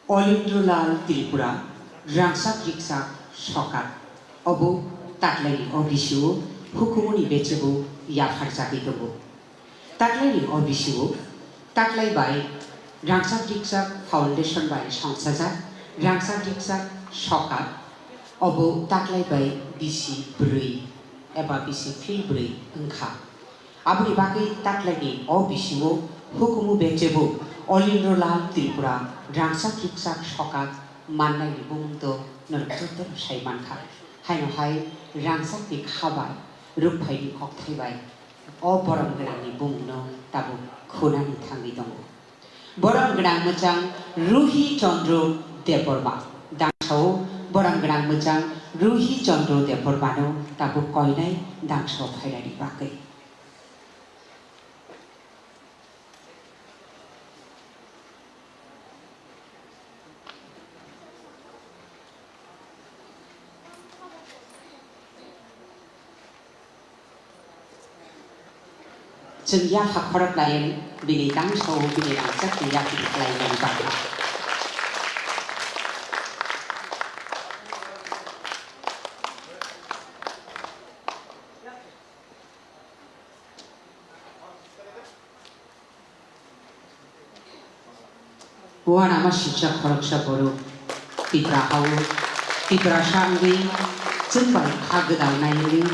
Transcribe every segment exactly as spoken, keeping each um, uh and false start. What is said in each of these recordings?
Olindrolal Tripura, rangchak rikchak sokat, obo taklaini O B C o hukumuni bechebo yapharjagwi tongo. Taklaini O B C o taklai bai rangchak rikchak foundation bai songchajak rangchak rikchak sokat, obo taklai bai bisi bwrwi eba bisi phil bwrwi wngkha. Aboni bagwi taklaini O B C o hukumu bechebo Olindrolal Tripura rangchak rikchak sokat mannaini bumung to norok jotono sai mankha. Haino hai rangchakni kha bai rukphaini kokthai bai o borom gwnangni bumungno tabuk khunani thangwi tongo. Borom gwnang mwchang Ruhi Chandra Debbarma. Dangsao borom gwnang mwchang Ruhi Chandra Debbarmano tabuk koinai dangsao phainani bagwi. Chwng yapha khorok laio bini dangsao bini rangchakni yapri khlaimani bagwi. Uanama singcha khoroksa borok Tipra hao, Tiprasa wngwi chwng bai kha gwdal naiwi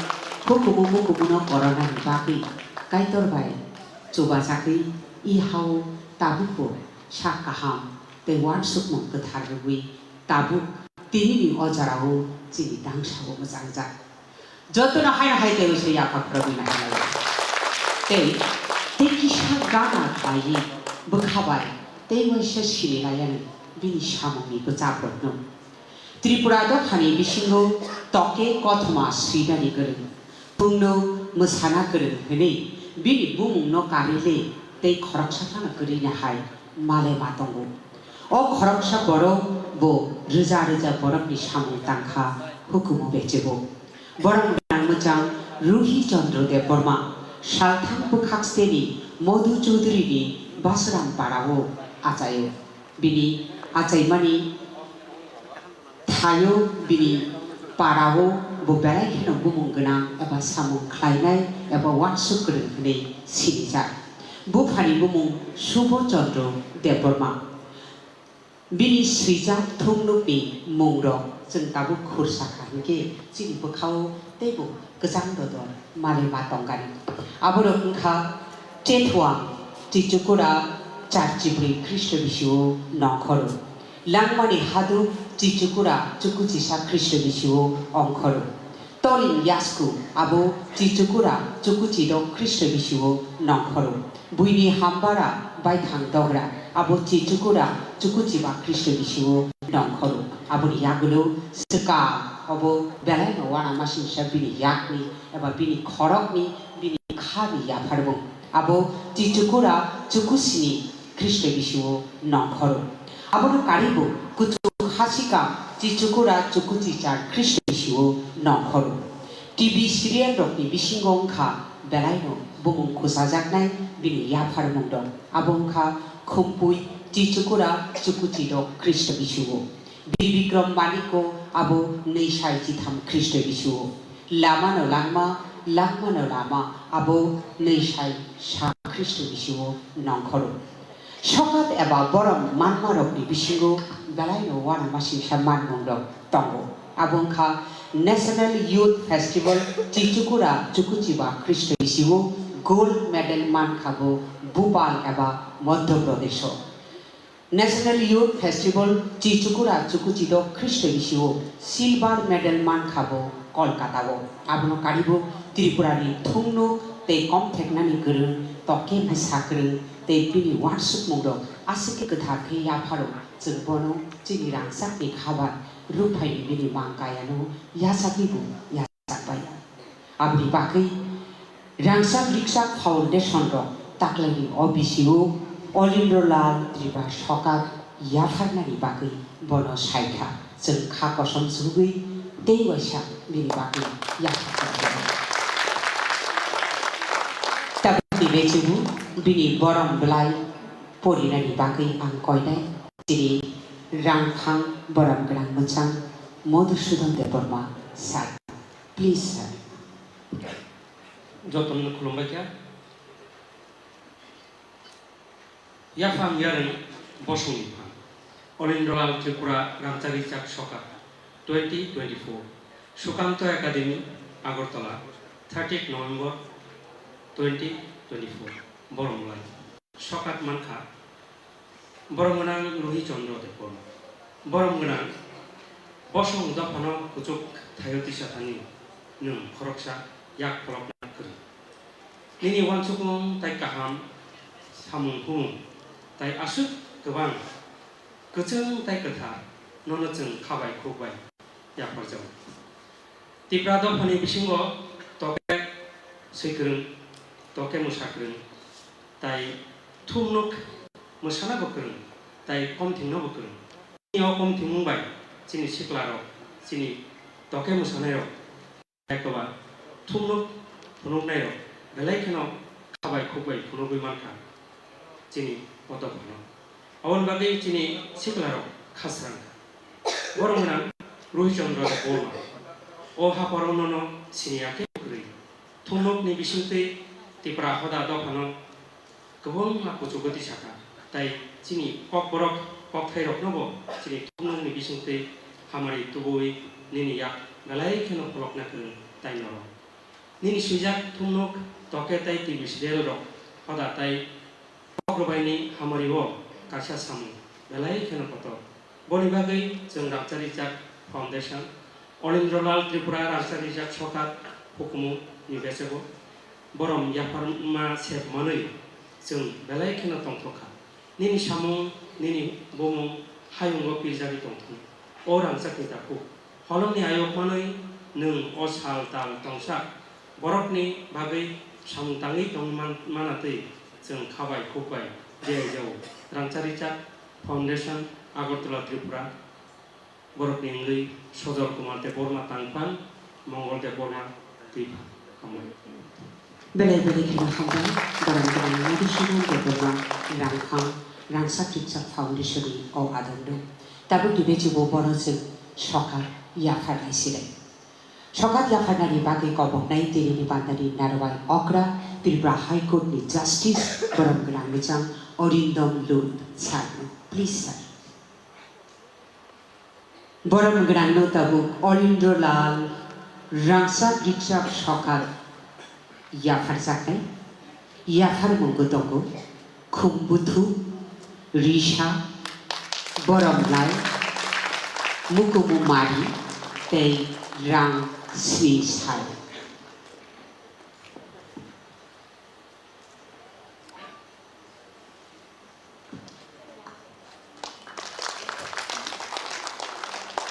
hukumu mukumuno koronani bagwi Kaitor bai chubajagwi i hao tabukbo sak kaham tei uansukmung kwthar rwgwi tabuk tinini o jorao chini dangsao mwchangjak. Jotono haino hai tei uaisa yapha khoroknwi naharlai. Tei, tei kisa gana khlaiwi bwkha bai tei uaisa sini laiyani bini samungni bwchaprokno. Tripura dophani bisingo toke kothoma swinani kwrwng, pungno mwsana kwrwng hwnwi bini bumungno karile tei khoroksa phano kwrwini hai male ma tongo. O khoroksa borok bo rwja rwja borokni samung tangkha hukumu bechebo. Borok gwnang mwchang Ruhi Chandra Debbarma salthang bwkhak steni Madhu Chowdhury ni Basram parao achaio. Bini achaimani thaio bini parao bo belai kheno bumung gwnang eba samung khlainai eba uansuk kwrwng hwnwi sinijak. Buphani bumung Subho Chandra Debbarma. Bini swijak thungnukni mungrok chwng tabuk khursa kha hinkhe chini bwkhao teibo kwchang dodor male ma tongkani. Aborok wngkha Chethuang, Chichukura, Charchibrwi Khristo bisio nongkhoro. Langmani Hadu, Chichukura, Chukuchisa Khristo bisio ongkhoro. Toling yasku abo Chichukura Chukuchidok Khristo bisio nongkhoro. Buini hambara baithang dogra abo Chichukura Chukuchiba Khristo bisio nongkhoro. Aboni yagulo swkang obo belaino uanamasingcha bini yakni eba bini khorokni bini khani yapharmung. Abo Chichukura Chukusini Khristo bisio nongkhoro. Abono karibo kuchuk hasika Chichukura Chukuchichar Khristo bisio nongkhoro. T V serial rokni bisingo wngkha belaino bumung khusajaknai bini yapharmung rok. Abo wngkha Khumpui Chichukura Chukuchidok Khristo bisio. Bir Bikrom Manikko abo nwi sai chitham Khristo bisio. Lamano langma, langmano lama abo nwi sai sa Khristo bisio nongkhoro. Sokat eba borom manmarokni bisingo belaino uanamasingcha manmungrok tongo. Abo wngkha National Youth Festival Chichukura Chukuchiba Khristo bisio gold medal mankha bo Bhopal eba Madhya Pradesho. National Youth Festival Chichukura Chukuchidok Khristo bisio silver medal mankha bo Kolkata o. Abono karibo Tripura ni thungnuk tei komtheknani kwrwng, toke mwsa kwrwng tei bini uansukmung rok aswk khe kwthar khe yapharo. Chwng bono chini rangchak ni khabar rukphai ni bini mang kaya no yachagwi bo yachak bai. Aboni bagwi rangchak rikchak foundation rok taklaini O B C o Olindro Lal Tripura sokat yapharnani bagwi bono saikha. Chwng kha kosom chugwi tei waisa bini bagwi yaphar. Tabukni bechungo bini borom bwlai porinani bagwi ang koinai chini Rangphang borom gwnang mwchang Madhusudan Debbarma sir. Please, sir. Jotono khulumbai kha. Yaphang yarwng bosongni phang. Olindralal Tripura Rangchak Rijak Sokat twenty twenty-four. Sukanto Academy, Agartala, thirtieth November twenty twenty-four. Boromlai. Sokat mankha, borom gwnang Ruhi Chandra Debbarma. Borom gwnang, bosong dophano kuchuk thaio tisa thani nwng khoroksa yak pholokna kwrwi. Nini uansukmung tai kaham samung humung tai aswk kwbang kwchwng tai kwthar nono chwng khabai khukbai yapharjago. Tipra dophani bisingo toke swikwrwng, toke mwsakwrwng, tai thumnuk mwsana bo kwrwng, tai komthingno bo kwrwng. Chini o komthingmung bai chini siklarok, chini toke mwsanairok, tai kwbang thumnuk phunuknairok belai kheno khabai khukbai phunugwi mankha chini o dophano. Aboni bagwi chini siklarok khasrang kha. Borom gwnang Ruhi Chandra Debbarma. O hapharo nono siniya khe kwrwi. Thumnukni bisingtwi Tipra Hoda dophano kwbangma kuchugo tisakha, tai chini kokborok kokthairoknobo chini thumnukni bisingtwi hamari tubui nini yak belai kheno pholokna kwrwng tai norok. Nini swijak thumnuk toke tai T V serial rok hoda tai kok rwbaini hamari o kaisa samung belai kheno kotor. Boni bagwi chwng Rangchak Rijak Foundation, Olindralal Tripura Rangchak Rijak Sokat hukumu ni bechego borom yapharma sep manwi chwng belai kheno tongthok kha. Nini samung, nini bumung hayungo pirjagwi tongthung. O rangchakni takhuk, holongni ayok manwi nwng o sal tal tongsa borokni bagwi samung tangwi tong man-, manatwi chwng khabai khukbai jai jao. Rangchak Rijak Foundation, Agartala, Tripura. Borokni wngwi Sojol Kumar Debbarma tangphang, Mongol Debbarma twiphang. Hambai. Belai belai kheno hambai, borom gwnang Madhusudan Debbarma Rangphang Rangchak Rijak Foundation ni o adong do. Tabukni bechebo bono chwng sokat yapharnai sirai. Sokat yapharnani bagwi koboknai tinini bandani narwai okra Tripura High Court ni Justice borom gwnang mwchang Arindam Lun sir no. Please, sir. Borom gwnangno tabuk Olindro Lal Rangchak Rijak Sokat yapharjaknai. Yapharmung bo tongo, Khumbuthuk, Risa, Boromlai, Mukumu Mari tei Rang Sni Sai.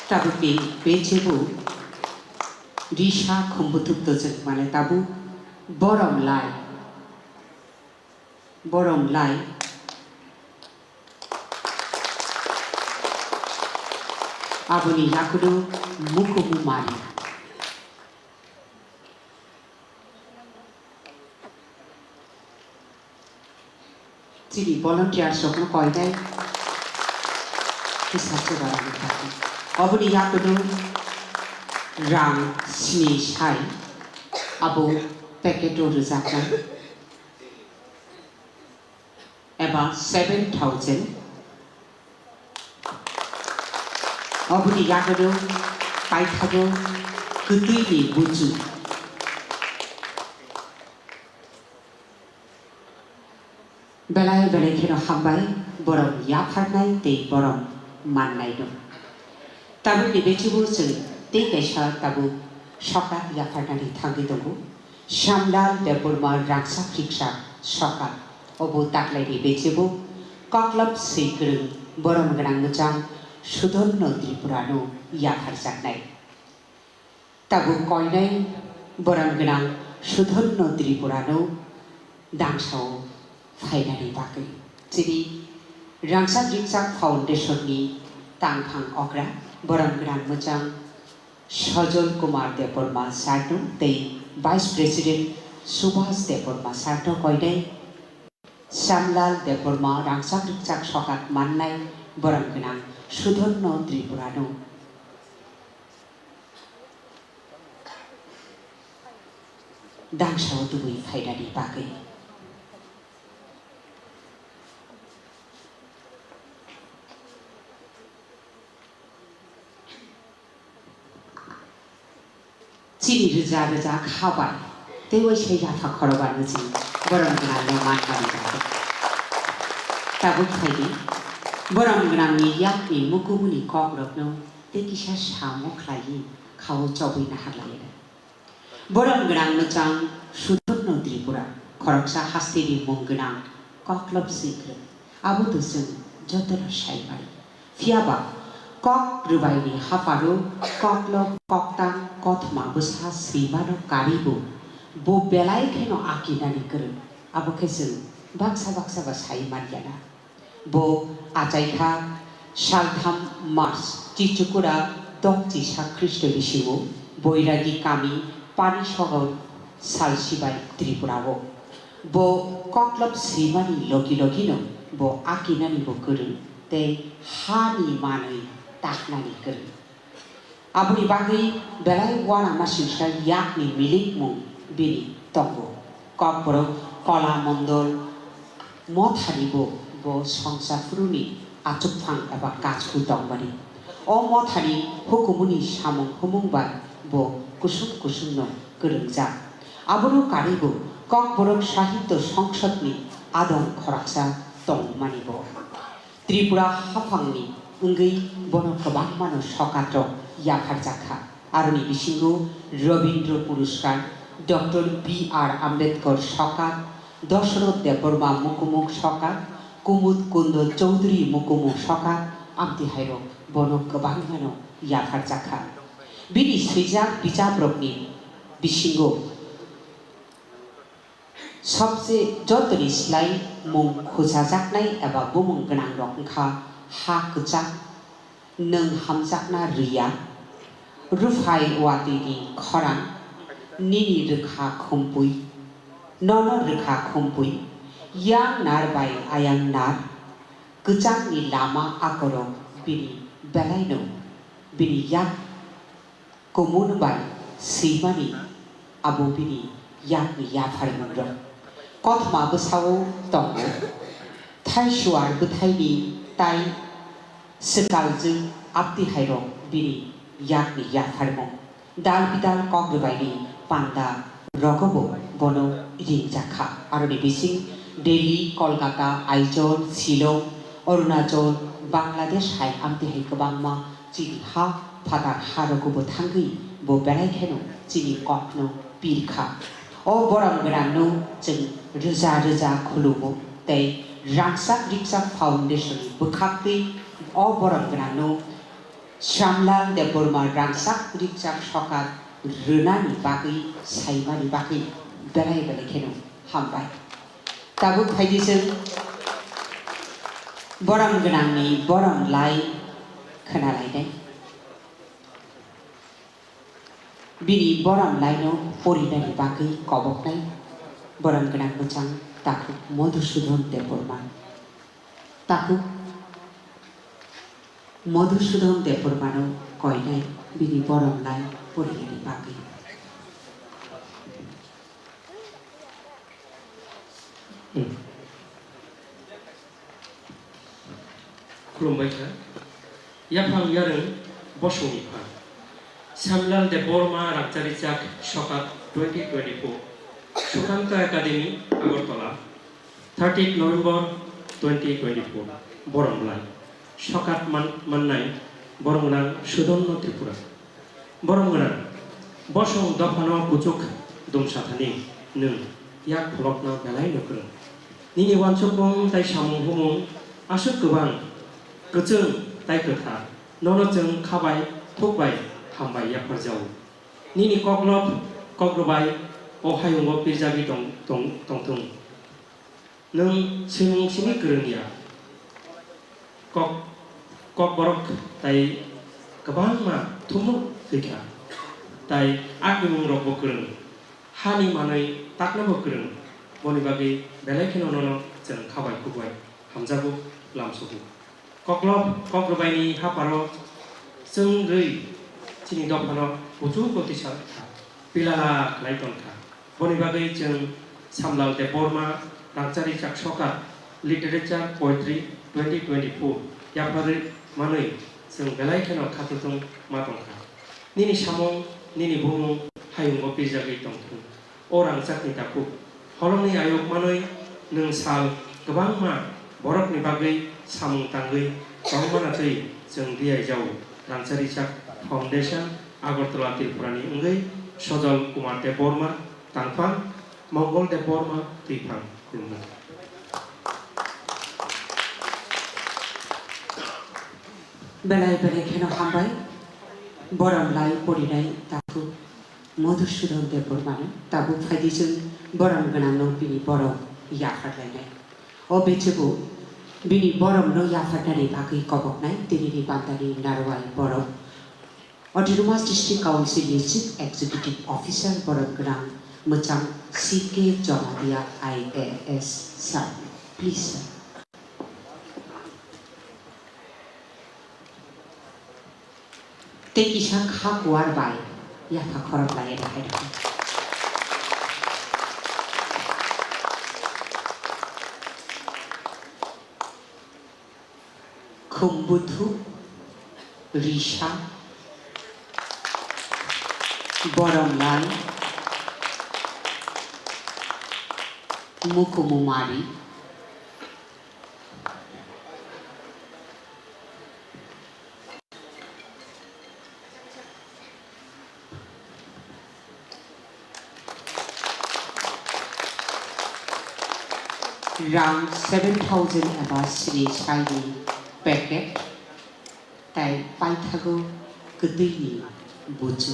Tabukni bechebo Risa Khumbuthuk Dojak mane tabuk Boromlai, Boromlai. Aboni yakulo Mukumu Mari. Chini volunteers rokno koinai kisa chubaramani bagwi. Oboni yakulo rang sni sai abo packet o rwjaknai eba seven thousand. Oboni yakulo paithago kwtwini buchu. Belai belai kheno hambai, borom yapharnai tei borom mannai no. Tabukni bechebo chwng tei kaisa tabuk sokat yapharnani thangwi tongo. Shyamlal Debbarma Rangchak Rijak Sokat, obo taklaini bechebo koklam swi kwrwng borom gwnang mwchang Sudhorno Tripurano yapharjaknai. Tabuk koinai borom gwnang Sudhorno Tripurano dangsao phainani bagwi chini Rangchak Rijak Foundation ni tangphang okra borom gwnang mwchang Sojol Kumar Debbarma sir no tei Vice President Subhas Debbarma sir no koinai Shyamlal Debbarma rangchak rikchak sokat mannai borok gwnang Sudhorno Tripurano dangsao tubui phainani bagwi. Chini rwja rwja kha bai tei waisa yapha khorokba nw chini borok gwnangno man manwi jago. Tabuk phaidi borok gwnangni yakni mukumuni kokrokno tei kisa samo khlaiwi khao chobwi naharlaiya. Borok gwnang mwchang Sudhorno Tripura khoroksa hasteni mung gwnang koklop swikrwng. Abo to chwng jotono sai mani. Phiya ba kok rwbaini hapharo koklop koktang kothoma bwsa swimano karibo bo belai kheno akinani kwrwng. Abo khe chwng baksa baksa ba sai manyana. Bo achaikha saltham March, Chichukura tokchisa Khristo bisingo Boiragi kami Panisagar salsibai Tripura o. Bo koklop swimani logi logino bo akinani bo kwrwng tei hani manwi taknani kwrwng. Aboni bagwi belai uanama singsa yakni milikmung bini tongo. Kokborok Kola Mondol mothani bo, bo songsa phuruni achukphang eba kachku tongmani. O mothani hukumuni samung humung bai bo kusum kusumno kwrwngjak. Abono karwi bo Kokborok Sahitya Songsodni adong khoroksa tongmani bo. Tripura haphangni wngwi bono kwbangmano sokatrok yapharjakha. Aroni bisingo Rabindra Puroskar, Doctor B R Ambedkar sokat, Dashrath Debbarma mukumuk sokat, Kumud Kundo Chowdhury mukumuk sokat, amtwi hairok bono kwbangmano yapharjakha. Bini swijak bijabrokni bisingo Sobse jotoni slai mung khujajaknai eba bumung gwnangrok wngkha ha kwchak, nwng hamjakna rwya, rwphai watwini khorang, nini rwkha khumpui, nono rwkha khumpui, yang nar bai ayang nar, kwchangni lama akorok bini belaino bini yak Kumun bai swimani abo bini yakni yapharmungrok. Kothoma bwsao tongo, thaisuar bwthaini tai swkaljwk abtihairok bini yakni yapharmung. Dal bidal kok rwbaini panda rogobo bono ringjakha. Aroni bising Delhi, Kolkata, Aizawl, Shillong, Arunachal, Bangladesh hai amtihai kwbangma chini ha phatar ha rogo bo thangwi bo belai kheno chini kokno pirkha. O borom gwnangno chwng rwja rwja khulumo tei Rangchak Rikchak Foundation ni bwkhaktwi o borom gwnangno Shyamlal Debbarma rangchak rikchak sokat rwnani bagwi saimani bagwi belai belai kheno hambai. Tabuk phaidi chwng borom gwnangni borom lai khwnalainai. Bini borom laino porinani bagwi koboknai borom gwnang bwchang takhuk Madhusudhan Debbarma. Takhuk Madhusudhan Debbarmano koinai bini borom lai porinani bagwi. Khulumbai kha. Yaphang yarwng bosongni pha. Shyamlal Debbarma Rangchak Rikchak Sokat twenty twenty-four. Sukanta Academy, Agartala. Thirtieth November twenty twenty-four, Borom Lai. Sokat man-, mannai, Borom Gwnang Sudhorno Tripura. Borom Gwnang, bosong dophano kuchuk dumsathani nwng yak pholokno belai no kwrwng. Nini uansukmung tai samung humung aswk kwbang, kwchwng tai kwthar, nono chwng kha bai, thuk bai, hambai yapharjao. Nini koklop, kokrwbai o hayungo pirjagwi tong, tong, tongthung. Nwng swimung simi kwrwng ya. Kok, kokborok tai kwbangma thumuk thwikha. Tai akimung rokbo kwrwng. Hani manwi taknobo kwrwng. Boni bagwi belai kheno nono chwng khabai khukbai hamjago lamsogo. Koklop kokrwbaini hapharo chwng rwi chini dophano kuchuk kotisa kha, pilala khlai tong kha. Boni bagwi chwng Samlal Debbarma Rangchari Chak Sokar Literature Poetry twenty twenty-four yapharwi manwi chwng belai kheno khatungthung ma tong kha. Nini samung, nini bumung hayungo pirjagwi tong thung. O rangchakni takhuk, holongni ayuk manwi nwng sal kwbangma borokni bagwi samung tangwi tongmana twi chwng diyaijao. Rangchari Chak Foundation, Agartala, Tripurani wngwi Sojol Kumar Debbarma tangphang, Mongol Debbarma twiphang. Khulumnai. Belai belai kheno hambai, borom lai porinai takhuk. Madhusudan Debbarmano tabuk phaidi chwng borom gwnangno bini borom yapharlainai. O bechebo bini boromno yapharnani bagwi koboknai tinini bandani narwai borok. Autonomous District Council ni Chief Executive Officer borom gwnang mwchang C K Jamatia I A S sir. Please sir. Tei kisa kha kuar bai yapha khorok lai rw hai rw. Khum buthu, risa, borom lai, mukumu mari. Rang seven thousand eba sini saini packet, tai paithago kwtwini buchu.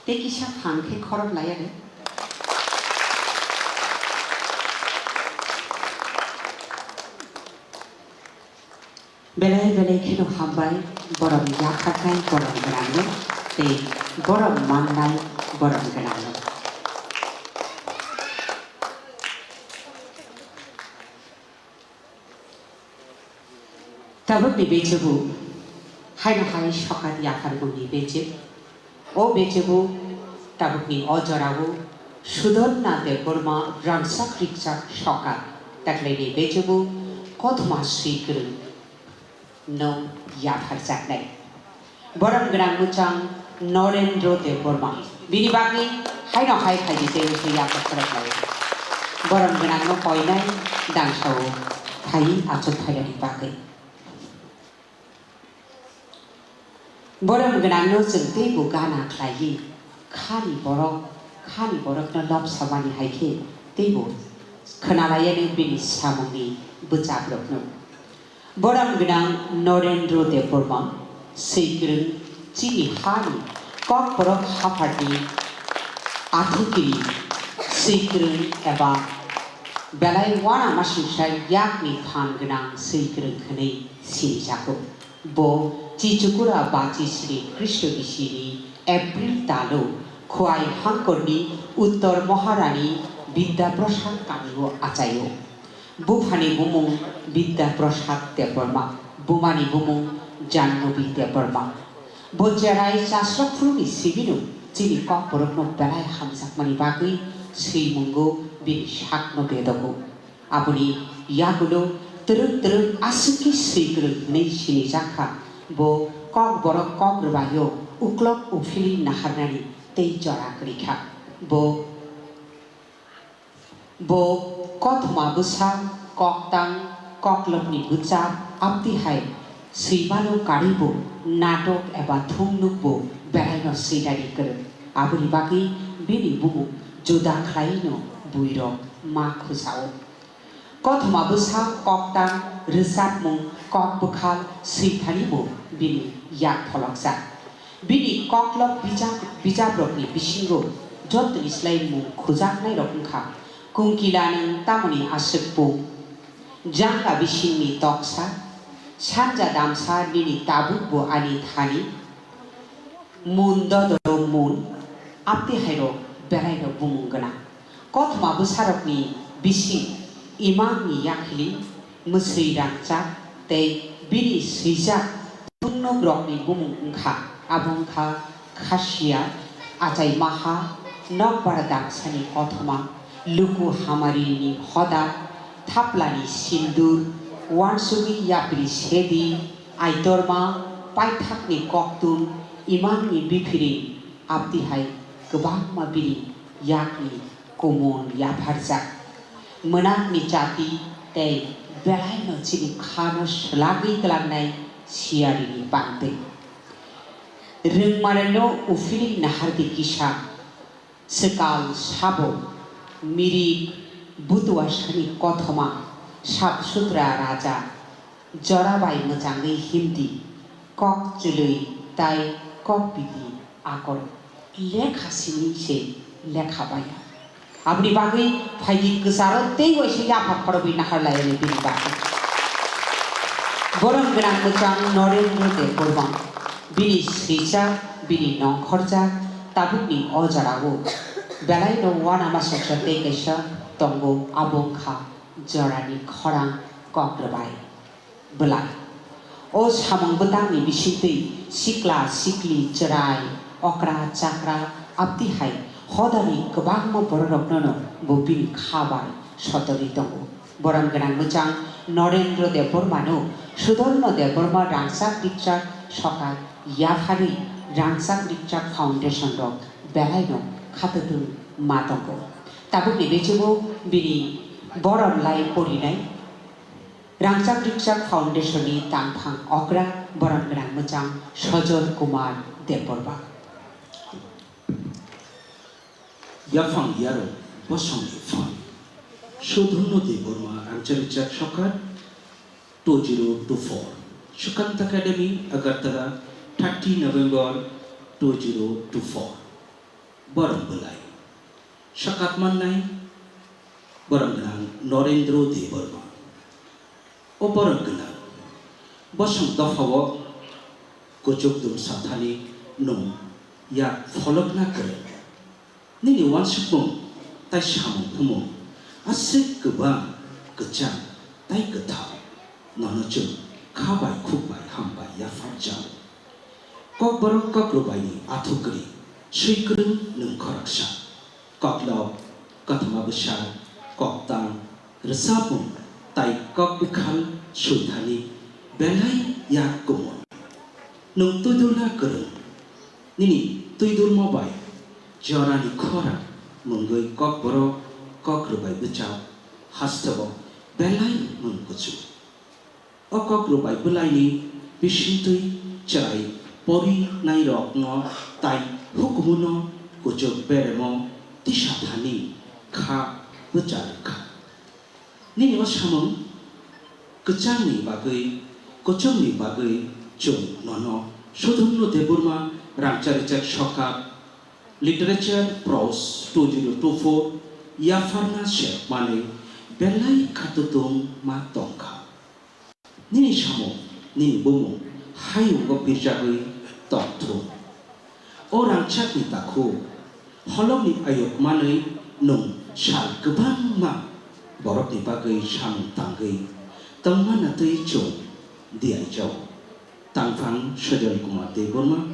Tei kisa phang khe khorok laiya de. Belai belai kheno hambai, borom yapharnai borom gwnangno, tei borom mannai borom gwnangno. Tabukni bechebo, haino hai sokat yapharmungni bechebo. O bechebo tabukni o jorao Sudonna Debbarma rangchak rikchak sokat taklaini bechebo kothoma swi kwrwng no yapharjaknai. Borom gwnang mwchang Norendro Debbarma. Bini bagwi haino hai khaidi tei wngkhe yapharjaknai. Borom gwnangno koinai dangsao khai achuk phainani bagwi. Borom gwnangno chwng teibo gana khlaiwi, khani borok, khani borokno lobsamani hai khe teibo khwnalaiyano bini samungni bwchaprokno. Borom gwnang Norendro Debbarma, swikwrwng chini hani Kokborok hapharni athukiri swikwrwng eba belai uanamasingcha yakni phan gwnang swikwrwng hwnwi sinijago. Bo Chichukura Bachi Sri Krishna Bisini April talo Khwai Hangkorni Uttor Maharani Bidya Prasad kamio achaio. Buphani bumung Bidya Prasad Debbarma, bumani bumung Jannabi Debbarma. Bo cherai chasrok phuruni sibino chini Kokborokno belai hamjakmani bagwi swimungo bini sakno bedogo. Aboni yagulo twrwk twrwk aswk khe swikwrwng hwnwi sinijakha. Bo Kokborok kok rwbaio uklok uphilwi naharnani tei jora kwrwikha. Bo, bo kothoma bwsa, koktang, koklopni bwchap, amtwi hai swimano karwibo natok eba thumnukbo belaino swinani kwrwng. Aboni bagwi bini bumung juda khlaino buirok ma khujao. Kothoma bwsa koktang rwchapmung kok bwkhal swithanibo bini yak pholokjak. Bini koklop bijap, bijaprokni bisingo jotoni slai mung khujaknairok wngkha, Kunkila nwng tamoni aswk pung? Jangla bisingni toksa, sanja damsa nini tabukbo ani thani. Mun dodoro mun, abti hairok belaino bumung gwnang. Kothoma bwsarokni bising imangni yakhili mwswi rangchak tei bini swijak tungnokrokni bumung wngkha, abo wngkha Khasiya, Achaimaha, Nokbar Dangsani Kothoma, Luku Hamarini Hoda, Thaplani Sindur, Wansugwi Yapri Sedi, Aitorma, Paithakni Koktun, Imangni Biphiring, abtihai kwbangma bini yakni kumun yapharjak. Mwnakni chati tei belaino chini khano swlagwi twlangnai siyarini pangtwi. Rwngmanaino uphilwi nahardi kisa, swkal sabo mirik butuasani kothoma sap sutra raja jora bai mwchangwi himdi, kok chwlwi tai kok biti akol lekha simi se lekha baya. Aboni bagwi phaidi kwcharo tei waisa yapha khorogwi nahar laiyani bini bagwi. Borom gwnang mwchang Norendra Debbarma, bini swijak, bini nongkhorjak tabukni o jorao belaino uanamasuk tei kaisa tongo, abo wngkha jorani khorang kokrwbai bwlai. O samung bwtangni bisingtwi sikla sikli, chwrai, okra chakra, abtihai hodani kwbangma bororoknono bo bini kha bai sotogwi tongo. Borom gwnang mwchang Norendra Debbarmano Sudharma Debbarma rangchak rikchak sokat yapharwi rangchak rikchak foundation rok belaino khatotwng ma tongo. Tabukni bisingo bini borom lai porinai Rangchak Rikchak Foundation ni tangphang okra borom gwnang mwchang Sojol Kumar Debbarma. Yaphang yarok bosongni phone. Sudhunno Debbarma Rangchak Rikchak Sokat two zero two four. Sukant Academy, Agartala, thirty November two zero two four. Borom bwlai. Sakat mannai borom gwnang Norendra Debbarma. O borom gwnang bosong dophao kuchuk dum sathani nwng yak pholokna kwrwng. Nini uansukmung tai samung phumung aswk kwbang kwchang tai kwthar. Nono chwng kha bai khuk bai hambai yaphar jao. Kokborok kokrwbaini athukgwrwi swikwrwng nwng khoroksa. Koklop, kothoma bwsa, koktang, rwchapmung tai kok bwkhal swithani belai yak kumun. Nwng twidulna kwrwng, nini twidulmo bai jorani khorang mungwi kokborok kokrwbai bwchao hasteo belai mung kuchuk. O kokrwbai bwlaini bisingtwi chwrai porinairokno tai hukumuno kuchuk beremo tisa thani kha bwcha rwkha. Nini o samung kwchangni bagwi, kuchukni bagwi chwng nono Sudhunno Debbarma Rangchak Rikchak Sokat Literature Prose two zero two four yapharna se manwi belai khatutwng ma tongkha. Nini samung, nini bumung hayungo pirjagwi tongthung. O rangchakni takhuk holongni ayuk manwi nwng sal kwbangma borokni bagwi samung tangwi tongmana twi chwng diyaijao. Tangphang Sojol Kumar Debbarma,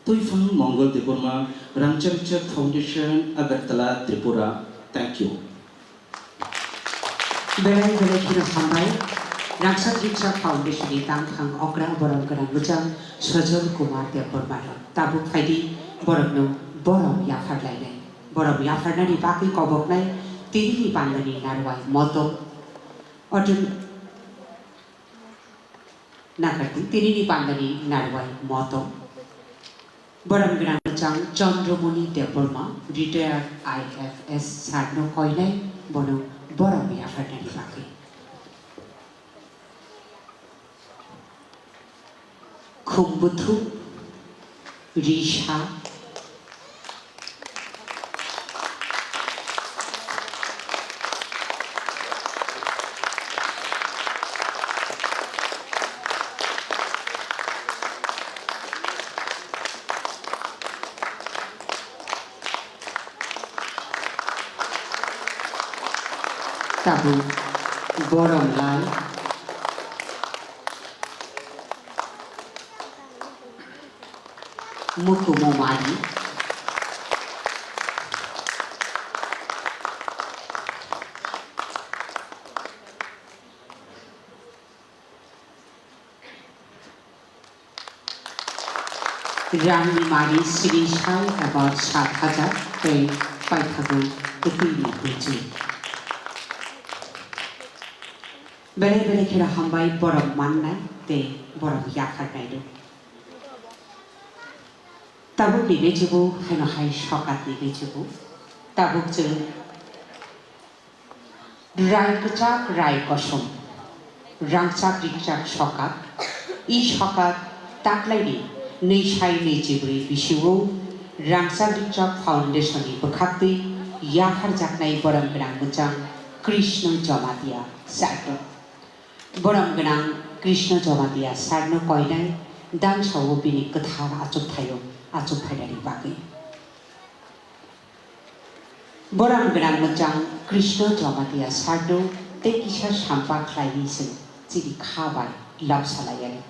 Twiphang Mongol Debbarma, Rangchak Rikchak Foundation, Agartala, Tripura. Thank you. Belai belai kheno hambai. Rangchak Rikchak Foundation ni tangphang okra borom gwnang bwchang Sojol Kumar Debbarma rok. Tabuk phaidi borokno borom yaphar lainai. Borom yapharnani bagwi koboknai tinini pandani narwai motom. Auto- Nakardi tinini pandani narwai motom. Borom gwnang bwchang Chandramoni Debbarma, retired I F S sir no koinai bono borom yapharnani bagwi. Khumbuthuk, risa, Tabuk borom lai Mukumu Mari. Rangni mari sini sai eba sat hajar tei paithago kwtwini hwnjwi. Belai belai kheno hambai borok mannai tei borok yapharnai rw. Tabukni bechugo haino hai sokatni bechugo. Tabuk chwng Rai kwchak rai kosom, rangchak rikchak sokat, i sokat taklaini nwi sai nwi chibrwi bisio rangchak rikchak foundation ni bwkhaktwi yapharjaknai borom gwnang mwchang Krishna Jamatia sir no. Borom gwnang Krishna Jamatia sir no koinai dangsao bini kwthar achukthai o achukphainani bagwi. Borom gwnang mwchang Krishna Jamatia sir no tei kisa sampa khlaiwi chwng chini kha bai lobsa laiyani.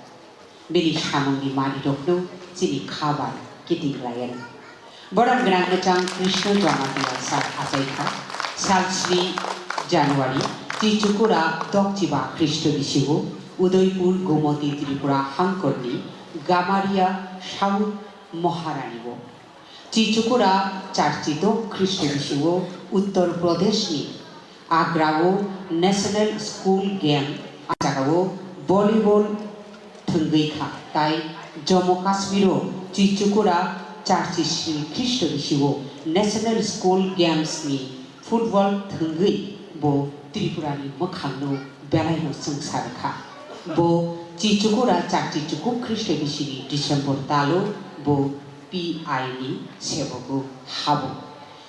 Bini samungni manwirokno chini kha bai kiting laiyani. Borom gwnang mwchang Krishna Jamatia sir achaikha sal sni January, Chichukura Dokchiba Khristo bisingo Udaipur Gomoti Tripura hangkorni Gamaria South Maharani o. Chichukura charchi dok Khristo bisingo Uttar Pradeshni Agrao National School Game a jagao volleyball thwngwi kha, tai Jammu Kashmiro Chichukura charchi sni Khristo bisingo National School Games ni football thwngwi bo Tripurani mwkhangno belaino chwngsa rwkha. Bo Chichukura charchi chuku Khristo bisini December talo bo P I ni sebogo habo.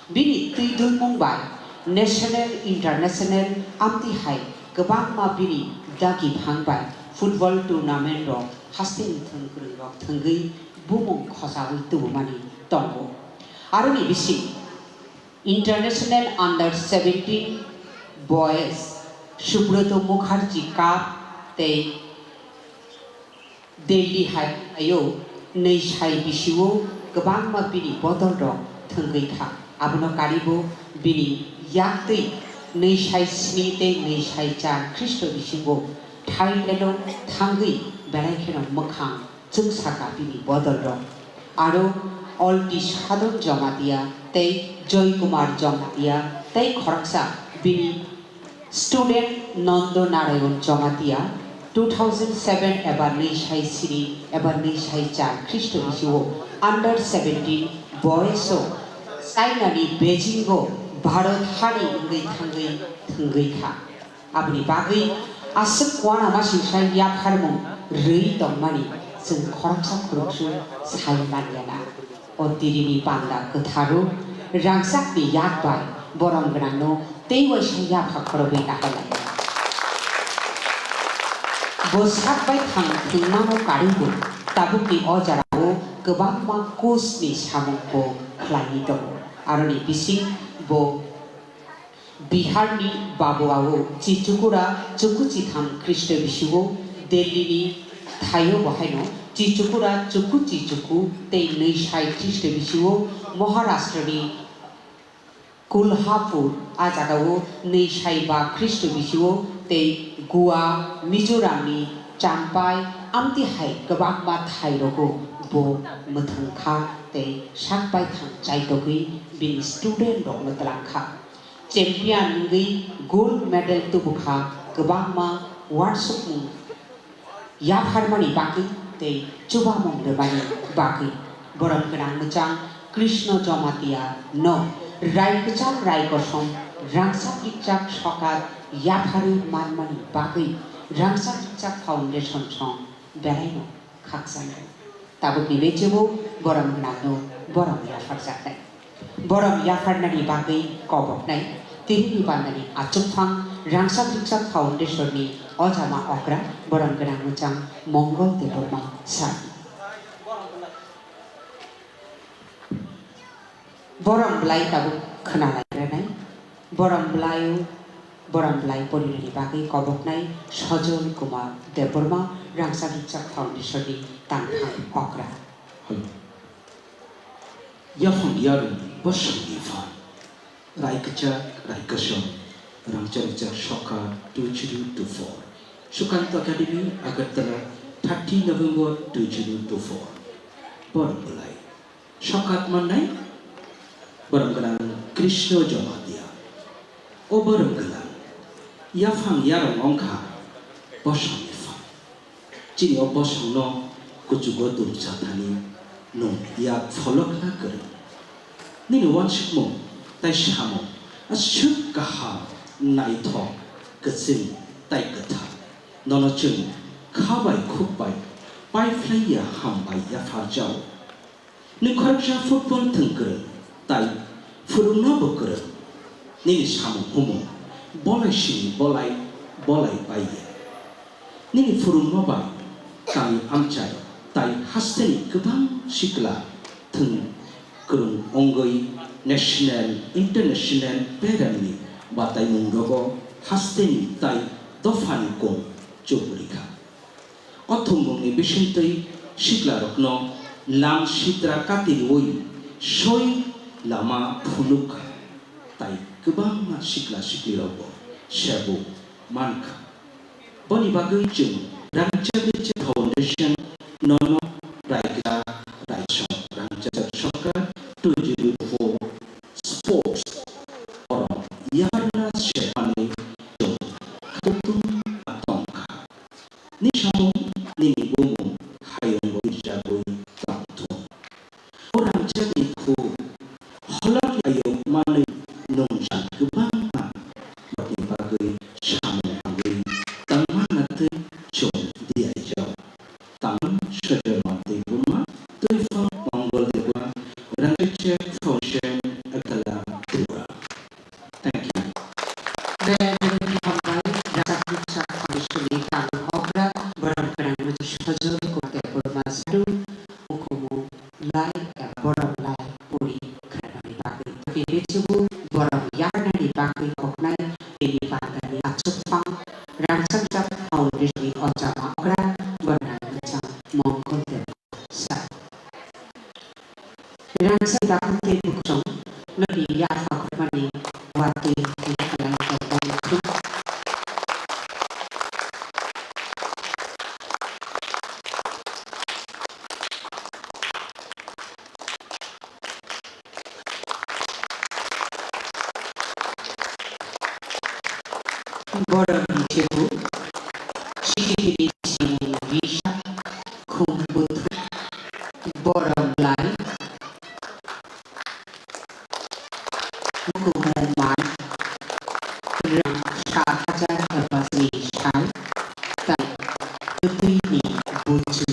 Bini twi dulmung bai national, international amtwi hai kwbangma bini dagi phang bai football tournament rok hasteni thwngkwrwng rok thwngwi bumung khochaui tubumani tongo. Aroni bising International Under seventeen Boys Subroto Mukherjee Cup tei Delhi hai ayo nwi sai bisio kwbangma bini bodol rok thwngwi kha. Abono karibo bini yaktwi nwi sai sni tei nwi sai char Khristo bisingo Thailand o thangwi belai kheno mwkhang chwngsa ka bini bodol rok. Aro Olti Sadon Jamatia tei Joy Kumar Jamatia tei khoroksa bini student Nondo Narayon Jamatia two thousand seven eba nwi sai sini eba nwi sai char Khristo bisio under seventeen boys o China ni Beijing o Bharat hani wngwi thangwi thwngwi kha. Aboni bagwi aswk uanama singsa yapharmung rwi tongmani chwng khoroksa khoroksa sai manya na. O tirini panda kwtharo rangchakni yak bai borom gwnangno tei waisa yapha khorobwi nahar lai. Bo sak bai thang thwngmano karwi bo tabukni o jarao kwbangma kusni samung bo khlaiwi tongo. Aroni bising bo Biharni Babuao Chichukura chuku chitham Khristo bisingo Delhini thaio bo haino Chichukura chuku chichuku tei nwi sai Khristo bisingo Maharashtrani Kolhapur a jagao nwi sai ba Khristo bisingo tei Goa, Mizoramni Champai amtwi hai kwbangma thairogo bo mwthang kha tei sak baithang chaitogwi bini student rokno twlang kha. Champion wngwi gold medal tubukha kwbangma uansukmung yapharmani bagwi tei chubamung rwmani bagwi. Borom gwnang mwchang Krishna Jamatia no rai kwchak rai kosom rangchak rikchak sokat yapharwi manmani bagwi rangchak rikchak foundation song belaino khakchangkha. Tabukni bechebo borom gwnangno borom yapharjaknai. Borom yapharnani bagwi koboknai tinini bandani achukphang rangchak rikchak foundation ni ojama okra borom gwnang mwchang Mongol Debbarma sir. Borom bwlai tabuk khwnalairanai. Borom bwlaio Borom belai porinani bagwi koboknai Sojol Kumar Debbarma, Rangchak Rikchak Foundation ni tangthang okra. Yaphang yarung bosongni phan. Rai kwchak, rai kwcham, rangchak rikchak sokha two zero two four. Sukant Academy, Agartala, thirty November two zero two four. Borom belai. Sokhat mannai, borom gwnang Krishna Jamatia. O borom gwnang, yaphang yarung wngkha bosongni phan. Chini o bosongno kuchugo dum chathani nwng yak pholokna kwrwng. Nini uansukmung tai samung aswk kaham, naithok, kwchwng tai kwthar. Nono chwng kha bai khuk bai paiphlaiya, hambai yapharjao. Nwng khoroksa football thwng kwrwng tai phwrwngno bo kwrwng. Nini samung humung bolai simi bolai bolai pai ya. Nini phwrwngno bai kami amchai tai hasteni kwbang sikla thwng kwrwng wngwi national, international pairanni bataimung rogo hasteni tai dophani kung chuk rikha. O thwngmungni bisingtwi siklarokno lam sitra katirwi soi lama phunuk kha, tai kwbangma sikla siklirokbo sebu man kha. Boni bagwi chwng Rangchak Rikchak Foundation nono raikha, raisong Rangchak Sorkar two zero four sports oro yarna semani chwng khatung tong kha. Ni samung nini bumung hayungo birjagwi tongthung. O rangchakni khu holok hayung manwi nungchang kwbangma botni bagwi samung tangwi tangma natwi chwng diyaijao. Tamang Sojol Mantwi Burma, Twifang Mongol Debbarma, Rangchak Foundation, Agartala, Tripura. Thank you. Belai belai hambai, Rangchak Rikchak Foundation ni tangthang okra, borom gwnang Sojol Kumar Debbarma Sadu, hukumu lai, borom lai, pori, khwnani bagwi. Tei bechebo borom yarnani bagwi koknai, tini pandani achukphang, Rangchak Rikchak Foundation ni ochama okra, borom gwnang Mongol Debbarma. Sa. Rangchak dakhuk tei bukrung nokni yapha khormani watwi yakhalai tongmani thung. Borok ni sebo, sikikiri simung risa, khum buthu, borok lai, hukumu man, rang sa hajar eba sni sal, tai kwtwi ni buchu.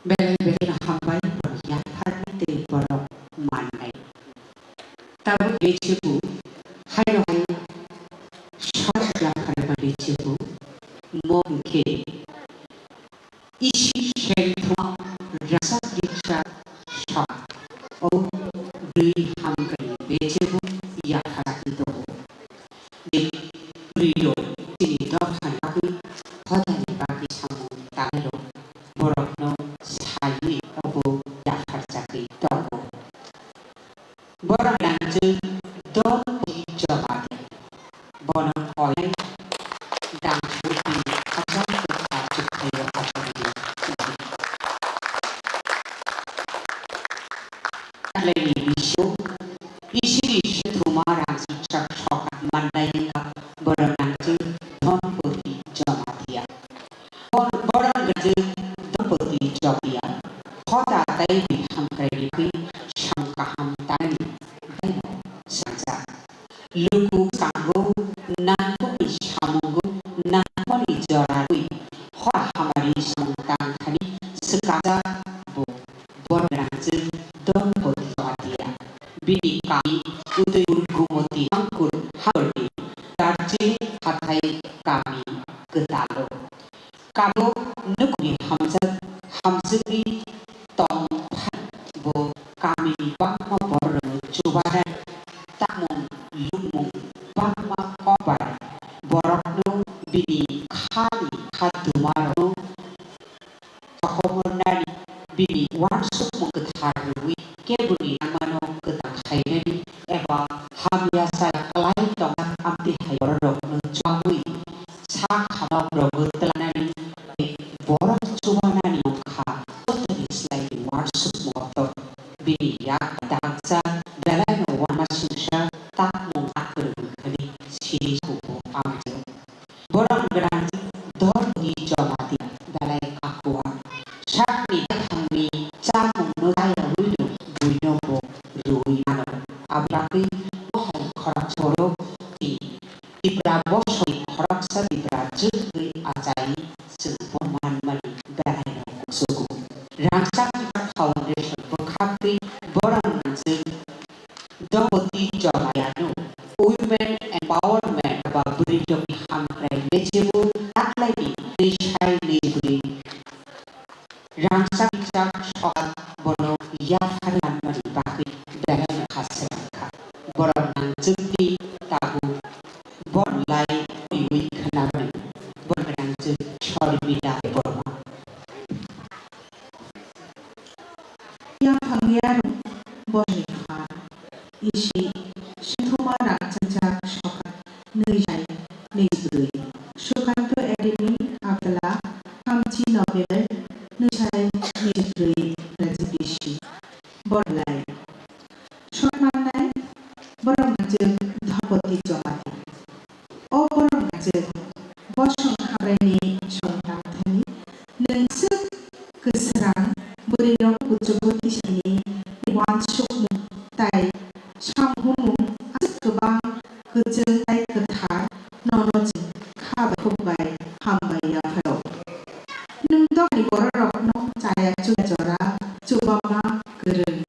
Belai belai no hambai borok yapharni tei borok mannai. Tabuk bechebo haino hai sok yapharma bechebo mo hwnkhe isi sengthoma rangchak rikchak sok o bwrwi hamkrai bechebo yapharwi tongo. Bini bwrwirok chini dophani bagwi, hodani bagwi samung tangnai rok borokno saiwi obo yapharjagwi tongo. Borok nangchuk dol wi joma di. Bono koi dangsu bini hachal kwkha chukhaio achukdi. Taklaini bisio isini sengthoma rangchak sok mannai wngkha, borok nangchuk dhon kwtalo. Kabo nukni hamjak, hamjagwi tong phai bo kamini bangma bororokno chubanai, tamung lukmung bangma kok bai borokno bini khani kha dumarokno chokomornani, bini uansukmung kwthar rwui keboni langmano kwtal khainani eba hamya chaya klai tongna amtwi hai bororokno chubaui sak hamok rogo twlanani tei borok chubanani wngkha jotoni slai uansukmung kotor. Bini yak daksa belaino uanma singsa takmung akwrwng hwnwi siri kubu amjwk. Borok gwnang dol ni joma di belai akua. Sakni bwthangni chamungno chaya wino buino bo rwui mano. Aboni bagwi bohai khorang choro di Tipra bosongni khoroksa Tipra jwtwi achai chwng bo manmani belaino kuchugo. Rangchak Foundation bwkhaktwi borok nangjwk Dopoti Jomayano Women Empowerment ba bwrwi rokni hamkrai mechibu taklaini twi sai nwi bwrwi rangchak rijak sokat bono yaphar lanmani bagwi belaino kha swrang kha. Borok nangjwkni tabuk borok lai twiwi khwnarwni borok nangjwk Sormila Debbarma. Yaphang yarung borni phan isi sinthoma rangchak sokat nwi sai nwi bwrwi. Sukanto Academy Agartala, thamchi November nwi sai nwi bwrwi, rajibisi borlai. Sokmannai borok nangjwk Dhapati Jomati. O borok nangjwk bosong hamraini song tangthani, nwng swk kwsrang bwrwirok kuchugo tisini uansukmung tai samhumung aswk kwbang kwchwng tai kwthar nono chwng kha bai khuk bai hambai yapharo. Nwng tongni bororokno chaya chuya jora chubama kwrwng.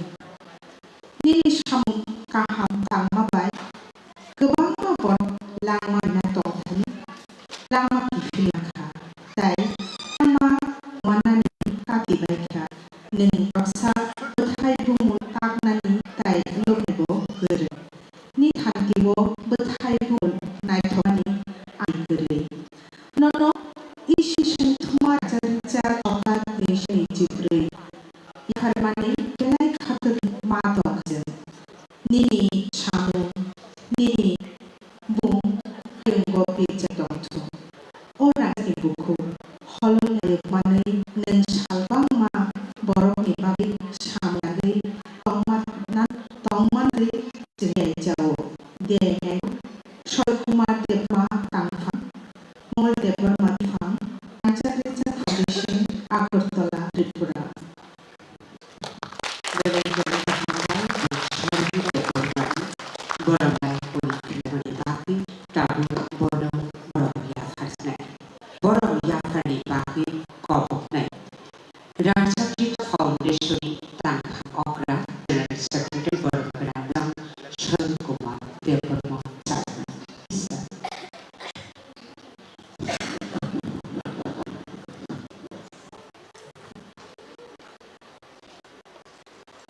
Nini samung kaham tangma bai kwbangma borok langma rwna tongthani langma kiphilya kha, tai langma manani kati bai kha. Nwng baksa bwthai bumung taknani tai lobnibo kwrwng. Ni thanti-o bwthai bumung naithokmani ani kwrwi. Nono isi sengthuma rangchak rijak sokat nwi sai nwi bwrwi yapharmani belai khatungma tong kha. Nini samung, nini bung hayungo pirjak tongthung. O rangchakni bukhuk holong nayuk manwi nwng sal bangma borokni bagwi samung nagwi tongma-, na-, tongmantwi chwng yaijao. De nai Soikumar Debbarma tangphang, Mol Debbarma tangphang, Rangchak Rijak Foundation, Agartala, Tripura. Belai belai hambai Sormila Debbarmani borok bai kuni khlaimani bagwi tabuk bono borok yapharnai. Borok yapharni bagwi koboknai. Rangchak Rijak Foundation ni tangphang okra General Secretary borok gwnang Sormila Kumar Debbarma Chairman.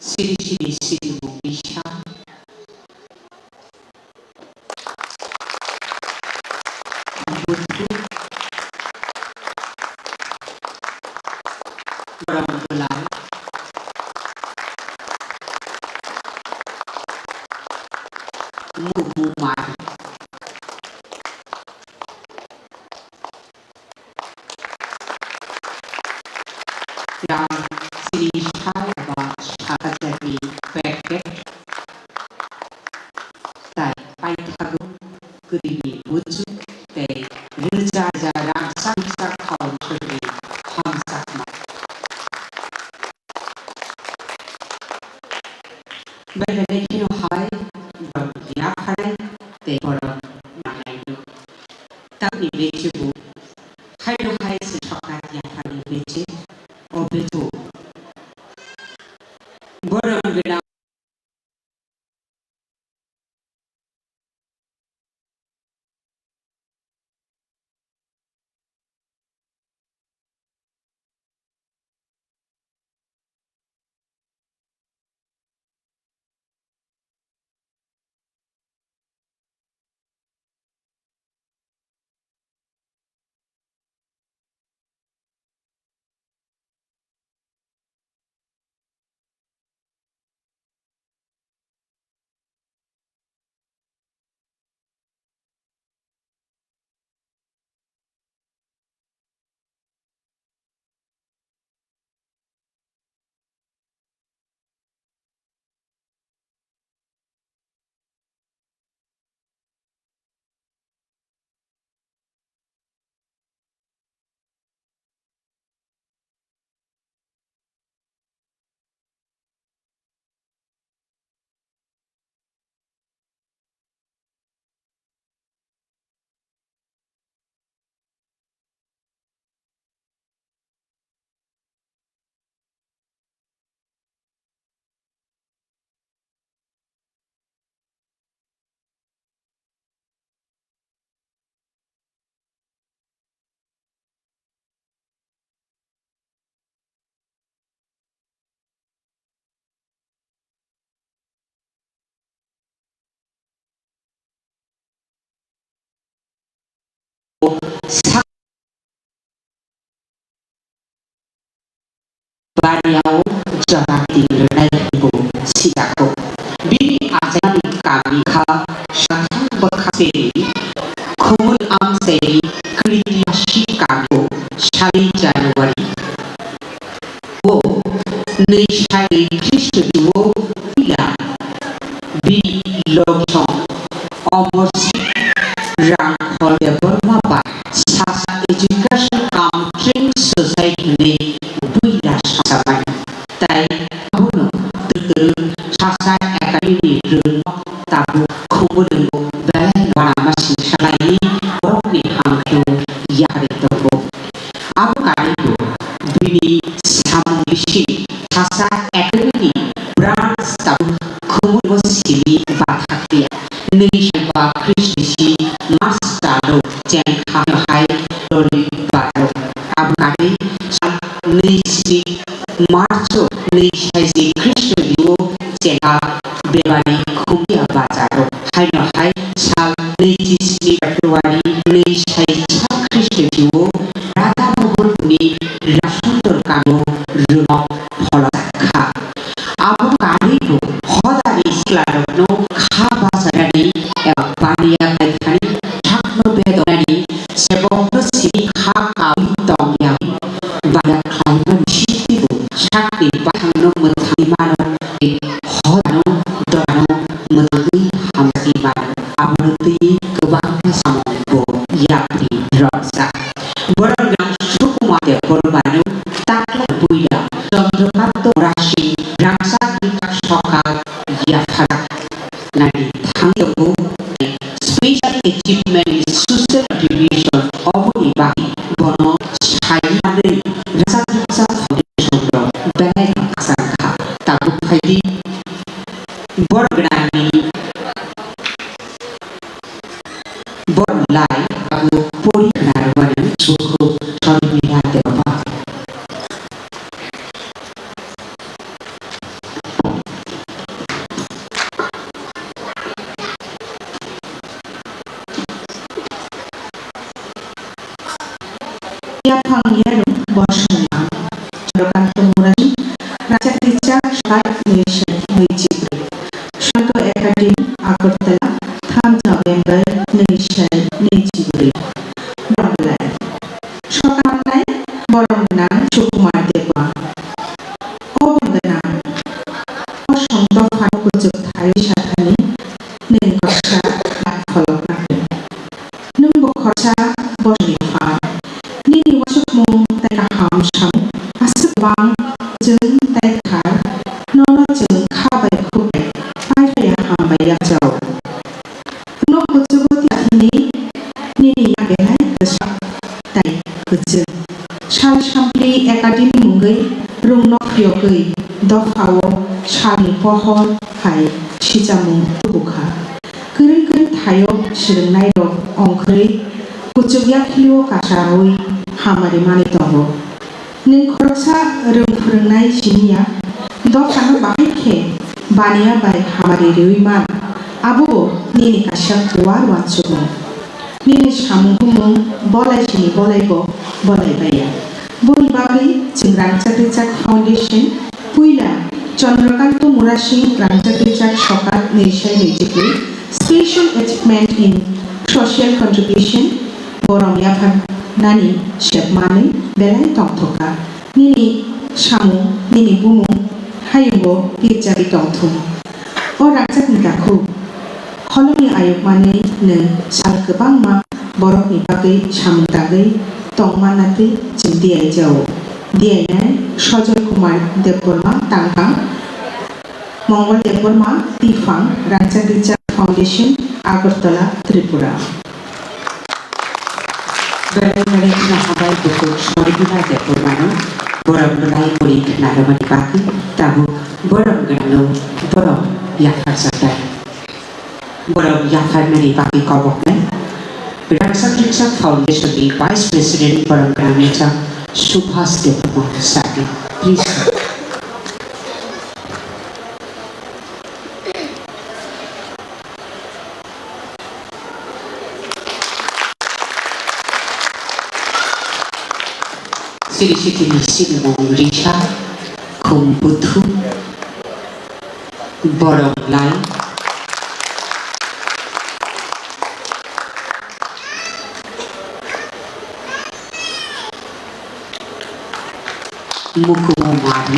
Siri siri siri mung bisa. Butu. Borok belai. Mubu mar. Yang sini sal ba sal hajarni packet tai paithago kwrwini buchuk tei rwja rwja rang sak sak thao chwrwini hamjakma. Bai bai kheno hai borok yapharnai tei borok manlaino. Tamni beche bo haino hai se sokat yapharni beche o beche borok gwnang. sak bariao jora tin rwnai hinwi sijago. Bini achaini kami kha sathang bwkha seri Khumul amchaini Kritiyasi kamio sali January o nwi sari Khristo juo puila bini logisong Omor Sing Rangkhol Debbarma bai Sasa Education cum Training Society hwnwi puila samani. Tai abono twtwrwng Sasa Academy ni rwngno tabuk Khumulwngo belai uanama singsa laiwi borokni hamkhe yakarwi tongo. Abo karibo bini samung bising Sasa Academy ni branch tabuk Khumulwngo simi bathakliya. Nwi saiba Khristisi master rok chengkha hai loli baro. Abo kari sal nwi sini March o nwi saisi Khristoni o chengkha bebari Khumliya bazaro. Haino hai sal nwi sini February nwi saisa Khristoni o Radha Mohan ni Rajsundor kamo rwno pholojak kha. Abo karibo hodani siklarokno kha bachanani eba baniya baithani sakno bedonani sebokno simi kha kaui tongya baniya khlaimani sitibo sakni baithangno mwthangwi mano, hodano dorano mwthangwi hamjagwi mano. Abono twi kwbangma samung bo yapri rwkjak. Borok Sukumar Debbarmano takla puila Chandrakanta Murasing rangchak ringchak sokal yapharjak nani thang tongo. Special Achievement in Social Contribution oboni bagwi bono sai manwi rangchak ringchak foundation rok belai khakchang kha. Tabuk phaidi borok gwnangni Borok lai abo pori khna rwmani sukhu Sormila Debbarma. Yaphang yarung bosongma Chandrakanta Murasing, rangchak ringchak sokal nwi sari nwi chibrwi, Santo Academy, Agartala, tham November nwi sari nwi chibrwi. Borok lai sokal nai borok nang Sukumar Debbarma. O bangwi nang o song dophano kuchuk thai sathani nwng khoroksa nang pholok nang. Nwng bo khoroksa bosongni phan. Nini uansukmung tei kaham samung aswk bang chwng tei thar, nono chwng kha bai khuk bai pai phaiya ham bai yapharo. Ulo kuchugo tiathini nini yak belai kwchak tei kwchwng. Sal sampli Academy mungwi rungno phiyogwi dophao salni pohor hai sichamung tubukha. Kwrwi kwrwi thaio swrwngnairok ongkhorwi kuchuk yaphilio kasawi hamari manwi tongo. Nwng khoroksa rwng phwrwngnai siniya, dophano bahai khe baniya bai hamari rwui man, abobo nini kaisa kuwar uansukmung. Nini samung humung bolai sini bolaibo bolai baiya. Boni bagwi chwng Rangchak Rijak Foundation puila Chandrakanta Murasing Rangchak Rijak Sokal nwi sari nwi chibrwi Special Achievement in Social Contribution borom yapharnani sep manwi belai tongthokha. Nini samung, nini bumung hayungo pirjagwi tongthung. O rangchakni takhuk kholongni ayuk manwi nwng sal kwbangma borokni bagwi samung tangwi tongmannatwi chwng diyaijao. Diyainai Sojoy Kumar Debbarma, tangkang Mongol Debbarma, Tifang, Rangchak Rijak Foundation, Agartala, Tripura. Belai belai khna hambai bukhuk Sormila Debbarmano borok belai pori khna rwmani bagwi tabuk borok gwnangno borok yapharjaknai. Borok yapharnani bagwi koboknai Rangchak Rijak Foundation ni Vice President borok gwnangni chang Subhas Debbarma sadi. Please. Chini sitini sinimung risa, khum buthu, borom lai. Mukumu mari.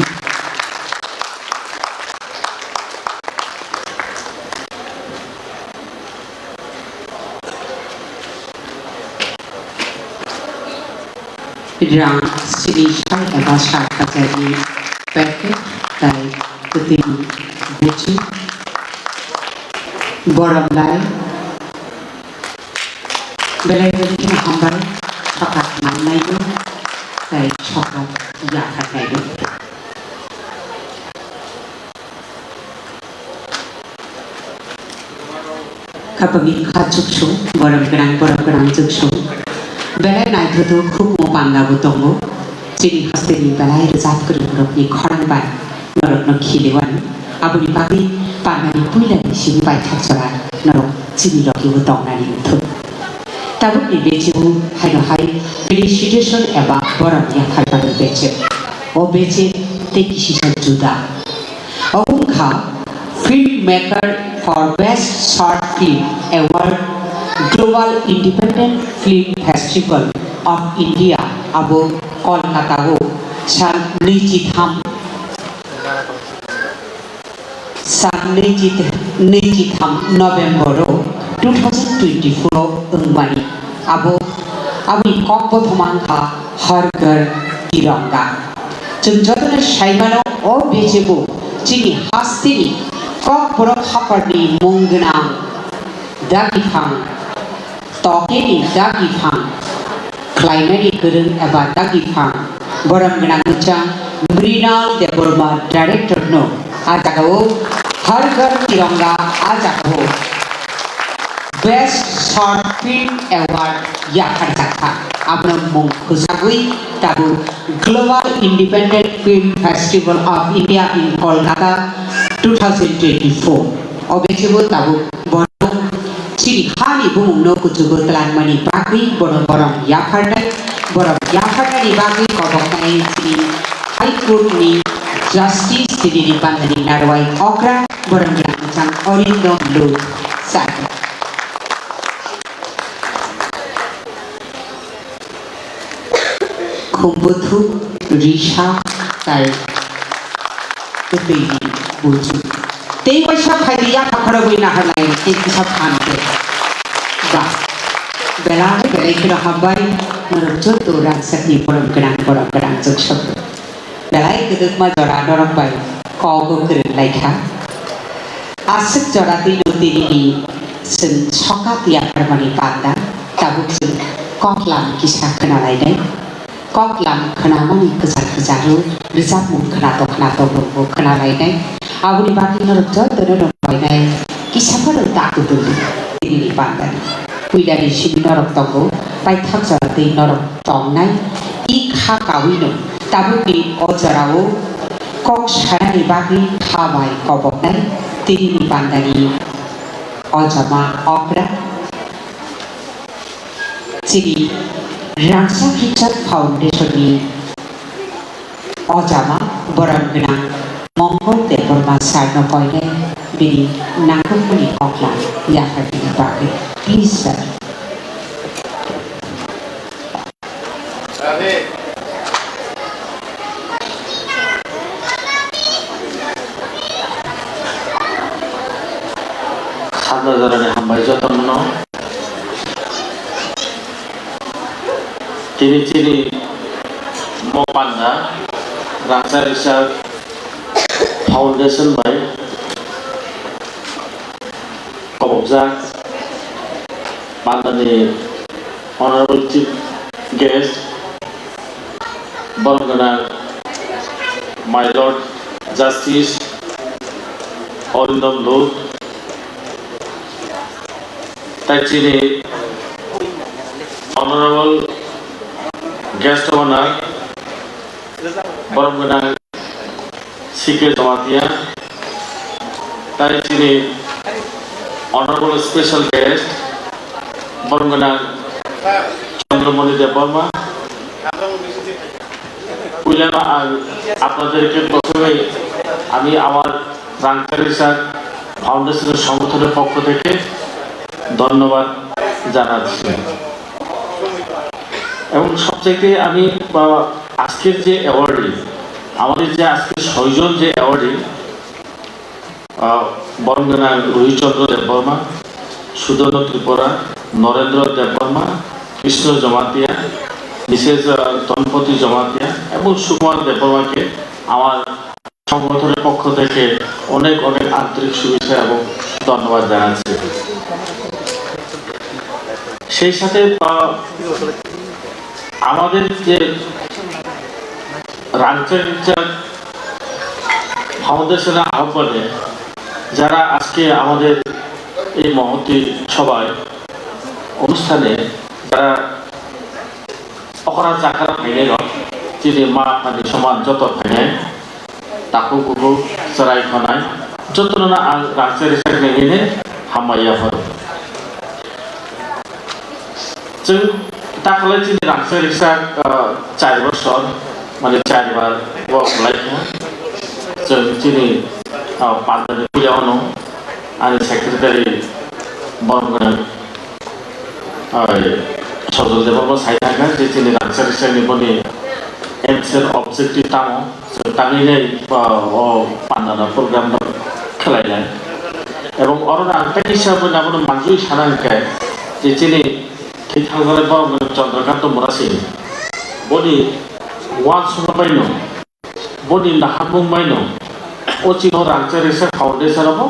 Rang sini sai eba sat hajarni packet tai kwtwi buchi borom lai. Belai belai kheno hambai, sokat mannaibo tei sokat yapharnaibo. Kabangni kha chuksung, borom gwnang, borom gwnang chuksung. Belai naithothok khukmo pandabo tongo. Chini hasteni belai rwchap kwrwng rokni khorang bai norokno khiliwani. Aboni bagwi pandani puilani simi paithak jora norok chini logi-o tongnani wngthok. Tabukni bechebo haino hai felicitation eba borom yapharmani bechep. O bechep tei kisisa juda. Obo wngkha Filmmaker for Best Short Film Award, Global Independent Film Festival of India, abo Kolkata-o sal nwichitham, sal nwichi-, nwichitham November-o two thousand twenty-four-o wngmani. Abo, aboni kokbothoma wngkha Har Ghar Tiranga. Chwng jotono saimano, o bechebo chini hasteni Kokborok haphangni mung gwnang dagiphang, tokeni dagiphang, khlaimani kwrwng eba dagiphang, borom gwnang kwchang Mrinal Debbarma director-no a jagao Har Ghar Tiranga, a jagao Best Short Film Award yapharjakha. Abono mung khujagwi tabuk Global Independent Film Festival of India in Kolkata two thousand twenty-four. O bechebo tabuk bono chini hani bumungno kuchugo twlangmani bagwi bono borom yapharnai, borom yapharnani bagwi koboknai chini High Court ni Justice chini ni bandani narwai okra borom gwnang kwchang Arindam Luth sir. Khumbuthuk, risa, tai kwtwini buju. Tei waisa phaidi yapha khorogwi naharlai tei kisa phan khe. Ba, belai belai kheno hambai, norok joto rangchakni borom gwnang, borom gwnang chwng sokro. Belai kwdwkma jora norok bai kok kwrwng lai kha. Aswk jora twi no tini ni chwng sokat yapharmani panda, tabuk chwng koklam kisa khna lainai. Koklam khnamani kwchar kwcharo rwchapmung khnato khnato bo khna lainai. Aboni bagwi norok jotono rwng lainai. Kisa phano ta kutung tini ni panda ni. Puila ni simi norok tongo, paithak jora twi norok tongnai, i kha kaui no. Tabukni o jorao kok sanani bagwi kha bai koboknai tini ni bandani ojama okra chini Rangchak Richard Foundation ni ojama borom gwnang Mongol Debbarma sir no koinai bini nangkukmani koklam yapharnani bagwi. Please, sir. Khajna jorani hambai jotono. Tini chini mo panda Rangchak Richard Foundation bai kobokjak pandani Honorable Chief Guest, borom gwnang My Lord Justice Arindam Luth, tai chini Honorable Guest of Honor, borom gwnang C K Jamatia, tai chini Honorable Special Guest, borom gwnang Chandramani Debbarma, পুইলানো আং আপনাদেরকে প্রথমে আমি আমার রাংচারিসা ফাউন্ডেশনের সংগঠনের পক্ষ থেকে ধন্যবাদ জানাচ্ছি। এবং সবচাইতে আমি, আহ, আজকের যে অ্যাওয়ার্ডি, আমাদের যে আজকে ছয়জন যে অ্যাওয়ার্ডি, আহ, বরণ গোনাং রোহিত চন্দ্র দেববর্মা, সুধন্য ত্রিপুরা, নরেন্দ্র দেববর্মা, কৃষ্ণ জমাতিয়া, মিসেস, আহ, ধনপতি জমাতিয়া এবং সুকুমার দেববর্মাকে আমার সংগঠনের পক্ষ থেকে অনেক অনেক আন্তরিক শুভেচ্ছা এবং ধন্যবাদ জানাচ্ছি। সেই সাথে, আহ, আমাদের যে রাংচারিসা ফাউন্ডেশনের আহ্বানে যারা আজকে আমাদের এই মহতী সভায়, অনুষ্ঠানে যারা okra chakra phainai rok, chini ma aphani soman joto phainai, takhuk bukhuk, chwrai khonai, jotono no ang rangchak rwchak nini hambai yapharo. Chwng takhalai chini rangchak rwchak, ah, char bosor, mane char bar o khlai kha. Chwng chini, ah, pandani puila ono ani secretary borok gwnang, ah, Sojol Debbarma sai thangkha je chini rangchak rwchakni boni M C R objective tamo. Tangwi nai, ah, o pandana program no khlai lai. Ebong oro ang tei kisa bo abono manjui sana hwnkhe je chini thwi thangjaknai borok Chandrakanta Murasing boni uansukma baino, boni naharmung baino o chini Rangchak Risa Foundation abo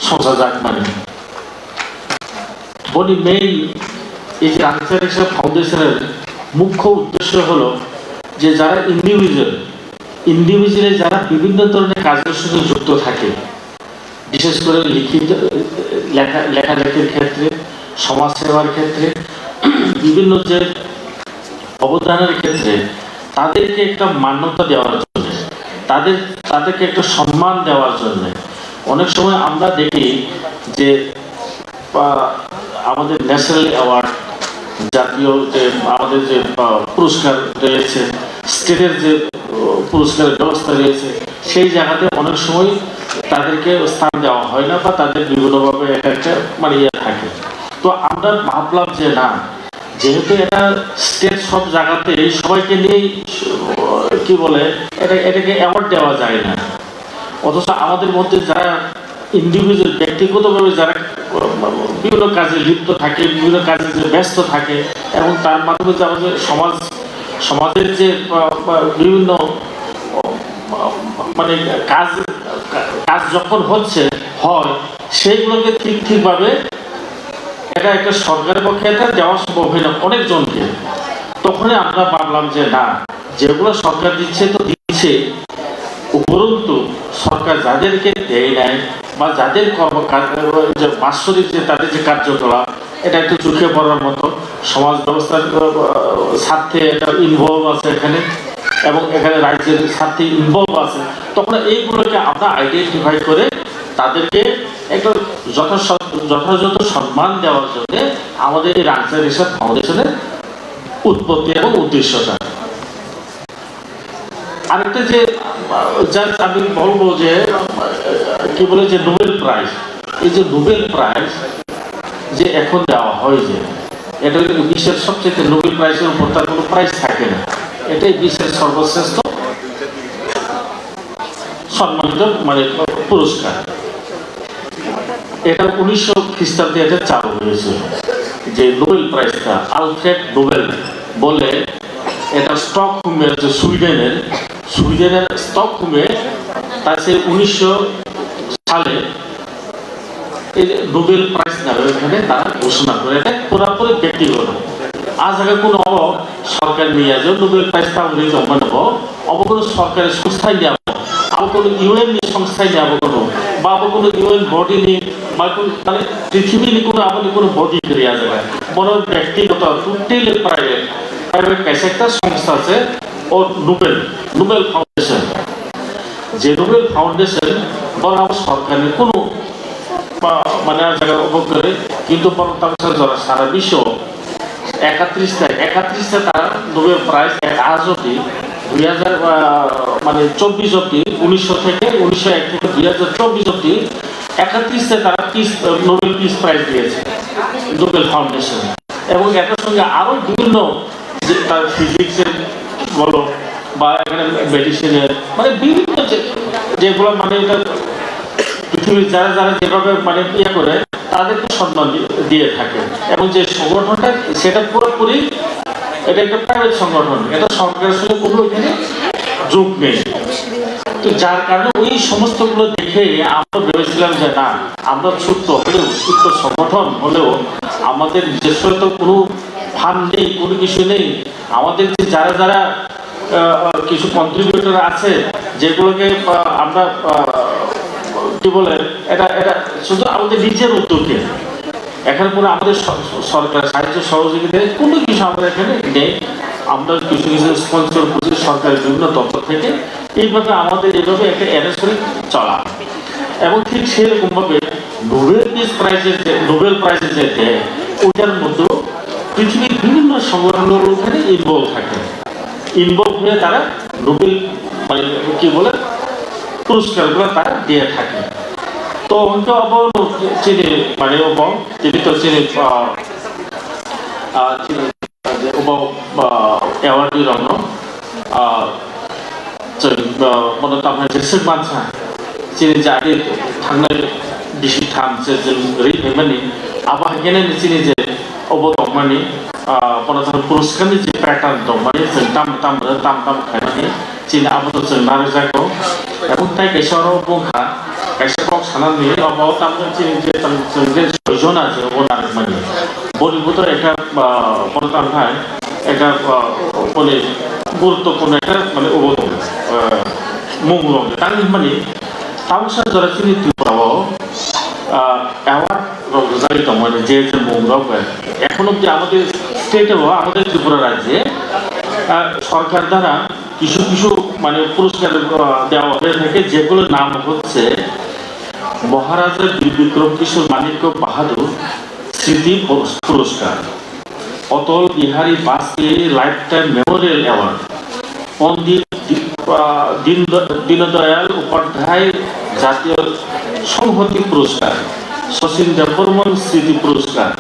songchajak mani. Boni main এই যে রাংচারিসা ফাউন্ডেশনের মুখ্য উদ্দেশ্য হলো যে যারা individual, individually যারা বিভিন্ন ধরনের কাজের সঙ্গে যুক্ত থাকে, বিশেষ করে লিখিত, লেখা, লেখালেখির ক্ষেত্রে, সমাজ সেবার ক্ষেত্রে, বিভিন্ন যে অবদানের ক্ষেত্রে তাদেরকে একটা মান্যতা দেওয়ার জন্য, তাদের, তাদেরকে একটা সম্মান দেওয়ার জন্য। অনেক সময় আমরা দেখি যে, আহ, আমাদের ন্যাশনাল অ্যাওয়ার্ড, জাতীয় যে আমাদের যে, আহ, পুরস্কার রয়েছে, স্টেটের যে, আহ, পুরস্কারের ব্যবস্থা রয়েছে, সেই জায়গাতে অনেক সময় তাদেরকে স্থান দেওয়া হয় না বা তাদের বিভিন্নভাবে এটা একটা মানে ইয়ে থাকে। তো আমরা ভাবলাম যে না, যেহেতু এটা স্টেট সব জায়গাতে সবাইকে নিয়েই, আহ, কি বলে, এটা, এটাকে অ্যাওয়ার্ড দেওয়া যায় না। অথচ আমাদের মধ্যে যারা ইন্ডিভিজুয়াল, ব্যক্তিগতভাবে যারা, আহ, বিভিন্ন কাজে লিপ্ত থাকে, বিভিন্ন কাজে যে ব্যস্ত থাকে এবং তার মাধ্যমে যে আমাদের সমাজ, সমাজের যে, আহ, আহ, বিভিন্ন, আহ, মানে কাজ, কাজ যখন হচ্ছে, হয়, সেইগুলোকে ঠিক ঠিকভাবে এটা একটা সরকারের পক্ষে এটা দেওয়া সম্ভব হয় না অনেকজনকে। তখনই আমরা ভাবলাম যে না, যেগুলো সরকার দিচ্ছে তো দিচ্ছে, উপরন্তু সরকার যাদেরকে দেয় নাই বা যাদের কর্মকাণ্ড, যে বাৎসরিক যে তাদের যে কার্যকলাপ, এটা একটু চোখে পড়ার মতো, সমাজ ব্যবস্থার, আহ, স্বার্থে এটা ইনভলভ আছে এখানে এবং এখানে রাজ্যের স্বার্থে ইনভলভ আছে, তখন এইগুলোকে আমরা আইডেন্টিফাই করে তাদেরকে একটা যথাস-, যথাযথ সম্মান দেওয়ার জন্য আমাদের এই রাংচারিসা ফাউন্ডেশনের উৎপত্তি এবং উদ্দেশ্যটা। আরেকটা যে, আহ, জাস্ট আমি বলবো যে, আহ, কি বলে যে নোবেল প্রাইজ, এই যে নোবেল প্রাইজ যে এখন দেওয়া হয় যে, এটা হলো বিশ্বের সবচেয়ে, নোবেল প্রাইজের উপর তার কোনো প্রাইজ থাকে না, এটাই বিশ্বের সর্বশ্রেষ্ঠ সম্মানিত মানে পুরস্কার। এটা উনিশশো খ্রিস্টাব্দে এটা চালু হয়েছিল যে নোবেল প্রাইজটা আলফ্রেড নোবেল বলে, এটা স্টকহোমের যে সুইডেনের, সুইডেনের স্টকহোমে তার সেই উনিশশো সালে এই যে নোবেল প্রাইজ নামে ওখানে তারা ঘোষণা করে, এটা পুরাপুরি ব্যক্তিগত। আজ আগে কোনো অব সরকার নিয়ে যে নোবেল প্রাইজ তা উনি জমা নেব, অব কোনো সরকারি সংস্থায় নিয়ে, আব কোনো ইউএন সংস্থায় নিয়ে, আব কোনো, বা আব কোনো ইউএন বডি নিয়ে, বা কোনো মানে পৃথিবীর কোনো আব কোনো বডি করিয়া যাবে, বড় ব্যক্তিগত, টোটালি প্রাইভেট, প্রাইভেট কাছে একটা সংস্থা আছে, ও নোবেল, নোবেল ফাউন্ডেশন। যে নোবেল ফাউন্ডেশন বড় আব সরকারি কোনো বা মানে জায়গা উপভোগ করে, কিন্তু বরং তার সাথে যারা সারা বিশ্ব একত্রিশটা, একত্রিশটা তারা নোবেল প্রাইজ এক আজ অব্দি দুই হাজার, আহ, মানে চব্বিশ অব্দি, উনিশশো থেকে, উনিশশো এক থেকে দুই হাজার চব্বিশ অব্দি একত্রিশে তারা পিস, নোবেল পিস প্রাইজ দিয়েছে নোবেল ফাউন্ডেশন। এবং এটার সঙ্গে আরো বিভিন্ন, যে তার ফিজিক্সের বলো বা এখানে মেডিসিনের, মানে বিভিন্ন যে, যেগুলো মানে এটা পৃথিবীর যারা যারা যেভাবে মানে ইয়ে করে, তাদেরকে সম্মান দি-, দিয়ে থাকে। এবং যে সংগঠনটা, সেটা পুরোপুরি, এটা একটা প্রাইভেট সংগঠন, এটা সরকারের সঙ্গে কোনো এখানে যোগ নেই। তো যার কারণে ওই সমস্তগুলো দেখে আমরা ভেবেছিলাম যে না, আমরা ছোট্ট হলেও, ছোট্ট সংগঠন হলেও আমাদের নিজস্ব তো কোনো ফান্ড নেই, কোনো কিছু নেই। আমাদের যে যারা যারা, আহ, আহ, কিছু কন্ট্রিবিউটর আছে, যেগুলোকে, আহ, আমরা, আহ, কি বলে, এটা এটা শুধু আমাদের নিজের উদ্যোগে। এখানে কোনো আমাদের স-, স-, সরকার সাহায্য সহযোগিতা কোনো কিছু আমাদের এখানে নেই। আমরা কিছু কিছু স্পন্সর করছি সরকারের বিভিন্ন দপ্তর থেকে। এইভাবে আমাদের এইভাবে একটা অ্যারেঞ্জ করে চলা। এবং ঠিক সেরকমভাবে নোবেল পিস প্রাইজের যে, নোবেল প্রাইজের যে দেয়, ওইটার মধ্যেও পৃথিবীর বিভিন্ন সংগঠনগুলো ওখানে ইনভলভ থাকে। ইনভলভ হয়ে তারা নোবেল, মানে, কি বলে, পুরস্কারগুলো তারা দিয়ে থাকে। তো হয়তো আবার চিনি, মানে, এবং তিনি তো চিনি, আহ, আহ, চিনি, যে ওবাও, আহ, অ্যাওয়ার্ড দিলাম, আহ, Chwng, uh, bono tamo hai je swk mansa, chini je adi thangnai bisi tham se chwng rwi phaimani, abo hai khe nini chini je obo tongmani, uh, bono tamo puruskar ni je pattern tongmani, chwng tamo tamo tamo tamo khaimani, chini abo to chwng narwkjago. Ebong tai kaisa oro bung kha, kaisa kok sanani, obo tamo chini je chwng je soi jona je obo narwkmani. Boni buto ekta, uh, bono tamo hai, ekta, uh, boni guruttopurno ekta, mane, obo tongo, uh, mung rok tang hwnmani tabuksa jora chini Tripura o, uh, award rok rwjagwi tongmani je je mung rok bai এখন অবধি আমাদের স্টেটে ও আমাদের ত্রিপুরা রাজ্যে, আহ, সরকার দ্বারা কিছু কিছু মানে পুরস্কার, আহ, দেওয়া হয়ে থাকে, যেগুলোর নাম হচ্ছে মহারাজা বীর বিক্রম কিশোর মাণিক্য বাহাদুর স্মৃতি পুরস-, পুরস্কার, অটল বিহারী বাজপেয়ী লাইফটাইম মেমোরিয়াল অ্যাওয়ার্ড, পণ্ডিত দি-, আহ, দীনদ-, দীনদয়াল উপাধ্যায় জাতীয় সংহতি পুরস্কার, শচীন দেববর্মন স্মৃতি পুরস্কার,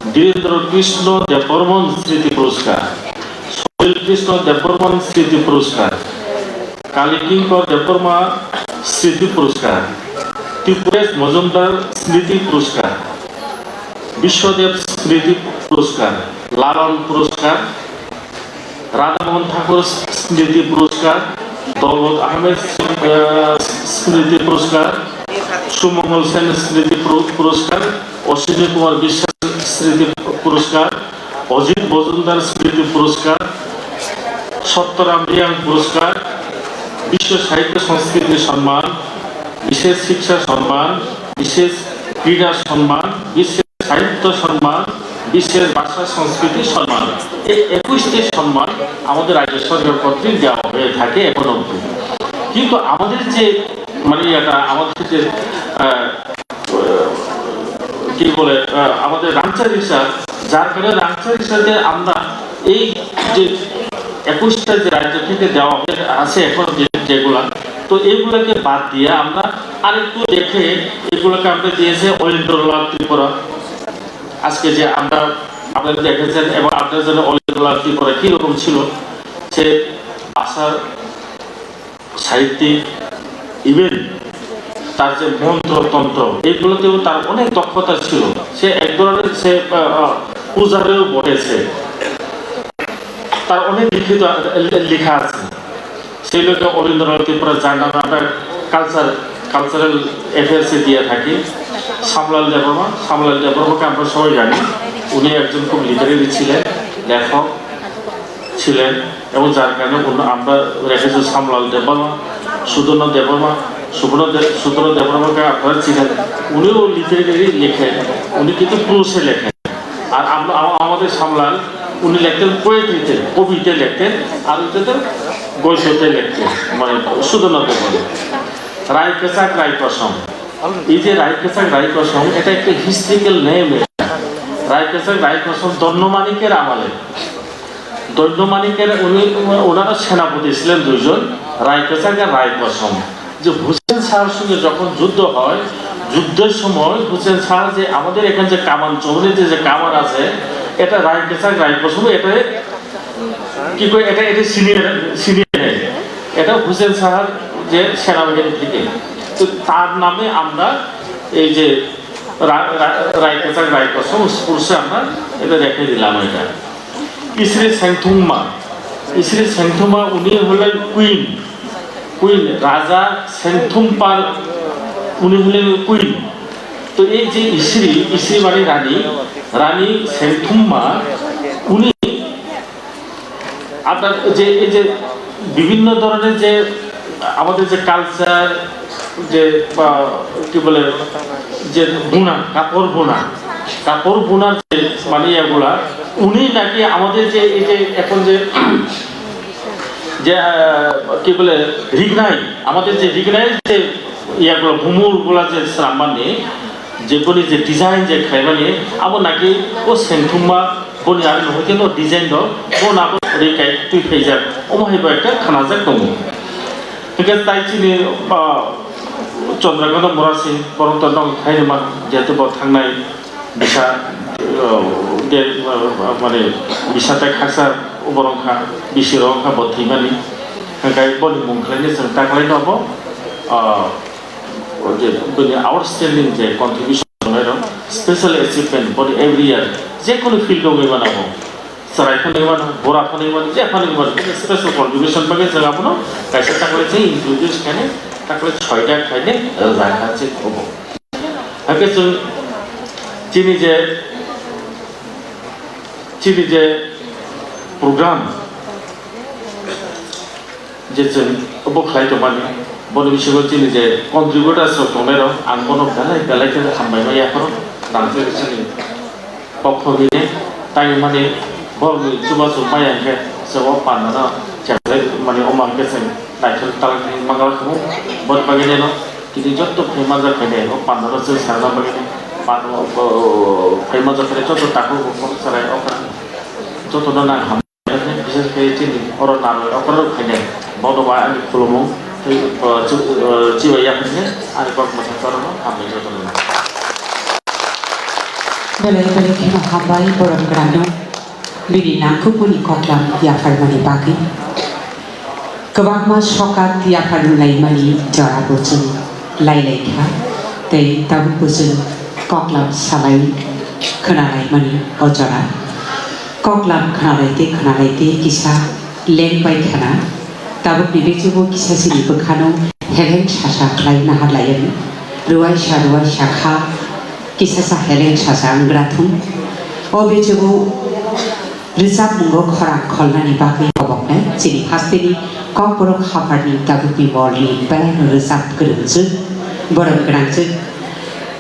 বীরেন্দ্র কৃষ্ণ দেববর্মন স্মৃতি পুরস্কার, সলিল কৃষ্ণ দেববর্মন স্মৃতি পুরস্কার, কালীকিঙ্কর দেববর্মা স্মৃতি পুরস্কার, ত্রিপুরেশ মজুমদার স্মৃতি পুরস্কার, বিশ্বদেব স্মৃতি পুরস্কার, লালন পুরস্কার, রাধামোহন ঠাকুর স্মৃতি পুরস্কার, দৌলত আহমেদ, আহ, স্মৃতি পুরস্কার, সুমঙ্গল সেন স্মৃতি পুর-, পুরস্কার, অশ্বিনী কুমার বিশ্বাস স্মৃতি পুরস্কার, অজিত মজুমদার স্মৃতি পুরস্কার, সত্যরাম রিয়াং পুরস্কার, বিশ্ব সাহিত্য সংস্কৃতি সম্মান, বিশেষ শিক্ষা সম্মান, বিশেষ ক্রীড়া সম্মান, বিশেষ সাহিত্য সম্মান, বিশেষ ভাষা সংস্কৃতি সম্মান। এই একুশটি সম্মান আমাদের রাজ্য সরকার কর্তৃক দেওয়া হয়ে থাকে এখন অবধি। কিন্তু আমাদের যে, মানে, এটা আমাদের যে, আহ, কি বলে, আহ, আমাদের রাংচা রিসার্চ, যার কারণে রাংচা রিসার্চে আমরা এই যে একুশটা যে রাজ্য থেকে দেওয়া হয়ে আছে এখন যে, যেগুলা, তো এইগুলোকে বাদ দিয়ে আমরা আরেকটু দেখে এগুলোকে আমরা দিয়েছে অল ইন্ডিয়া ত্রিপুরা। আজকে যে আমরা, আপনারা দেখেছেন এবং আপনারা জানেন অল ইন্ডিয়া ত্রিপুরা কীরকম ছিল, সে ভাষা, সাহিত্যিক, ইভেন তার যে মন্ত্রতন্ত্র, এগুলোতেও তার অনেক দক্ষতা ছিল। সে এক ধরনের সে, আহ, আহ, পূজারীও বটে সে। তার অনেক লিখিত, আহ, লে-, লেখা আছে। সেই লোকে অল ইন্ডিয়া ত্রিপুরা, যার নামে আমরা কালচার, কালচারাল অ্যাফেয়ার্সে দিয়ে থাকি। শ্যামলাল দেববর্মা, শ্যামলাল দেববর্মাকে আমরা সবাই জানি, উনি একজন খুব লিটারেরি ছিলেন, লেখক ছিলেন। এবং যার কারণে অন্য আমরা রেখেছি শ্যামলাল দেববর্মা, সুধন্য দেববর্মা, সুবর্ণ দে-, সুধন্য দেববর্মাকে আপনারা চিনেন, উনিও লিটারেরি লেখেন, উনি কিন্তু প্রোসে লেখেন। আর আমরা, আমা-, আমাদের শ্যামলাল, উনি লেখতেন পোয়েট্রিতে, কবিতে লেখতেন, আর ওইটাতে গদ্যতে লেখতেন, মানে সুধন্য দেববর্মা। রায় কেচাক রায় কসম, এই যে রায় কেচাক রায় কসম, এটা একটা হিস্ট্রিক্যাল নেম। এটা রায় কেচাক রায় কসম দণ্ডমাণিক্যের আমলে দণ্ডমাণিক্যের উনি, ওনারা সেনাপতি ছিলেন দুইজন, রায় কেচাক আর রায় কসম। যে হুসেন শাহর সঙ্গে যখন যুদ্ধ হয়, যুদ্ধের সময় হুসেন শাহ যে আমাদের এখানে যে কামান, চৌনিতে যে কামান আছে, এটা রায় কেচাক, রায় কসম, এটা কি করে, এটা, এটা ছিনিয়ে, ছিনিয়ে নেয়। এটা হুসেন শাহর যে সেনাবাহিনী থেকে। তো তার নামে আমরা এই যে রা-, রা-, রায় কেচাক, রায় কসম, স্পোর্টসে আমরা এটা রেখে দিলাম এটা। Isri Sengthumma, Isri Sengthumma উনি হলেন কুইন, কুইন রাজা সেংথুম্পার উনি হলেন কুইন। তো এই যে ইসরি, ইসরি মানে রানী, রানী সেংথুম্মা উনি আপনার যে এই যে বিভিন্ন ধরনের যে আমাদের যে কালচার, যে, বা, কি বলে, যে বোনা, কাপড় বোনা, কাপড় বোনার যে মানে ইয়েগুলা, উনি নাকি আমাদের যে এই যে এখন যে, যে, আহ, কি বলে, রিগনাই, আমাদের যে রিগনাই যে ইয়েগুলো, ভুমুরগুলা যে শ্রাম্বানি, যে বনি যে ডিজাইন যে খাইবানি, abo নাকি ও সেংথুম্মা boni ari no hwnkhe no design rok bo nabo ri kai twi phaijak, omo hai bo ekta khanajak tongo. Hwnkhe tai chini, ah, Chandrakanta Murasing borok to nok khairima, jehetu bo thangnai bisa, ah, de, ah, mane bisa tai khaksa borok kha, bisi rok kha bo thwimani. Hwnkhe boni mung khlainai chwng ta khlai no bo, ah, O je bini outstanding je contribution tongnai rok, special achievement boni every year je kono field o wngwi mano bo, chwrai phano wngwi mano, bura phano wngwi mano, je phano wngwi mano, bini special contribution bagwi chwng abono kaisa takhwlai se introduce khainai, takhwlai soita khainai rwjak ha se obo. Hakhe chwng chini je, chini je program, je chwng bo khlai tongmani, boni bisingo chini je contributors rok tongnai rok, ang bono belai belai khe hambai ma yapharo, nang chini pokho bini tai mani borokni chubachu maya hwnkhe chwng o pandano cheplai mani omo hwnkhe chwng naithok talai manglak kho, boni bagwi neno tini joto phai manjak khainai o pandano chwng sarna bagwi pando phai manjak khainai joto takhuk bukhuk chwrai okra jotono nang ham. Bises khe chini oro narwk okra rok khainai, bono bai ani khulumung tei, uh, chu-, uh, chibai ya khainai ani kok mwthang chorokno hambai jotono. Belai belai kheno hambai borok rano bini nangkukmani koklam yapharmani bagwi. Kwbangma sokat yapharlaimani jora bo chwng lai lai kha, tei tabukbo chwng koklam salai khwnalaimani o jora. Koklam khwnalai tei khwnalai tei kisa leng pai khana. Tabukni bechugo kisa chini bwkhano heleng sasa khlai naharlaiwi. Ruaisa ruaisa kha, kisasa heleng sasa wngwi thung. O bechugo rwchapmungo khorang kholnani bagwi koboknai chini hasteni Kokborok hapharni tabukni molni belaino rwchap kwrwngjwk, borom gwnangjwk.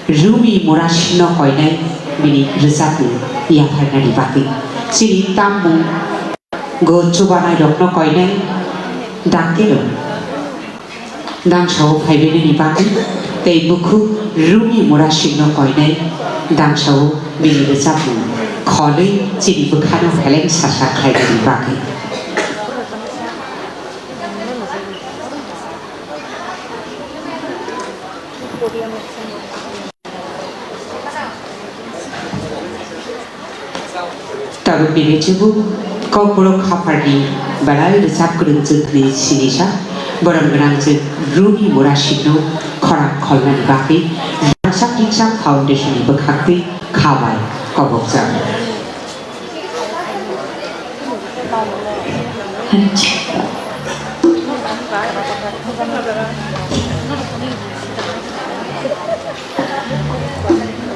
Rumi Murasingno koinai bini rwchapmung yapharnani bagwi chini tammungo chubanairokno koinai daktirok dangsao phaibainani bagwi tei bukhuk Rumi Murasingno koinai dangsao bini rwchapmung kholwi chini bwkhano heleng sasa khlainani bagwi. Tabukni bichugo Kokborok hapharni belai rwchap kwrwngjwkni sinisa borom gwnangjwk Rumi Murasingno khorang kholnani bagwi Rangchak Ringchak Foundation ni bwkhaktwi kha bai kobokjak.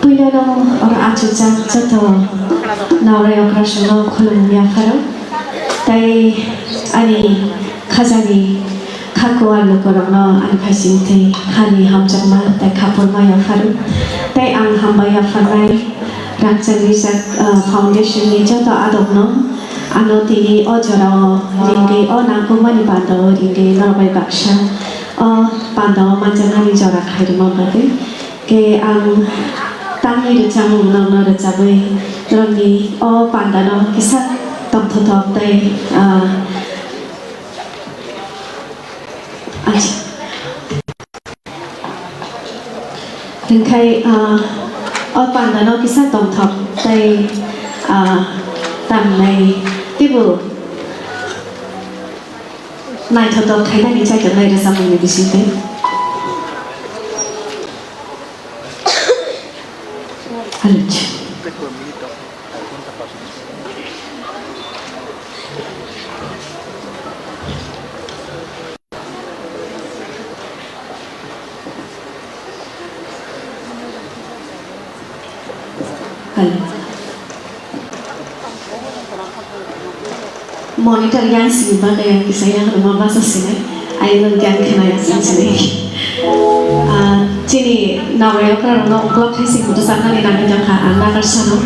Puilano oro achukjak joto naorai okrasongno khulumung yapharo. Tei ani khajani khaku ar lukurokno ani phaisingtwi hani hamjakma tei khapurma yapharo. Tei ang hambai yapharnai Rangchak Rijak, ah, Foundation ni joto adokno ano tini o jorao ringwi, o nangkukmani bandao ringwi norok bai baksa o bandao manjaknani jora khairwma bagwi. Khe ang tamni rwchapmung norokno rwchapwi norokni o bandano kisa tongthok Thothok tei, ah, achi-, hwnkhai, ah, o pandano kisa tongthok tei, ah, tamnai teibo naithothok khainani chaitongnai rwchapmungni bisingtwi. Haloch. Haloch. Monitor yang sini bagwi ang kisa yang rwma basa sini. Ayang yang khna yang sini. Ah, chini nawi okra rwno uklok hai sing mutu saknani nangwi tongkha ang nagar sano.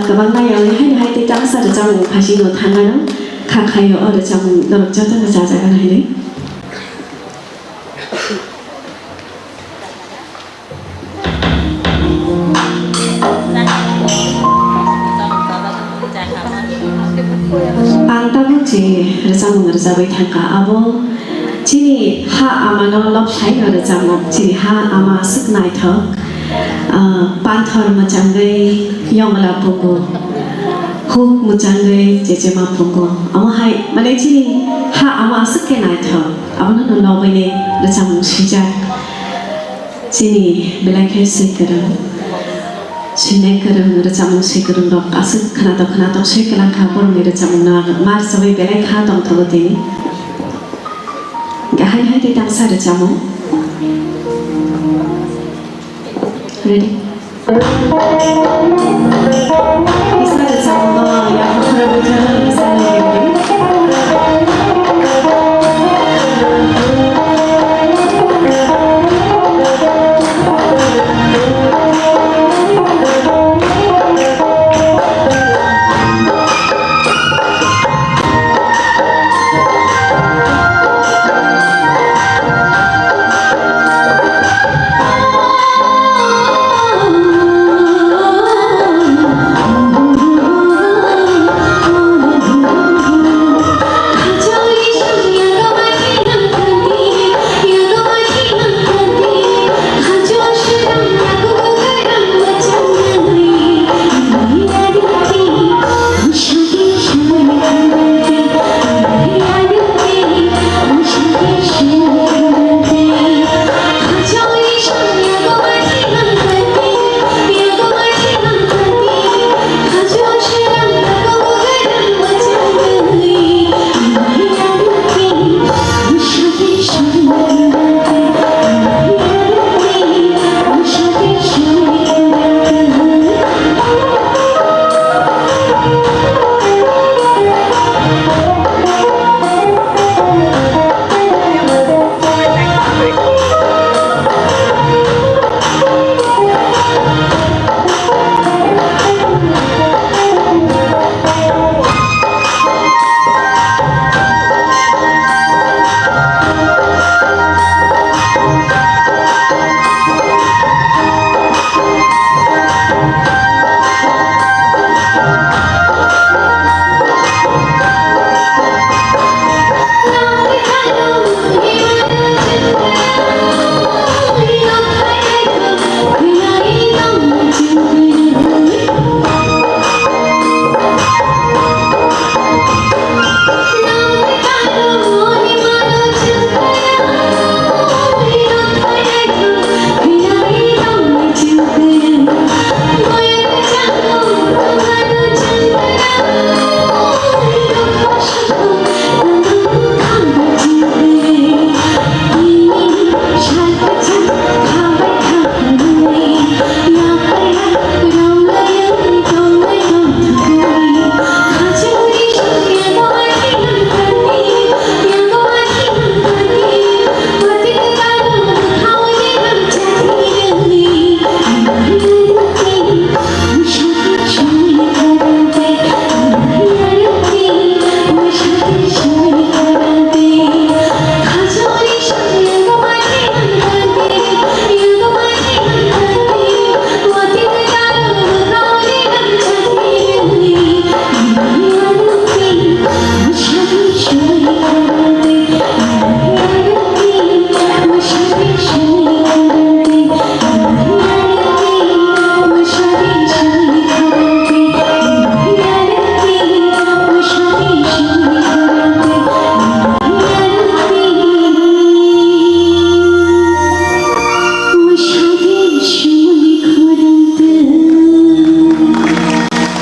Kwbangma yangwi haino hai tei tamsa rwchapmung phaisingno thangano kha khaio, o rwchapmung norok jotono chajagan hinwi. Ang tabuk je rwchapmung rwchapwi thangkha, abo chini ha amano lobsaino rwchapmung, chini ha ama aswk naithok, ah, panthor mwchangwi yongla pungo, huk mwchangwi chechema pungo. Omo hai, mane, chini ha ama aswk khe naithok, abono no lobwini rwchapmung swijak. Chini belai khe swi kwrwng, swinai kwrwng, rwchapmung swi kwrwng rok aswk khwnatok khwnatok swi kwlang kha, borokni rwchapmung no ang ma rwchapwi belai kha tongthogo tini. Haiphai tei tamsa rwchapmung. Ready?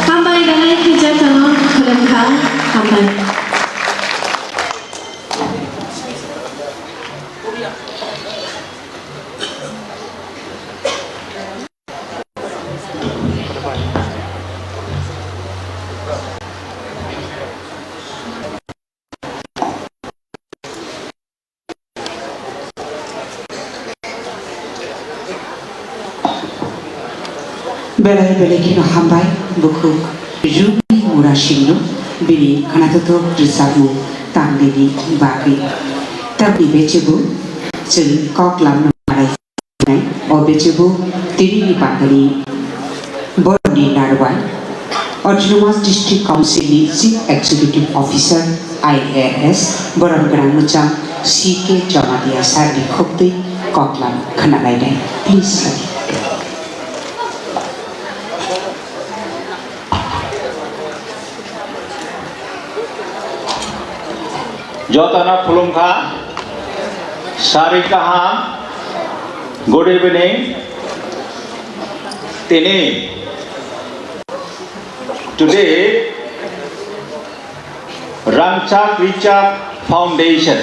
Hambai, belai khe jotono khulumkha. Hambai. Belai belai kheno hambai bukhuk Rumi Murasingno bini khwnathok rwchapmung tangnaini bagwi. Tamni bechebo chwng kok lamno manai. O bechebo tinini bagwini borokni narwai Autonomous District Council ni Chief Executive Officer, I A S, borom gwnang mwchang C K Jamatia sir ni khuktwi koklam khwnalainai. Please, sir. Jotono khulumkha, sari kaham, good evening. Tini, today, Rangchak Richak Foundation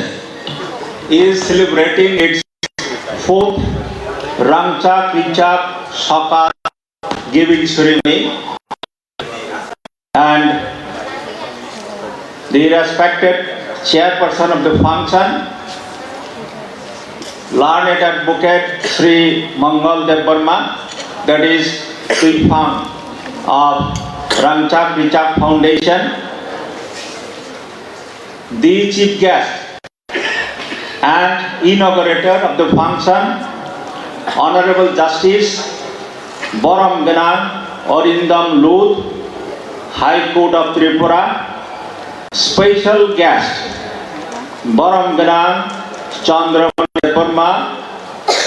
is celebrating its fourth Rangchak Richak Sokar giving ceremony, and the respected chairperson of the function, learned advocate Sri Mangal Debbarma, that is Tuiphang of Rangchak Richak Foundation, the chief guest and inaugurator of the function, Honorable Justice Borom Gwnang Arindam Lut, High Court of Tripura, special guest Borom Gwnang Chandramani Debbarma,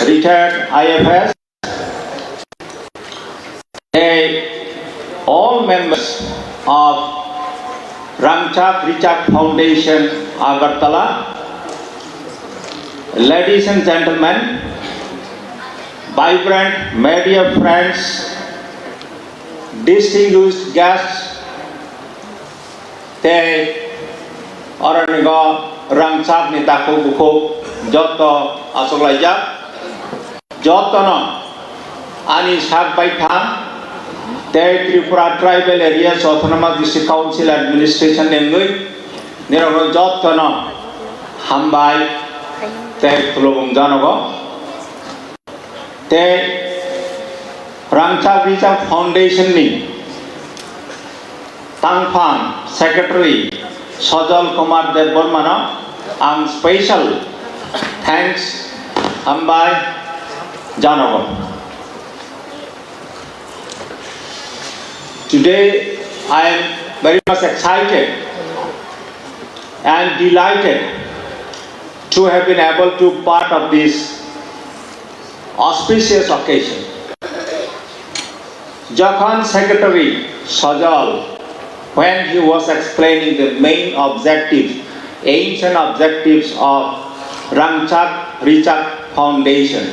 retired I F S, Hey, all members of Rangchak Richak Foundation, Agartala, ladies and gentlemen, vibrant media friends, distinguished guests, tei oronigo rangchakni takhuk bukhuk joto achuklaijak. Jotono ani sak baithang tei Tripura Tribal Areas Autonomous District Council Administration ni wngwi nirokno jotono hambai tei khulumung janogo. Tei Rangchak Richak Foundation ni tangphang secretary Sojol Kumar Debbarmano ang special thanks hambai janogo. Today I am very much excited and delighted to have been able to part of this auspicious occasion. Jokhon Secretary Sojol, when he was explaining the main objectives, aims and objectives of Rangchak Richak Foundation,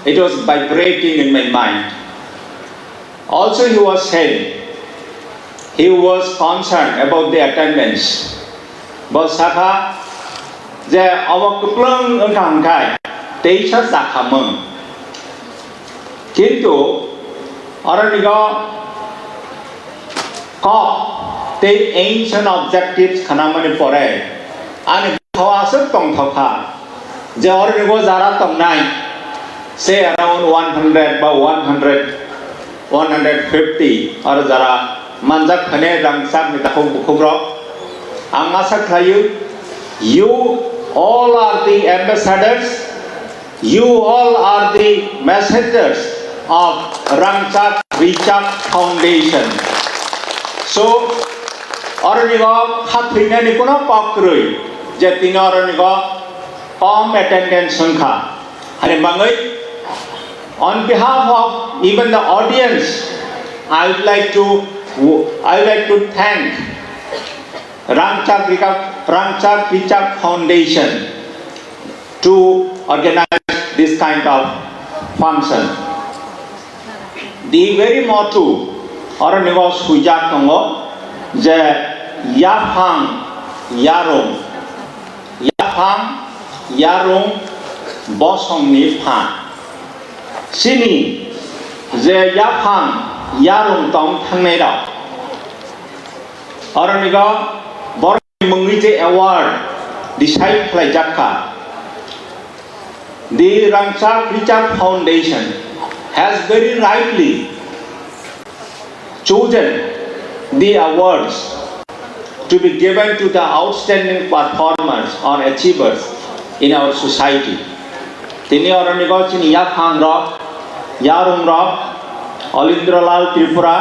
it was vibrating in my mind. Also, he was saying he was concerned about the attendance. Bo sakha je obo kwplwng wngkha hwnkhai teisa chakhamung. Kintu oronigo kok tei aims and objectives khnamani pore ani bwkhao aswk tongthokha je oronigo jara tongnai, say around one hundred ba one hundred, one hundred fifty aro jara manjak phainai rangchakni takhuk bukhukrok. Ang asa khlaio, you all are the ambassadors, you all are the messengers of Rangchak Richak Foundation. So, oronigo khathwinani kuno kok kwrwi je tini oronigo kom attendance wngkha. Ani bagwi, on behalf of even the audience, I would like to, I would like to thank Rangchak Richak, Rangchak Richak Foundation to organize this kind of function. The very motto oronigo swijak tongo je yaphang yarung, yaphang yarung bosongni pha. Chini je yaphang yarung tong thangnai rok oronigo borok mungwi je award decide khlaijak kha. The Rangchak Richak Foundation has very rightly chosen the awards to be given to the outstanding performers or achievers in our society. Tini oroni go chini yaphang rok, yarung rok, Olindra Lal Tripura,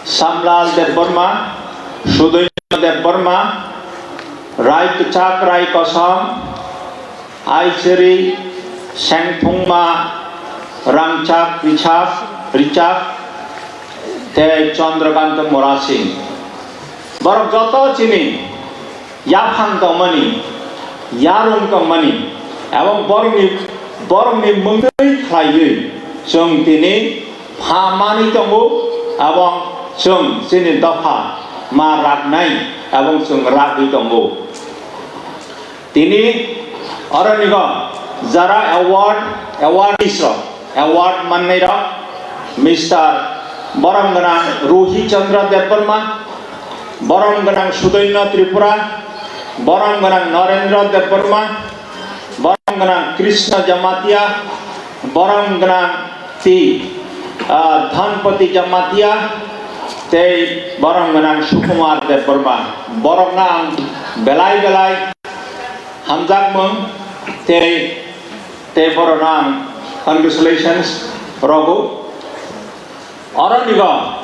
Samlal Debbarma, Sudoino Debbarma, Rai Kwchak Rai Kosom, Aisiri, Sengthungma, Rangchak Richak, Richak, tei Chandrakanta Murasing. Borok joto chini yaphang tongmani, yarung tongmani, ebong borokni, borokni mungtwi khlaiwi chwng tini pha manwi tongo, ebong chwng chini dopha ma raknai, ebong chwng ragwi tongo. Tini oronigo jara award, awardees rok, award mannai rok, Mister Borom gwnang Ruhi Chandra Debbarma, Borom gwnang Sudoino Tripura, Borom gwnang Narendra Debbarma, Borom gwnang Krishna Jamatia, Borom gwnang ti, ah, Dhanpati Jamatia, tei borom gwnang Sukumar Debbarma. Borokno ang belai belai hamjakmung tei, tei borokno ang congratulations rogo. Oronigo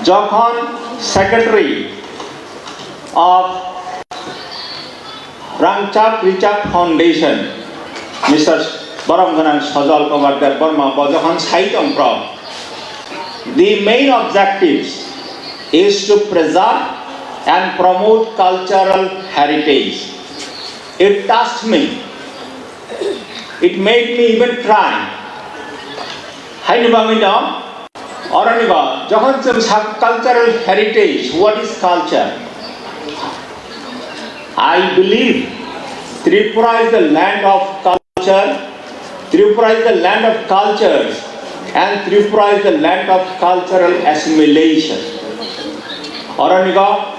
jokhon secretary of Rangchak Richak Foundation, Mister Borom gwnang Sajal Kumar Debbarma bo jokhon sai tongpro, the main objectives is to preserve and promote cultural heritage. It touched me. It made me even cry. Haini bagwi no, oronigo jokhon chwng sa cultural heritage, what is culture? I believe Tripura is the land of culture. Tripura is the land of cultures and Tripura is the land of cultural assimilation. Oronigo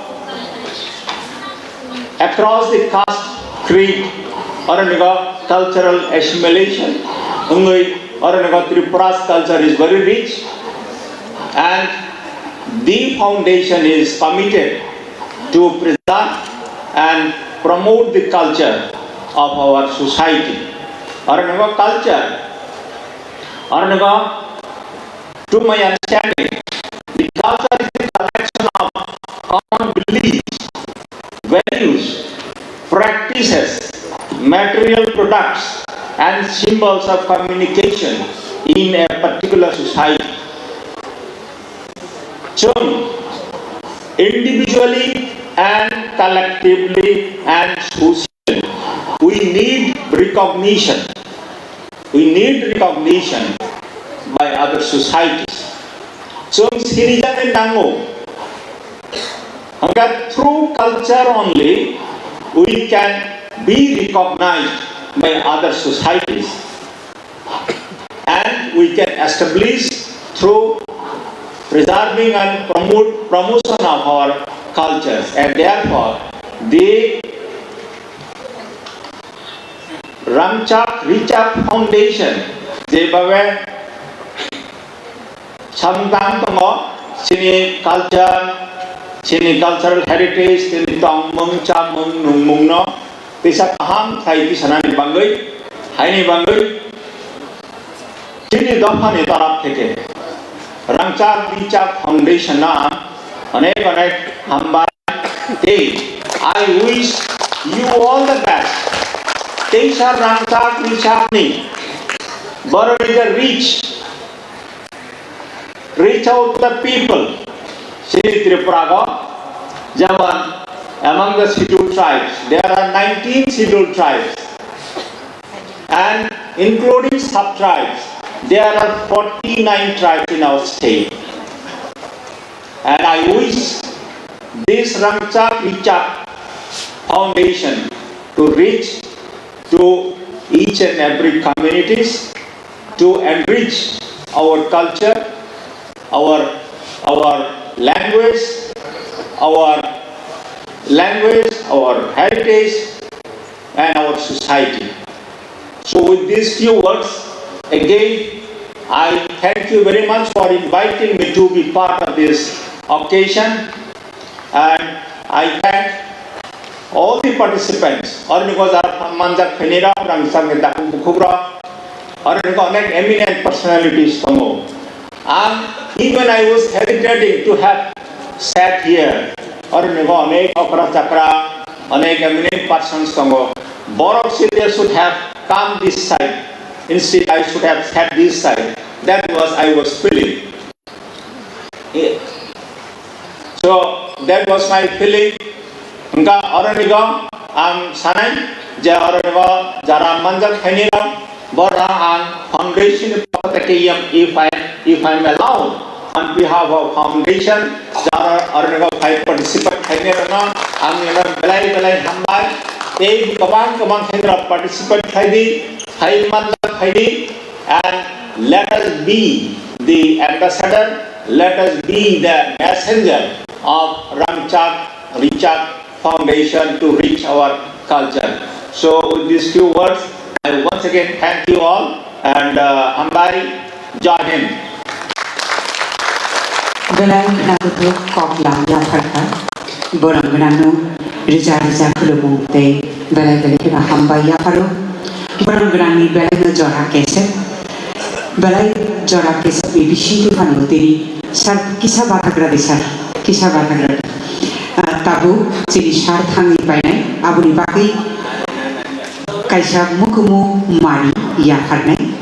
across the caste creed, oronigo cultural assimilation wngwi, oronigo Tripura's culture is very rich, and the foundation is committed to preserve and promote the culture of our society. Oronigo culture, oronigo, to my understanding, the culture is the collection of common beliefs, values, practices, material products, and symbols of communication in a particular society. Chwng individually and collectively and socially, we need recognition. We need recognition by other societies. Chwng sinijagwi nango. Hwnkhe through culture only we can be recognized by other societies. And we can establish through preserving and promote, promotion of our cultures, and therefore the Rangchak Richak Foundation jebhabe samung tang tongo, chini culture, chini cultural heritage, chini tongmung, chamung, nungmungno tisa kaham khlai tisanani bagwi, haini bagwi chini dophani torop theke Rangchak Richak Foundation no ang onek onek hambai. Hey, I wish you all the best. Teisa Rangchak Richakni borok is a rich, reach out to the people. Chini Tripura go, jemon among the scheduled tribes, there are nineteen scheduled tribes, and including sub-tribes, there are forty-nine tribes in our state. And I wish this Rangchak Richak Foundation to reach to each and every communities to enrich our culture, our, our language, our language, our heritage, and our society. So with these few words, again, I thank you very much for inviting me to be part of this occasion, and I thank all the participants. Oro ni go jara manjak phaini rok, rangchak ni dakhuk bukhuk rok, oro ni go onek eminent personalities tongo. Ang, even I was hesitating to have sat here. Oro ni go onek okra chakra, onek eminent persons tongo. Borok se they should have come this side. Instead, I should have sat this side. That was I was feeling. So that was my feeling. Hingka oro ni go ang sanai je oro ni go jara manjak phaini rok, borok ang foundation ni pokho theke, if I, if I am allowed, on behalf of foundation, jara oro ni go phai participate khaini rok no ang belai belai hambai. Tei kwbang kwbang khe participate khaidi, phai manjak phaidi. And let us be the ambassador, let us be the messenger of Rangchak Richak Foundation to reach our culture. So with these few words, I once again thank you all and uh, Hambai, Jai Hind. Belai khwnakuthuk kok lam yapharkha. Borok gwnangno rwja rwja khulumung tei belai belai kheno hambai yapharo. Borok gwnangni belaino jora kesep, belai jora kesepni bisingtwi phano tini sar kisa bathagra de sar, kisa bathagra de. Ah, tabuk chini sar thangwi painai, aboni bagwi kaisa mukumu mari yapharnai.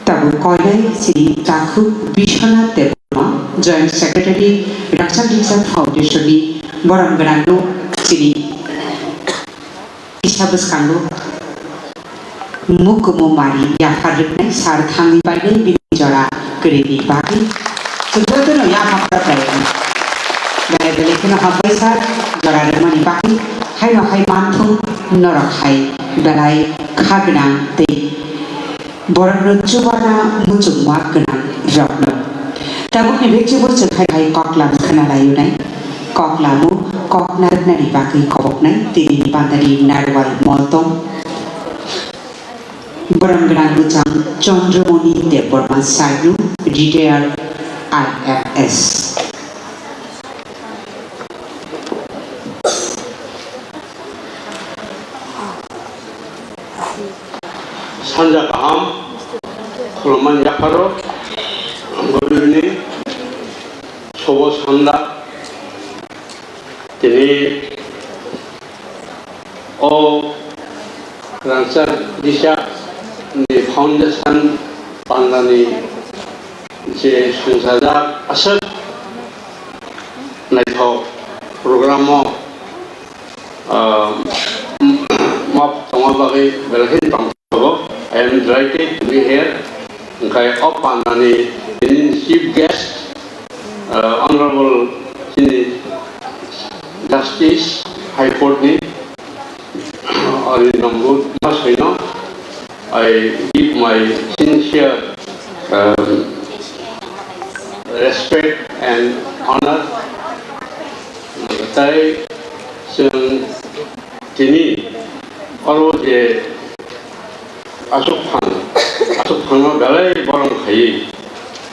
Tabuk koinai chini takhuk Biswanath Debbarma, Joint Secretary, Rakchak Diksa Foundation ni borok gwnangno chini kisa bwskango mukumu mari yaphar rwnai sar thangwi painai bini jora kwrwini bagwi. Chwng jotono yaphar rwnai. Belai belai kheno hambai sar jora rwmani bagwi. Haino hai manthung norok hai belai kha gwnang tei borokno chubana muchungma gwnang rokno. Tabukni bikchibo chwng hai hai koklam khna layunai. Koklamo kok narwknani bagwi koboknai tini ni bandari narwai moltong. Borok gwnang bwchang Chandramoni Debbarma Sainu, retired I F S. Sanja kaham, khulumani yapharo, good evening, sobo sanda, tini o Rangchak Disa ni foundation pandani je sungsajak aswk naithok program o, ah, map tongma bagwi belai kheno tongthokgo. I am delighted to be here. Hwnkhe o pandani tini chief guest, ah, Honorable chini Justice High Court ni Arindam Bhut Mahasoino, I give my sincere, um, respect and honor. Tai chwng tini oro je aswk phang, aswk phangno belai borom khaiwi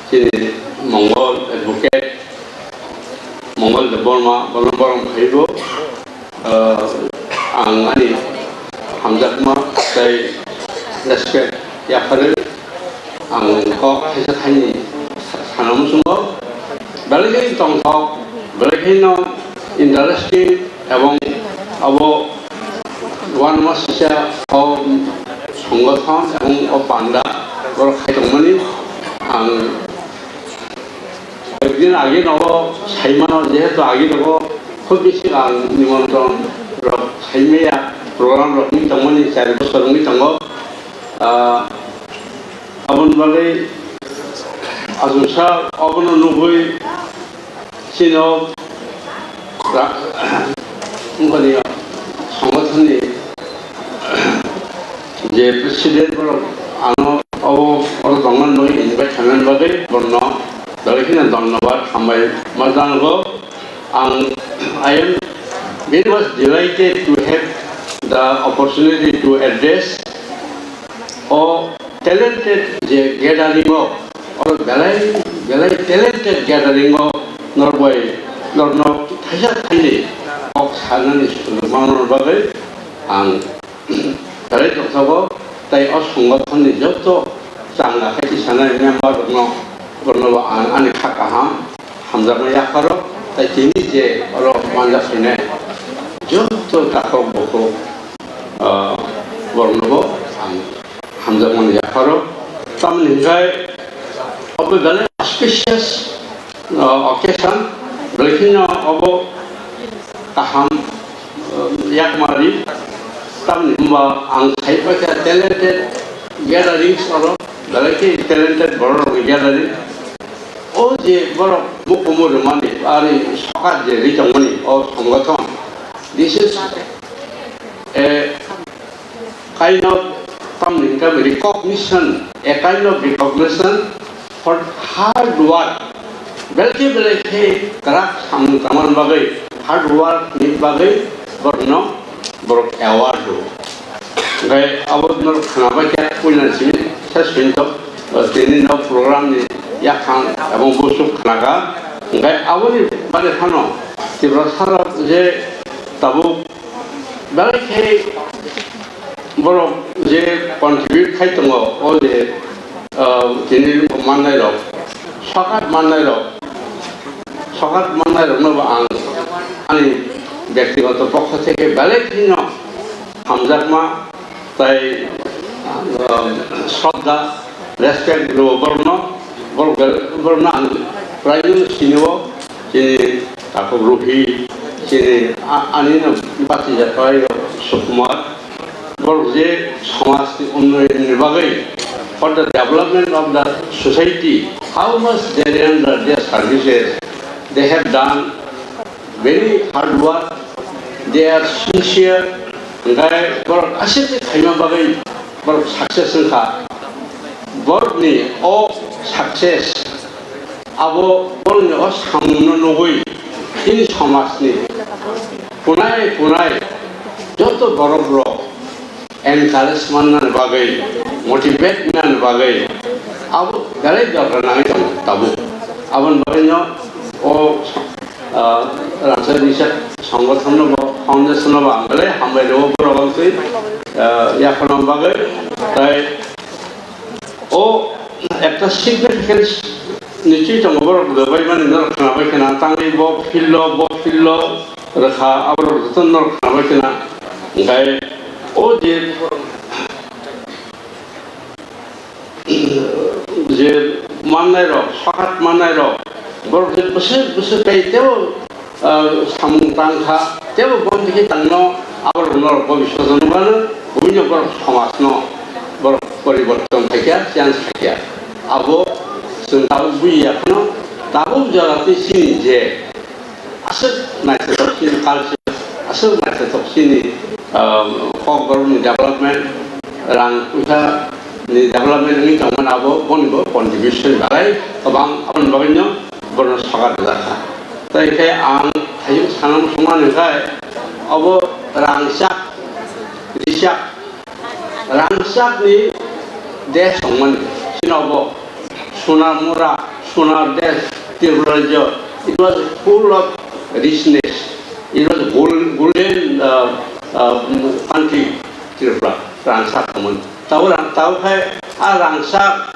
chini Mongol advocate, Mongol Debbarma, bono borom khaibo. Ah, ang ani hamjakma tei respect yapharwi ang kok kaisa thaini sana muchungo. Belai khe tongthok, belai kheno interesting, ebong abo uanama sisa o songothon ebong o panda borok khai tongmani ang Ekdin age nogo saimano, jehetu age nogo khub bisi ang nimontron rok saimaya, program rok wngwi tongmani char bosor wngwi tongo. Ah, aboni bagwi achuksa obono nugwi chini o ra-, wngkha ni songothonni je president borok ano obo oro tongmani bagwi invite khaimani bagwi borokno belai kheno dhonnobad hambai ma janago. Ang, I am very much delighted to have the opportunity to address o talented je gathering o, oro belai, belai talented gathering o norbai, norno thaisa thaini kok sanani sujuk manna bagwi ang belai tongthogo, tei o songothonni joto changa khai tisanai member rokno, borno bo ang ani kha kaham hamjakma yapharo, tei tini je oro manjak phainai joto takhuk bukhuk, ah, borokno bo ang hamjakmani yapharo. Tamoni hwnkhe obo belai auspicious, ah, occasion, belai kheno obo kaham, ah, yakmari. Tamoni hwnba ang sai paikha talented gatherings oro, belai khe talented borok rokni gathering. O je borok mukumu rwmani, ani sokat je ri tongmani, o songothon, this is a kind of, tamni hwnka recognition, a kind of recognition for hard work. Belai khe belai khe kwrak samung tangmani bagwi, hard work ni bagwi borokno borok award rwo. Hwnkhe abo norok khwnabai khe puila simi se swinto, tini no program ni yakhang abo busuk khnaka. Hwnkhe aboni bagwi phano Tiprasa rok je tabuk belai khe borok je contribute khai tongo, o je, ah, tini mannai rok, sokat mannai rok, sokat mannai rokno bo ang ani bektigoto pokho theke belai kheno hamjakma tei, ah, shraddha, respect rwo borokno, borok bel-, borokno ang praino sinio, chini takhuk Ruhi, chini a-, anino bati jakhai Sukumar, borok je samajni unnayonni bagwi, for the development of the society, how much they render their services, they have done very hard work, they are sincere, hwnkhe borok aswk khe khaima bagwi borok success wngkha. Borokni o success, abo borokni o samungno nugwi chini samajni kunai kunai joto borok rok encourage mannani bagwi, motivate mannani bagwi abo belai dorkar nangwi tongo tabuk. Aboni bagwino o, ah, rangchak rijak songothonno bo, foundation-no bo ang belai hambai rwo borok wngtwi, ah, yapharna bagwi. Tai o ekta significance nichwi tongo borok rwbai mani norok khwnabai khwna tangwi bo field-o, bo field-o rwkha, aborok joto norok khwnabai khwna. Hwnkhe o je je mannai rok, sokat mannai rok, borok je bwswk bwswk kai tebo, ah, samung tang kha, tebo bon tiki tangno, aborok norok bo biswas nukmano, buino borok somajno borok poriborton khaikha, change khaikha. Abo chwng tabuk buiya phano, tabuk jora tei chini je aswk naithothok chini culture, aswk naithothok chini, ah, kokborokni development, rang puisa ni development wngwi tongmani abo boni bo contribution belai kwbang, aboni bagwino bono sokat rwjakha. Tai khe ang hayung sana muchungmani khe abo rangchak, richak, rangchakni desh wngmani. Chini abo Sonar Mura, Sonar Desh, Tripura Rajya, it was full of richness. It was gold, golden, uh, uh, country, Tripura, rangchak wngmani. Tabo rang, tabo khai a rangchak,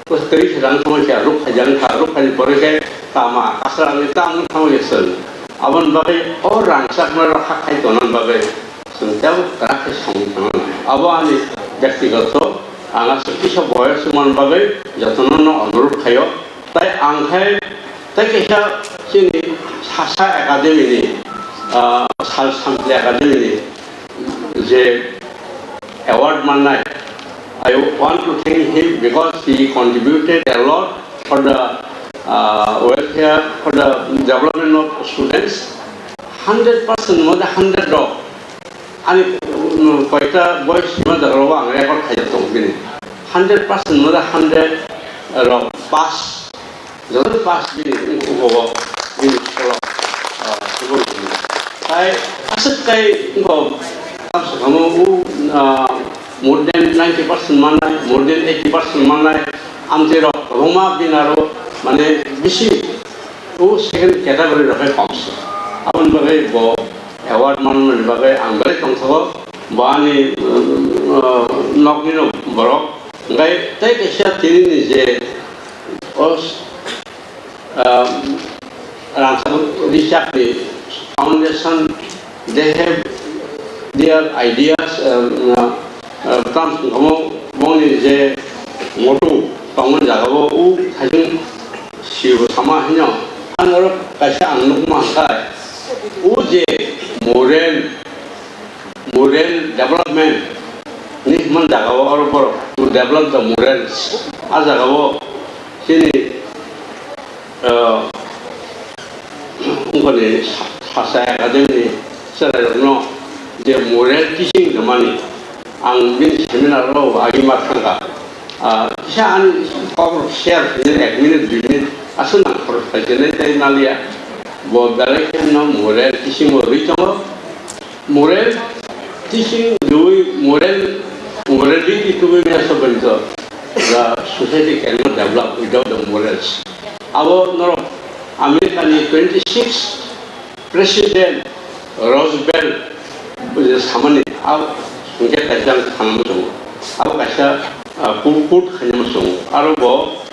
kwrwi khe rang thangma khe, ruk khaijak kha, ruk khaini pore khe tama, kasra wngwi tamo thangma khe chwng. Aboni bagwi o rangchakma rok kha khai tongnani bagwi chwng tei kwrak khe samung tangna nango. Abo ani byaktigoto, ang aswk kisa boyos wngmani bagwi jotono no onurodh khaio. Tai ang khai tei kaisa chini Sasa Academy ni, ah, Sal Sampli Academy ni je award mannai, I want to thank him because he contributed a lot for the, uh, welfare, for the development of students. Hundred percent moddhe hundred rok, ani, um, koita boys ni moddhe rok ang record khaijak tongo bini. Hundred percent moddhe hundred rok pass. Joto pass bini ungkho bini solo, ah, kubun kubun. Tai aswk tai ungkho tamsa kamo u, ah, more than ninety percent mannai, more than eighty percent mannai, amtwi rok kwbangma bini aro mane bisi o second category rok hai komse. Aboni bagwi bo award manmani bagwi ang belai tongthogo. Bo ani, um, uh, noknino borok. Hwnkhe tei kaisa tinini je o um, Rangchak Richard ni foundation, they have their ideas, um, uh, uh, tamo bongni je moto tongmani jaga o u thajung sibo sama hino. Ang oro kaisa ang nukma hwnkhe, o je modern modern development ni himani jaga o oro borok to develop the models. A jaga o chini, uh, wngkoni sa-, Sasa Academy ni chwrairokno je model teaching rwmani, ang bini seminar rok agi ma thangkha. Ah, kisa ani kok rok share khainai ek minute, dui minute, aswk nang khorok khainai tei naliya. Bo belai kheno model teaching o rwi tongo. Moral teaching, the way moral, morality to be made so, the society cannot develop without the morals. Abo norok America ni twenty six President Roosevelt je samani, abo hwnkhe kaisa ang thanamo tongo. Abo kaisa, ah, quote, quote khainamo tongo. Aro bo,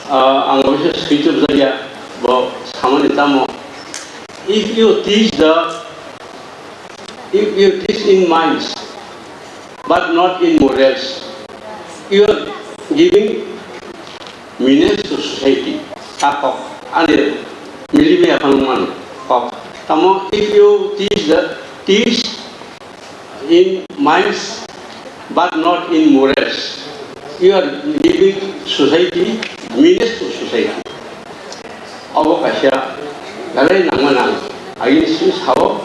ah, ang abo se swijak jaya, bo samani tamo, if you teach the If you teach in minds, but not in morals, you are giving meanness to society. Takok, ani milimi akan mano kok. Tamo, if you teach the, teach in minds, but not in morals, you are giving society meanness to society. Obo kaisa belai nangma nang. Agini simi sao,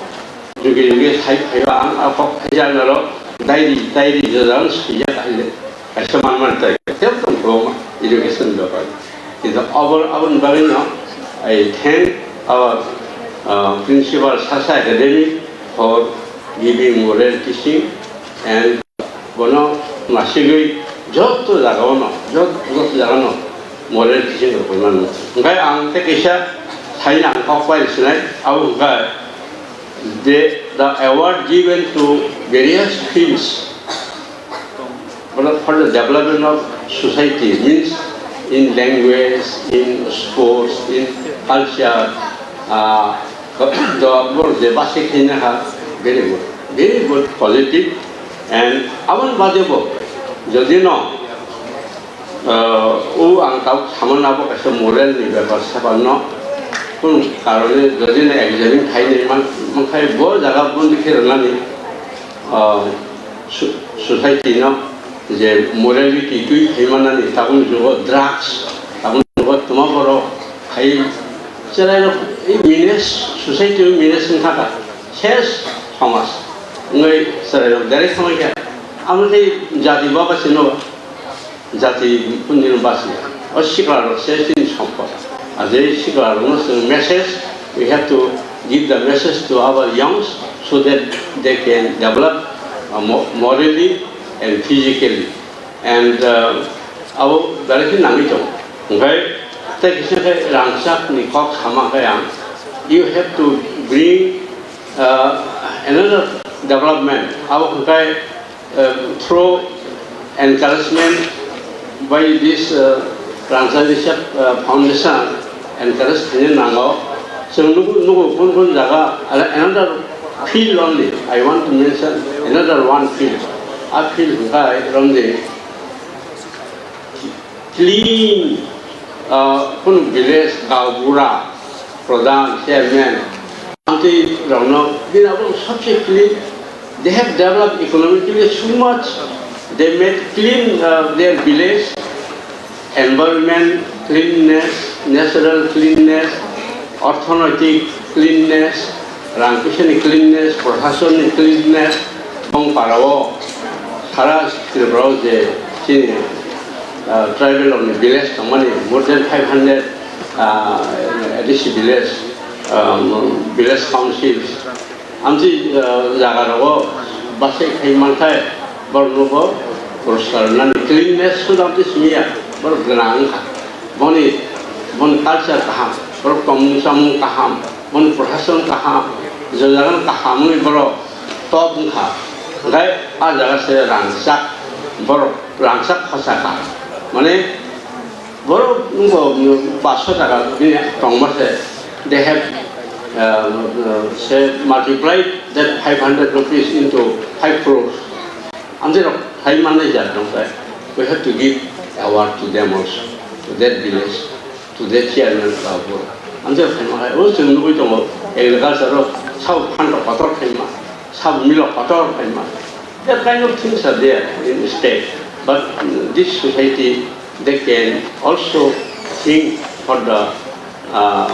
juge juge sai phaio ang a kok khaijak naro diary, diary jajak swijak kaile kaisa manmani tai. Tebo tong kwbangma education bepar. Kintu obo, aboni bagwino I thank our, uh, principal Sasa Academy for giving moral teaching and Bono nasigwi joto jagao no, jot-, joto jagano moral teaching rwkha mano. Hwnkhe ang tei kaisa saina ang kok pai sinai, abo hwnkhe the, the award given to various fields, bono for the development of society, means in language, in sports, in culture, ah, the, the, the, very good, very good quality. And aboni bade bo, jodi no, ah, o ang tabuk samani abo kaisa moral ni bepar sebar no, kunu karone jodi no examine khai nai man, mankhai bo jaga bondi khe rwnani, ah, so-, society no je morality twi khai manani tabuk jugo drugs, tabuk jugo tuma borok khai cherai rok, meanness, society meanness wngkha kha. Ses somaj wngwi chwrairok derek thangwi kha. Amo tei jati bo bachino, jati punjino bachino. O siklarok se chini sompot. Ajai siklarokno chwng message, we have to give the message to our youngs so that they can develop, uh, mo-, morally and physically. And, uh, abo belai khe nangwi tongo. Hwnkhe tei kisa khe rangchak ni kok sama khe ang, you have to bring, uh, another development. Abo hwnkhe, uh, through encouragement by this, uh, Rangchak Research, uh, Foundation, encourage khaina nango. Chwng nugo, nugo, kun kun jaga, ala another field only. I want to mention another one field. A field hwnkhe romdi clean, uh, kun village, gaonbura, pradhan, chairman, amtwi rokno, bini abo sabse clean. They have developed economically so much. They made clean, uh, their village. Environment cleanness, natural cleanness, orthonoitik cleanness, rang puisani cleanness, proshasonni cleanness, bong parao sara Tripura o je chini, ah, tribal rokni village tongmani more than five hundred, ah, A D C village, ah, village councils, amtwi, ah, jaga rogo bachai khai mankhai borok nugo. Purusar nani cleanness sudah di simiya, borok gwnang wngkha. Boni, boni culture kaham, borok tongmung chamung kaham, boni prashason kaham, jojagan kaham wngwi borok top wngkha. Hwnkhe a jaga se rangchak, borok rangchak khosa kha. Mane, borok wngkha, mm, paanch sho taka bini tongma se, they have, uh, uh, say, multiplied that five hundred rupees into five crores. Amtwi rok khai mannai jat dong khe, we have to give award to them also, to that village, to that chairman, to our board. Amtwi rok khai mankhai, o chwng nugwi tongo, agriculture o sabo phan rok kotor khai ma, sabo mill rok kotor khai ma. That kind of things are there in state, but, mm, this society, they can also think for the, uh,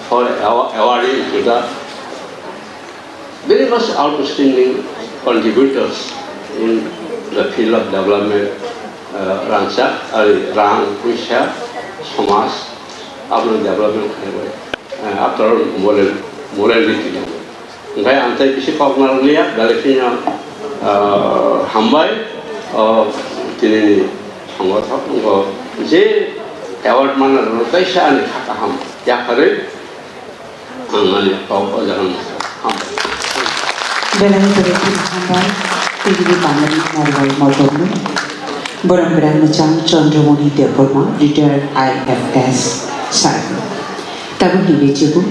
for awa-, awarding to the very much outstanding contributors in the field of development, uh, rangchak, uh, rang, puisa, somaj, abono development khainai, uh, after all moral, morality. Hwnkhe ang tei bisi kok narwkliya, belai kheno, uh, hambai, uh, tinini songothok wngkha je award manna rwno kaisa ani kha kaham yapharwi. Ang ani kok o jaga nukha. Hambai. Belai belai kheno hambai, tini ni pangani narwai motorno. Borok kwrang mwchang Chandramoni Debbarma, retired I F S sir. Tabukni bisingo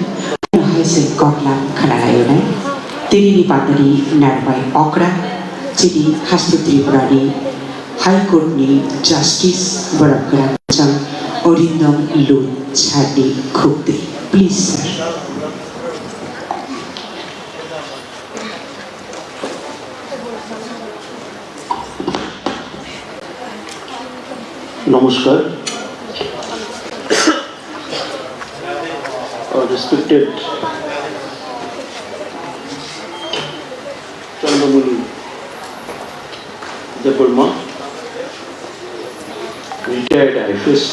hai se koklam khna lainai. Tini ni pangani narwai okra, chini haste Tripura ni High Court ni Justice borok kwrang mwchang Arindam Lun sir ni khukti. Please, sir. Namaskar. Uh, respected Chandramoni Debbarma, retired I F S.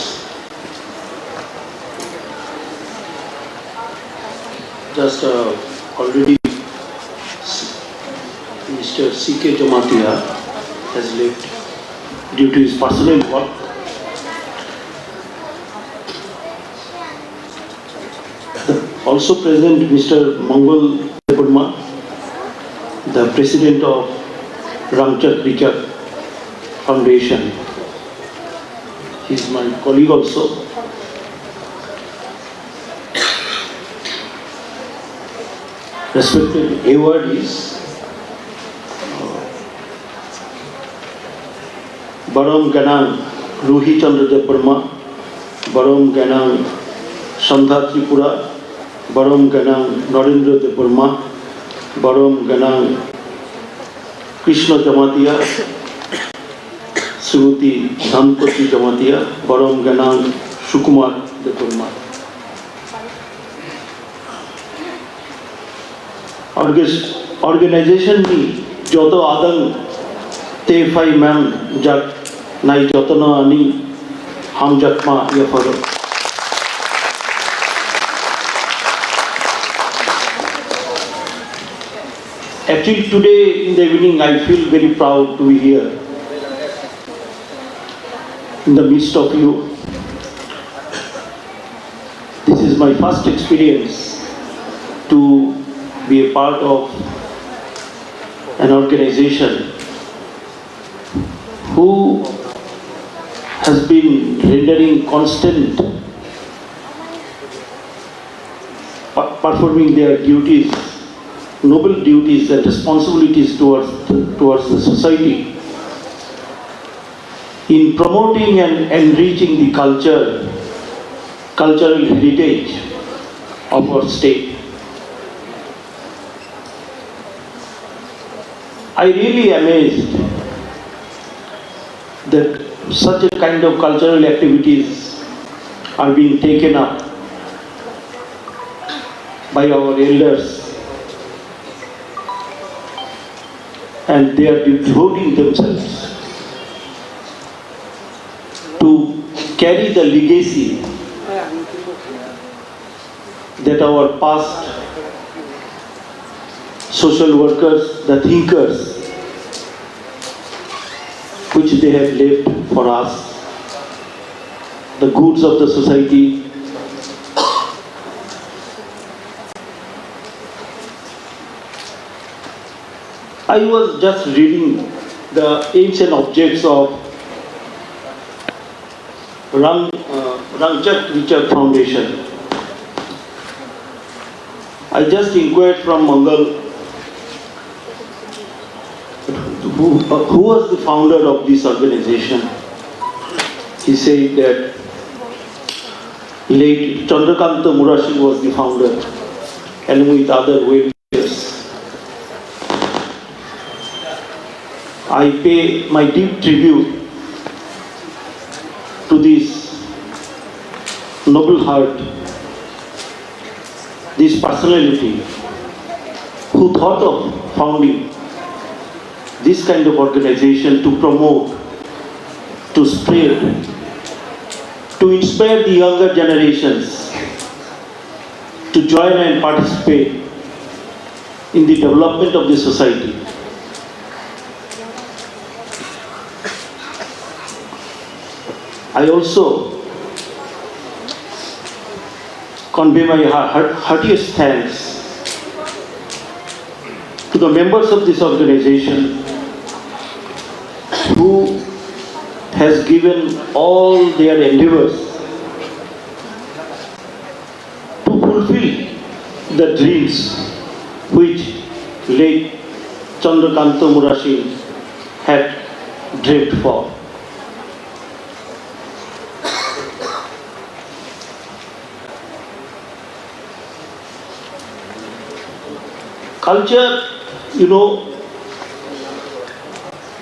Just, uh, already s-, Mister C K Jamatia has left due to his personal work. Also present, Mister Mangal Debbarma, the president of Rangchak Richak Foundation. He is my colleague also. Respected awardees, Borom Ganang Ruhi Chandra Debbarma, Borom Ganang Sandhya Tripura, Borom Ganang Narendra Debbarma, Borom Ganang Krishna Jamatia, Srimati Dhanpati Jamatia, Borom Ganang Sukumar Debbarma. Organs-, organization ni joto adang tei phai man jak nai jotono ani hamjakma yapharo. Actually, today in the evening, I feel very proud to be here in the midst of you. This is my first experience to be a part of an organization who has been rendering constant, per-, performing their duties, noble duties and responsibilities towards the, towards the society in promoting and enriching the culture, cultural heritage of our state. I really amazed that such a kind of cultural activities are being taken up by our elders, and they are devoting themselves to carry the legacy that our past social workers, the thinkers, which they have left for us, the goods of the society. I was just reading the aims and objects of Rang, uh, Rangchak Richard Foundation. I just inquired from Mangal, who, uh, who was the founder of this organization. He said that late Chandrakanta Murasing was the founder, along with other well I pay my deep tribute to this noble heart, this personality who thought of founding this kind of organization to promote, to spread, to inspire the younger generations to join and participate in the development of the society. I also convey my heart-, heartiest thanks to the members of this organization who has given all their endeavors to fulfill the dreams which late Chandrakanta Murasing had dreamed for. Culture, you know,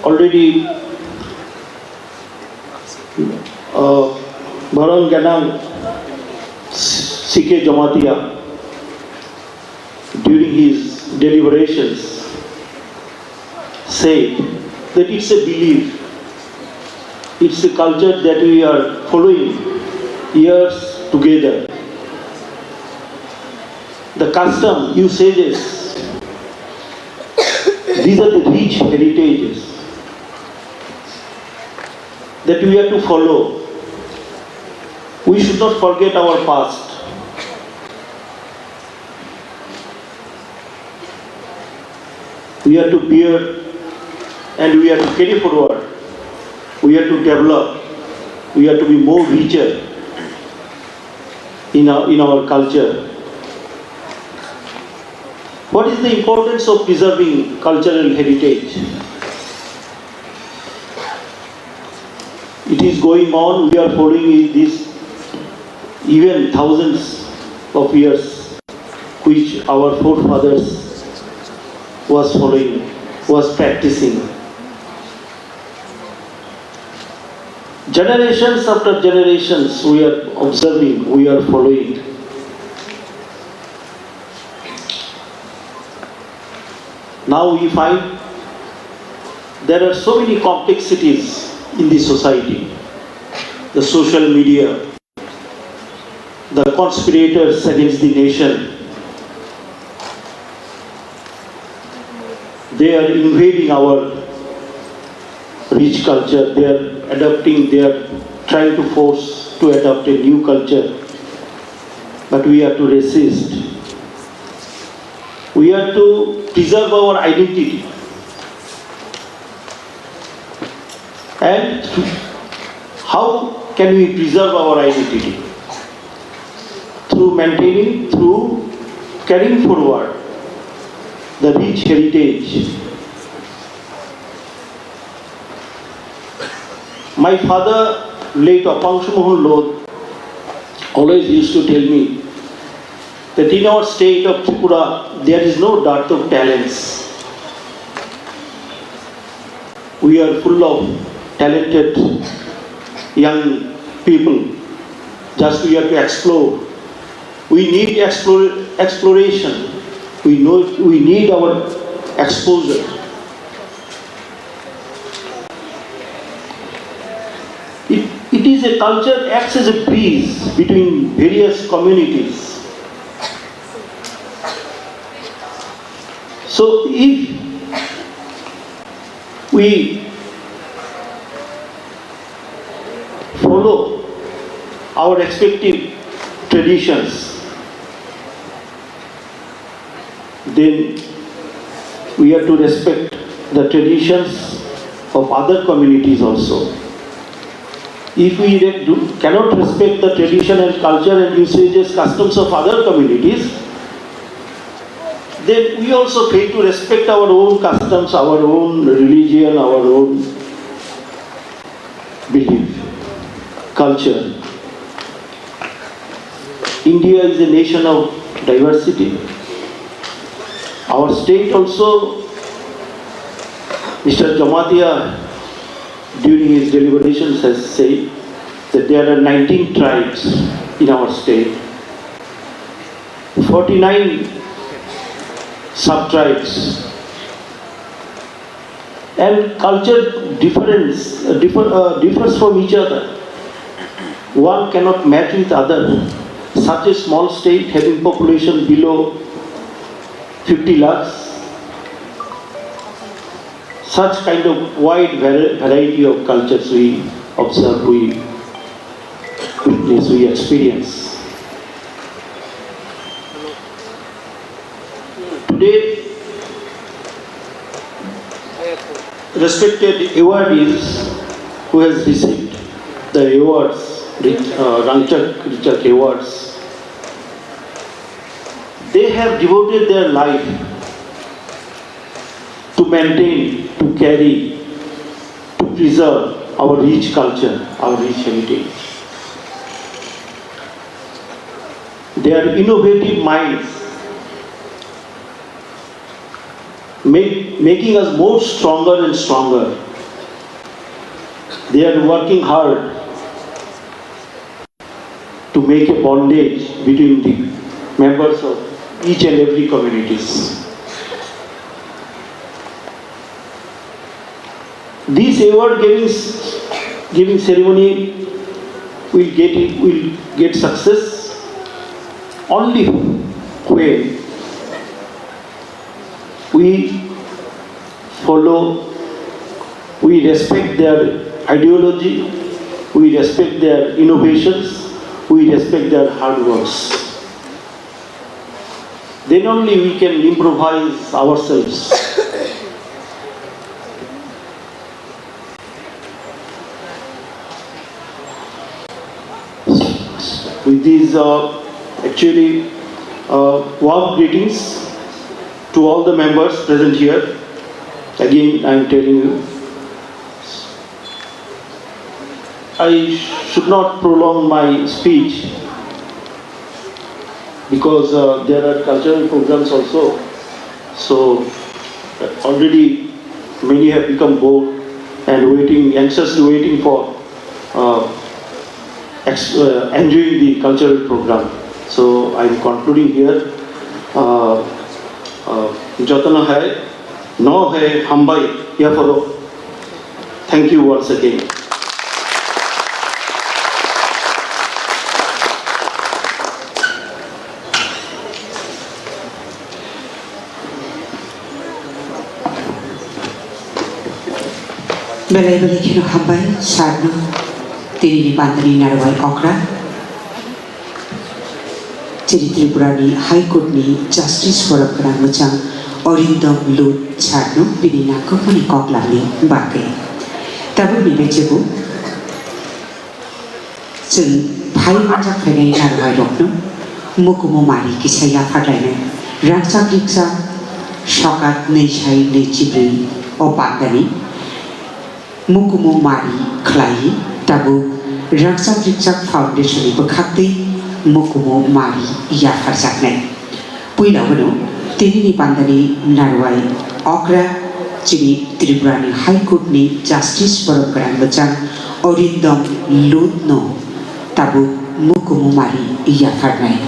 already uh, Bharan Ganang C K Jamatia, during his deliberations, said that it's a belief, it's a culture that we are following years together. The custom, usages, these are the rich heritages that we have to follow. We should not forget our past. We have to bear and we have to carry forward. We have to develop. We have to be more richer in our, in our culture. What is the importance of preserving cultural heritage? It is going on, we are following this even thousands of years, which our forefathers was following, was practicing. Generations after generations, we are observing, we are following. Now we find there are so many complexities in the society. The social media, the conspirators against the nation, they are invading our rich culture, they are adopting, they are trying to force to adopt a new culture. But we have to resist. We have to preserve our identity. And how can we preserve our identity? Through maintaining, through carrying forward the rich heritage. My father, late Apangsu Mohan Lod, always used to tell me that in our state of Tripura, there is no dearth of talents. We are full of talented young people. Just we have to explore. We need explore, exploration. We know we need our exposure. It, it is a culture acts as a bridge between various communities. So if we follow our respective traditions, then we have to respect the traditions of other communities also. If we re-, do, cannot respect the tradition and culture and usages, customs of other communities, then we also fail to respect our own customs, our own religion, our own belief, culture. India is a nation of diversity. Our state also, Mister Jamatia, during his deliberations, has said that there are nineteen tribes in our state, forty-nine sub-tribes, and culture difference, uh, differ, uh, differs from each other. One cannot match with other. Such a small state having population below fifty lakhs, such kind of wide vari-, variety of cultures we observe, we witness, we experience. Today, respected awardees who has received the awards, uh, Rangchak Richak Awards, they have devoted their life to maintain, to carry, to preserve our rich culture, our rich heritage. Their innovative minds make, making us more stronger and stronger. They are working hard to make a bondage between the members of each and every communities. This award giving, giving ceremony will get, will get success only when we follow, we respect their ideology, we respect their innovations, we respect their hard works. Then only we can improvise ourselves. With these, uh, actually, uh, warm greetings to all the members present here. Again, I am telling you, I should not prolong my speech because, uh, there are cultural programs also. So, uh, already many have become bored and waiting, anxiously waiting for, uh, ex-, uh, enjoying the cultural program. So, I am concluding here. Uh, uh, Jotono hai, no hai, hambai, yapharo. Thank you once again. Belai belai kheno hambai sir no tini ni bandani narwai okra. Chini Tripura ni High Court ni Justice borok gwnang mwchang Arindam Lut sir no bini nangkukmani koklam ni bagwi. Tabuk ni bechebo chwng phai manjak phainai narwai rok no mukumu mari kisa yaphar lainai. Rangchak rikchak sokat nwi sai nwi chibrwi o pandani mukumu mari khlaiwi tabuk Rangchak Rikchak Foundation ni bwkhaktwi mukumu mari yapharjaknai. Puila wano tini ni pandani narwai okra chini Tripura ni High Court ni Justice borok gwnang mwchang Arindam Lut no tabuk mukumu mari yapharnai.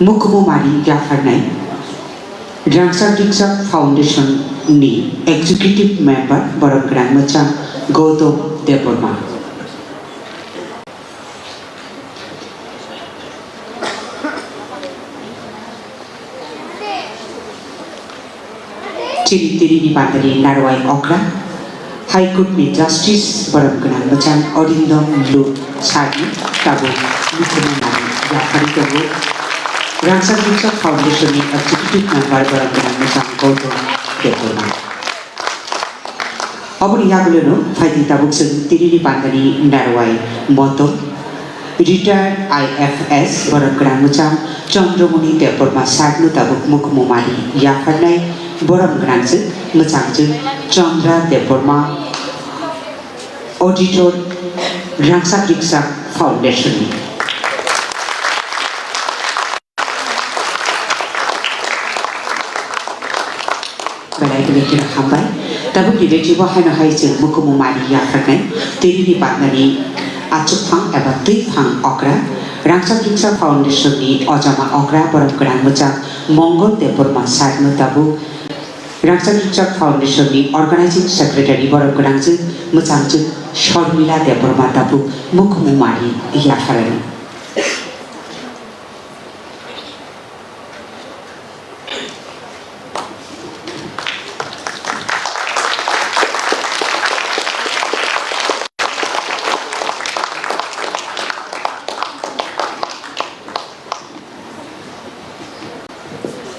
Mukumu mari yapharnai Rangchak Rikchak Foundation ni Executive Member borok gwnang mwchang Gautam Debbarma. Chini tini ni bandani narwai okra High Court ni Justice borom gwnang mwchang Odindom Lu Sarni tabuk muthumani yaphari tongo. Rangchak Rikchak Foundation ni Executive Member borom gwnang mwchang Gautam Debbarma. Oboni yagulono phaidi tabuk chwng tinini pandani narwai motom Retired I F S borom gwnang mwchang Chandramoni Debbarma Sarno tabuk mukumu mari yapharnai borom gwnang chwng mwchang chwng Chandra Debbarma Auditor Rangchak Rikchak Foundation. Belai belai kheno hambai. Tabukni beti bo haino hai chwng mukumu mari yapharnai. Tinini pandani achukphang eba twiphang okra. Rangchak Rikchak Foundation ni ojama okra borom gwnang mwchang Mongol Debbarma Sarno tabuk. Rangchak Rikchak Foundation ni Organizing Secretary borom gwnang chwng mwchang chwng Sharmila Debbarma tabuk mukumu mari yapharnai.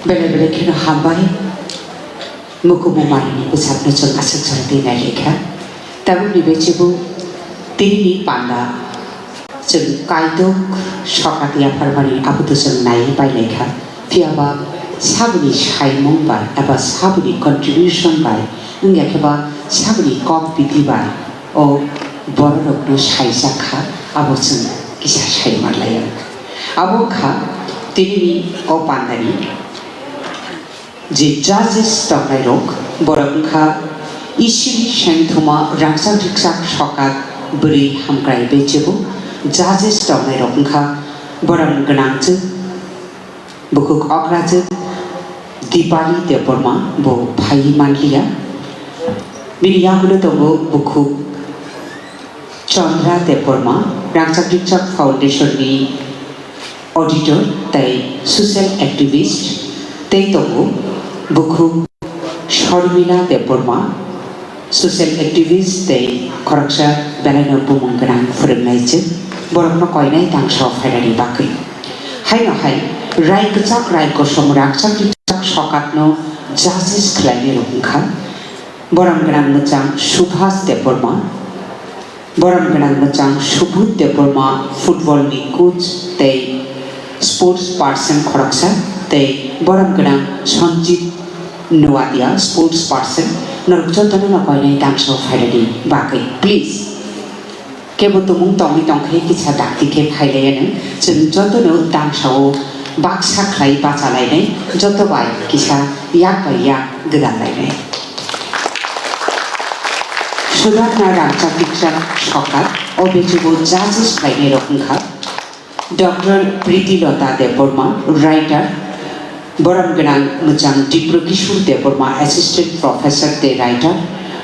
Belai belai kheno hambai. Mukumu marini bwsakno chwng aswk jora twi nai rikha. Tabukni bechibuk tinini panda chwng kaitok sokat yapharmani aboto chwng naiwi pai laikha. Phiyaba saboni saimung bai eba saboni contribution bai wngya khe ba saboni kok biti bai o bororokno saijak kha, abo chwng kisa sai manlaiya. Abo wngkha tinini o pandani je judges tongnairok, borok wngkha Isiri Sengthoma Rangchak Rikchak Sokat Bwrwi Hamkrai Bechebo. Judges tongnairok wngkha borok gwnangchwk, bukhuk okrajwk Dipali Debbarma, bo phaiwi manliya. Bini yagulo tongo bukhuk Chandra Debbarma, Rangchak Rikchak Foundation ni Auditor tei social activist, tei tongo bukhuk Sharmila Debbarma, social activist tei khoroksa belaino bumung gwnang phwrwngnaijwk, borokno koinai tangsa phainani bagwi. Haino hai rai kwchak rai kosom Rangchak Rikchak Sokatno judges khlainai rok wngkha, borom gwnang mwchang Subhas Debbarma, borom gwnang mwchang Subudh Debbarma, football ni coach tei sports person khoroksa, tei borom gwnang Sanjit Noatia, sports person. Norok jotono no koinai tangsa phainani bagwi, please. Kebo tumung tongwi tongkhe kisa dakti khe phailaiya nwng. Chwng jotono tangsao baksa khlai bachalainai, joto bai kisa yak bai yak gwdal lainai. Sudarna Rangchak Rikchak Sokat, o bechebo judges khlainai rok wngkha Doctor Priti Lota Debbarma, writer, borom gwnang mwchang Dipro Kishore Debbarma, assistant professor tei writer,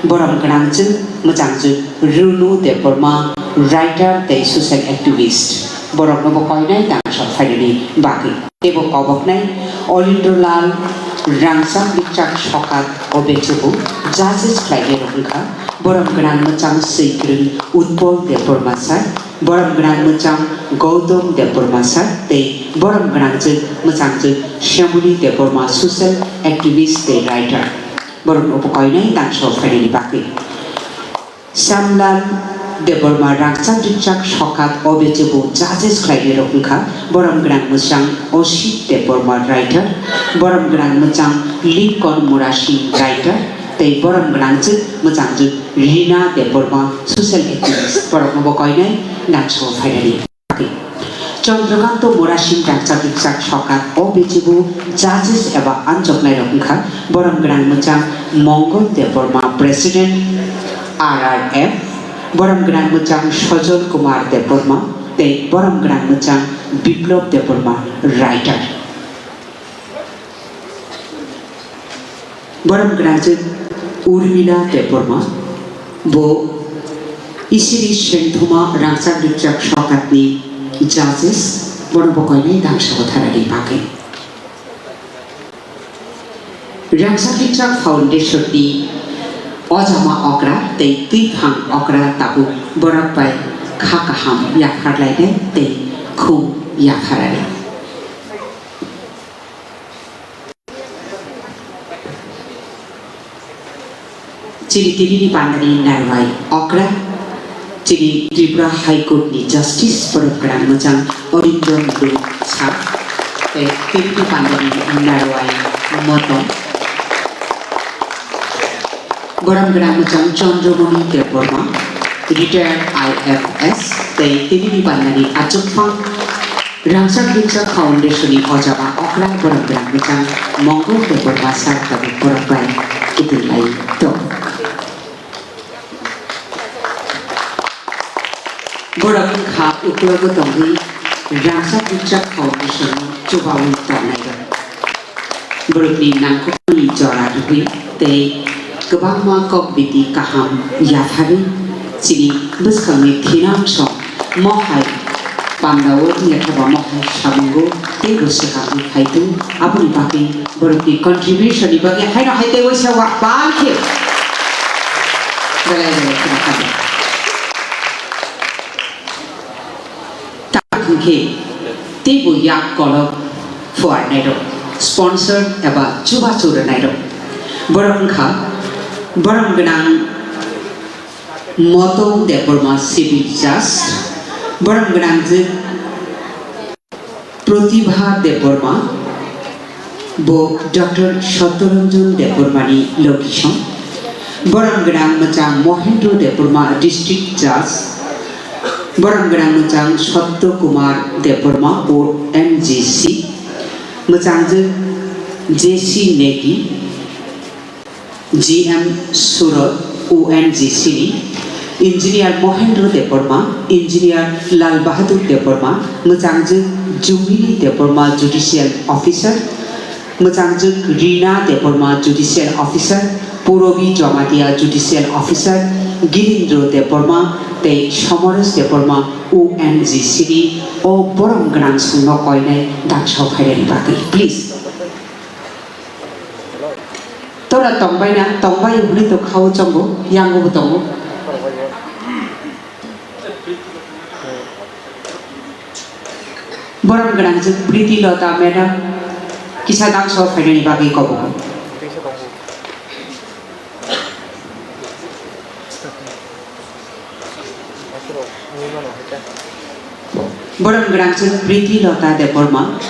borom gwnang chwng mwchang chwng Runu Debbarma, writer tei social activist, borokno bo koinai tangsa phainani bagwi. Teibo koboknai Olindro Lal Rangchak Rikchak Sokat o bechebo judges khlainai rok wngkha, borom gwnang mwchang swikrwng Utpal Debbarma sir, borom gwnang mwchang Gautam Debbarma sir tei borom gwnang chwng mwchang chwng Shyamali Debbarma, social activist tei writer, borokno bo koinai tangsa phainani bagwi. Shyamlal Debbarma Rangchak Rikchak Sokat o bechebo judges khlainai rok wngkha, borom gwnang mwchang Oshit Debbarma, writer, borom gwnang mwchang Lincoln Murasing, writer, tei borom gwnang chwng mwchang chwng Rina Debbarma, social activist, borokno bo koinai tangsa phainani. Chandrakanta Murasing Rangchak Rikchak Sokat o bechebo judges eba anjoknairok wngkha, borom gwnang mwchang Mongol Debbarma, President R R F, borom gwnang mwchang Sajal Kumar Debbarma tei borom gwnang mwchang Biplab Debbarma, writer. Borom gwnangchwk Urmila Debbarma, bo Isiri Sengthoma Rangchak Rikchak Sokatni judges, bono bo koinai tangsa bwtharani bagwi. Rangchak Rikchak Foundation ni Ojama okra tei twiphang okra tabuk borok bai kha kaham yapharlainai tei khum yapharari. Chini tinini pandani narwai okra, chini Tripura High Court ni Justice borok kwrang mwchang Arindam Lu sir, tei tinini pandani narwai motom. Borom gwnang mwchang Chandramoni Debbarma, retired I F S, tei tinini pandani achukphang Rangchak Ringchak Foundation ni ojama okra borom gwnang mwchang Mongol Debbarma sir tabuk borok bai kiting lai tong. Borok wngkha uklogo tongwi Rangchak Ringchak Foundation no chubawi tongnai rok. Borokni nangkukmani jora rwgwi tei kwbangma kok biti kaham yapharwi chini bwskangni thinang song mohai pandao wngya thaba mohai samungo teibo swkangwi phaitung. Aboni bagwi borokni contribution ni bagwi haino hai tei waisa wak bang khe belai belai kheno hambai. Tamo hwnkhe teibo yak kolok phuarnairok, sponsor eba chubachu rwnairok. Borok wngkha borom gwnang Motong Debbarma Civil Judge, borom gwnang je Pratibha Debbarma, bo Doctor Satyaranjan Debbarmani logisong. Borom gwnang mwchang Mohendra Debbarma, District Judge. Borom gwnang mwchang Satya Kumar Debbarma, O N G C. Mwchangjwk J C Negi, G M Surat, O N G C ni, Engineer Mohendra Debbarma, Engineer Lal Bahadur Debbarma, mwchangjwk Jumili Debbarma, Judicial Officer, mwchangjwk Rina Debbarma, Judicial Officer, Purabi Jamatia, Judicial Officer, Girindra Debbarma tei Somoresh Debbarma, O N G C ni, o borom gwnang songno koinai dangsao phainani bagwi. Please. Tora tongbai na, tongbai hwnwi to khao chongo, yango bo tongo. Borom gwnang je Priti Lota madam, kisa dangsao phainani bagwi kobo. Borom gwnang je Priti Lota Debbarma.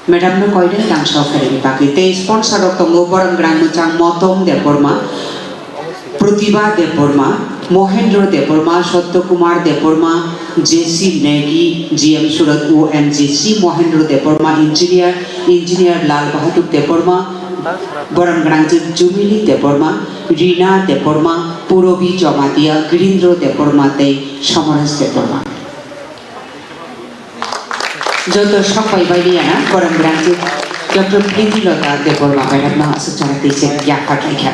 Madam no koinai dangsao phainani bagwi tei sponsor rok tongo, borom gwnang mwchang Motong Debbarma, Pratibha Debbarma, Mohendra Debbarma, Satya Kumar Debbarma, J C Negi, G M Surat, O N G C, Mohendra Debbarma, Engineer, Engineer Lal Bahadur Debbarma, borom gwnang je Jumili Debbarma, Rina Debbarma, Purabi Jamatia, Girindra Debbarma tei Somoresh Debbarma. Joto sok pai bai liya na, borom gwnang je Doctor Priti Lota Debbarma madam no aswk chara tei se yapha khlaikha.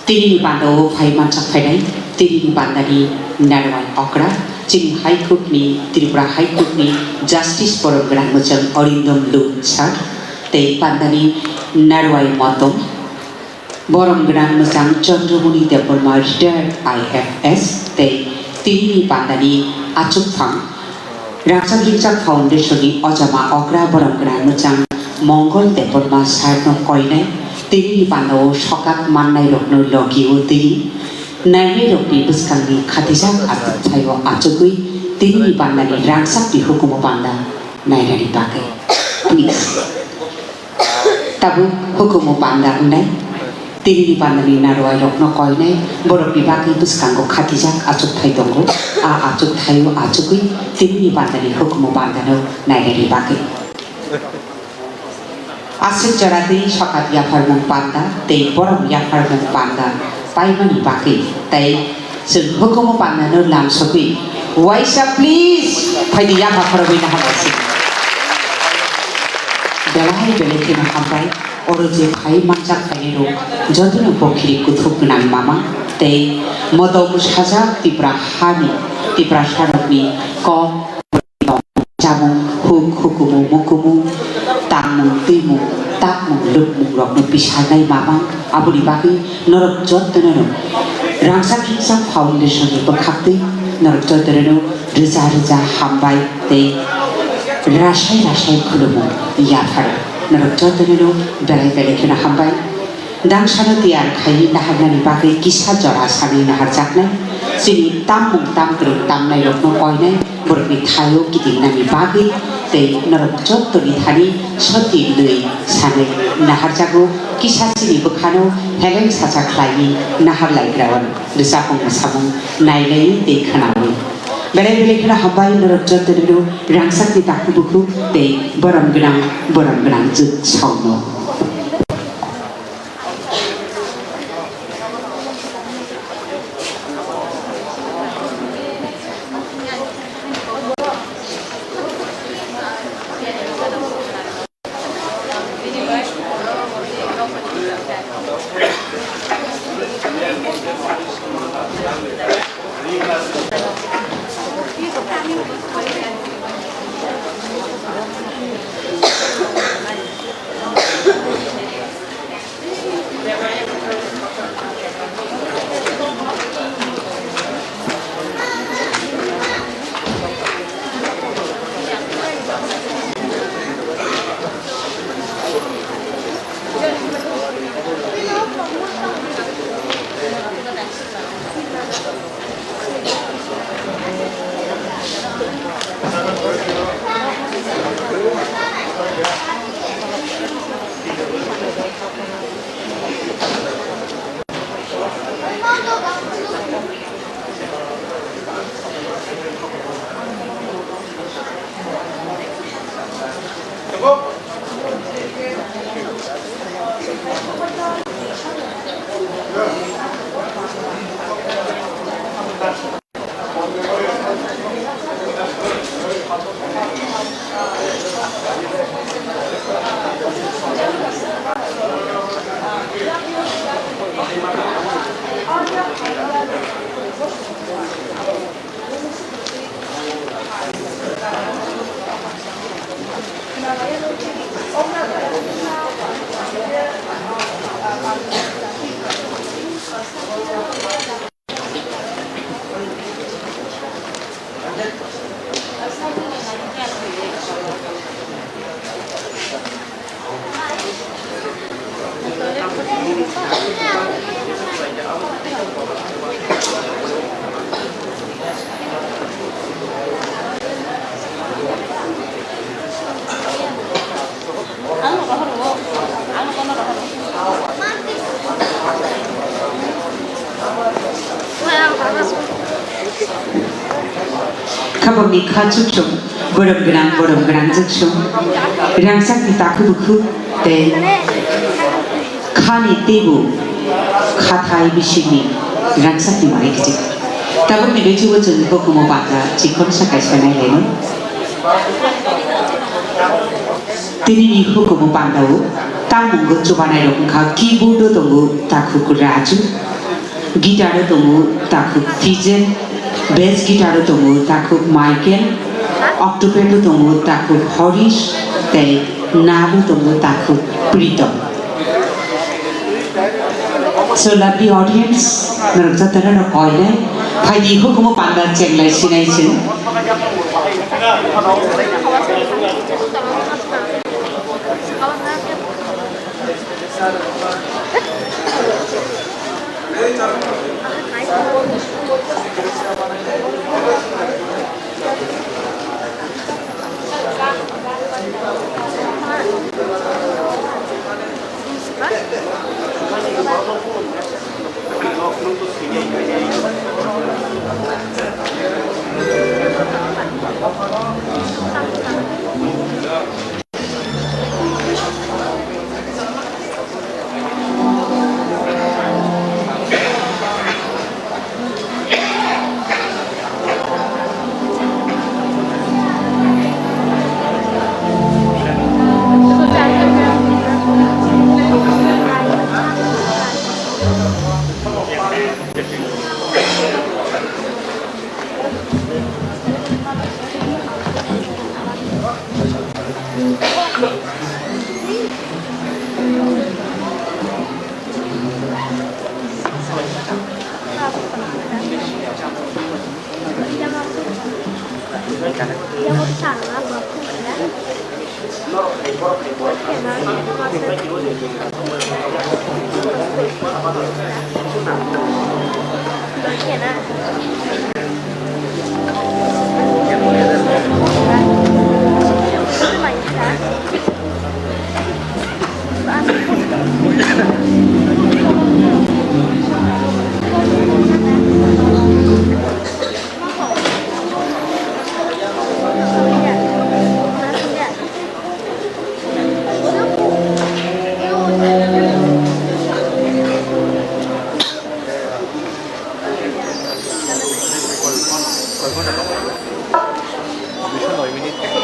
Tinini panda o phai mansak phainai, tinini panda ni narwai okra, chini High Court ni, Tripura High Court ni Justice borom gwnang mwchang Arindam Lu sir, tei panda ni narwai motom, borom gwnang mwchang Chandramoni Debbarma, retired I F S, tei tinini panda ni achukphang Rangchak Ringchak Foundation ni ojama okra borom gwnang mwchang Mongol Debbarma sir no koinai, tinini panda o sokak mannai rokno logi o twi nainai rokni bwskangni khatijak achukthai o achugwi tinini panda ni rangchak ni hukumu panda nainani bagwi. Please. Tabuk hukumu panda wngnai, tinini pandani narwai rokno koinai, borokni bagwi bwskango khatijak achukthai tongo, a achukthai o achugwi tinini pandani hukumu pandano nainani bagwi. Aswk jora twi sokat yapharmung panda tei borom yapharmung panda paimani bagwi tei chwng hukumu pandano lamsogwi waisa please phaidi yapha khorogwi naharnai se. Belai belai kheno hambai. Oro je phai manjak phainai rok jotono bo khiri kuthuk gwnang mama tei modom sajak Tipra hani Tiprasa rokni kok chamung huk hukumu mukumu tangmung twimung takmung lukmung rokno pisarnai mama aboni bagwi norok jotono no Rangchak Himsa Foundation ni bwkhaktwi norok jotono no rwja rwja hambai tei rasai rasai khulumu yapharo norok jotono no belai belai kheno hambai. Dangsano tiyar khaiwi naharnani bagwi kisa jora sanwi naharjaknai. Chini tammung tamkwrwng tamnairokno koinai borokni thaio kitingnani bagwi tei norok jottoni thani soti lwi sanwi naharjago. Kisa chini bwkhano heleng sacha khlaiwi naharlaigrao rwchapmung mwsamung nailaiwi tei khwnawi. Belai belai kheno hambai norok jottoni no rangchakni takhuk bukhuk tei borom gwnang borom gwnang jwk songno. Khabangni kha chuksong, borom gwnang, borom gwnang chuksong, rangchakni takhuk bukhuk tei khani teibo khathai bisingni rangchakni manwi kichik. Tabukni bisingo chwng hukumu panda chikonsa kaisa nailaino. Tinini hukumu pandao tammungo chubanairok wngkha, keyboardo tongo takhuk Raju, guitaro tongo takhuk Fijen, bass guitaro tongo takhuk Michael, octopado tongo takhuk Horish, tei nabo tongo takhuk Pritom. So, lovely audience, norok jotono no koinai, phaidi hukumu panda chenglai sinai chwng.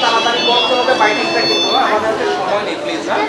তাড়াতাড়ি করতে হবে, বাইরে কিন্তু আমাদের সময় নেই, প্লিজ, হ্যাঁ?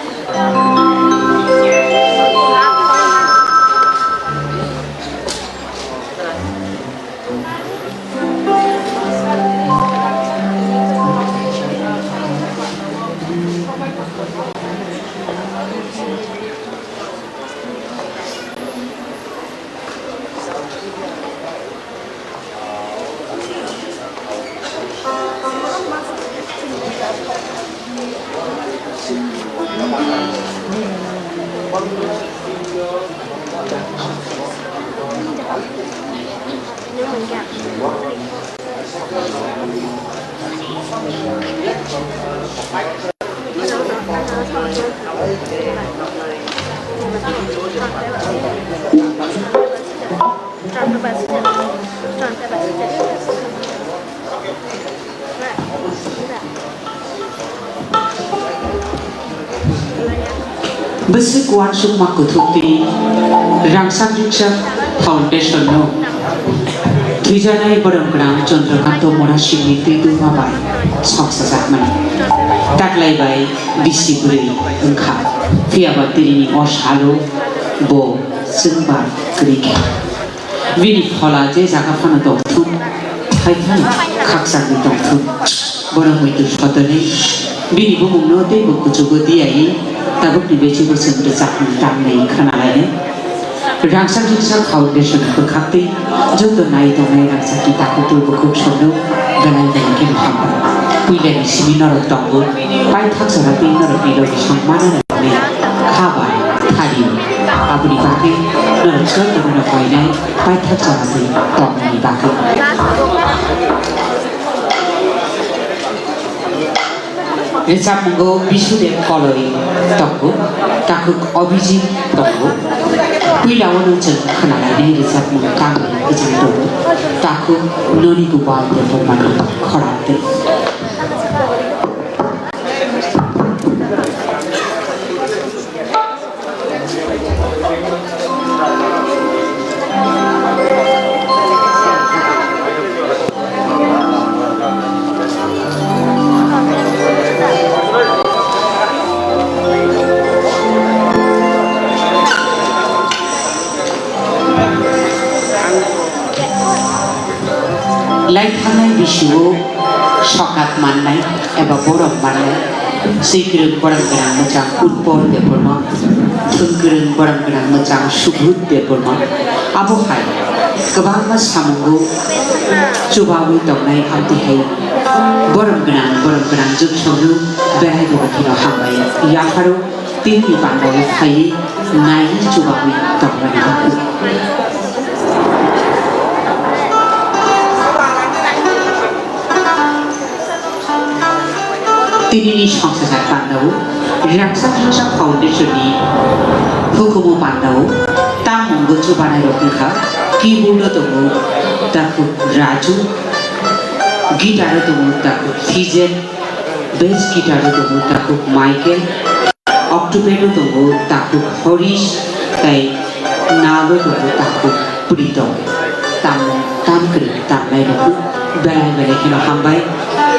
Bwswk uansukma kuthuk tei rangchak rikchak foundation no thwijaknai borok gwnang Chandrakanta Morasingni twi tongma bai soksajakmani taklai bai bisi bwrwi wngkha. Phiyaba tinini o salo bo chwngba kwrwi kha. Bini phola je jaga phano tongthun, hai phano khakchangwi tongthun. Bono muitu sotonwi bini bumungno teibo kuchugo diyawi tabukni bisingo chwng rwchapmung tamni khwnalainai. Rangchak Rikchak Foundation bwkhaktwi joto nai tongnai rangchakni takhuk tei bukhuk somno belai belai kheno hambai. Puilani simi norok tongo, paithak jora tei norokni logi song manani bagwi kha bai thario. Aboni bagwi norok jotono koinai paithak jora tei tongmani bagwi. Rwchapmungo Bisudev Koloi tongo, takhuk Abhijit tongo. Puila o nwng chwng khwnalainai rwchapmung kangni kwchang tongo, takhuk Noni Gopal Debbarmani khorang twi. Lai thangnai bisio sokat mannai eba borok mannai, swi kwrwng borok gwnang mwchang Utpal Debbarma, thwng kwrwng borok gwnang mwchang Subudh Debbarma. Abo hai kwbangma samungo chubawi tongnai, amtwi hai borok gwnang borok gwnang jwksongno belai belai kheno hambai yapharo. Tini pandao phaiwi naiwi chubawi tongmani bagwi. Tinini songchajak pandao Rangchak Rikchak Foundation ni hukumu pandao tammungo chubanairok wngkha, keyboard o tongo takhuk Raju, guitar o tongo takhuk Fijen, bass guitar o tongo takhuk Michael, octopad o tongo takhuk Horish, tei nal o tongo takhuk Pritom. Tamung tam kwrwi tamnai rokno belai belai kheno hambai.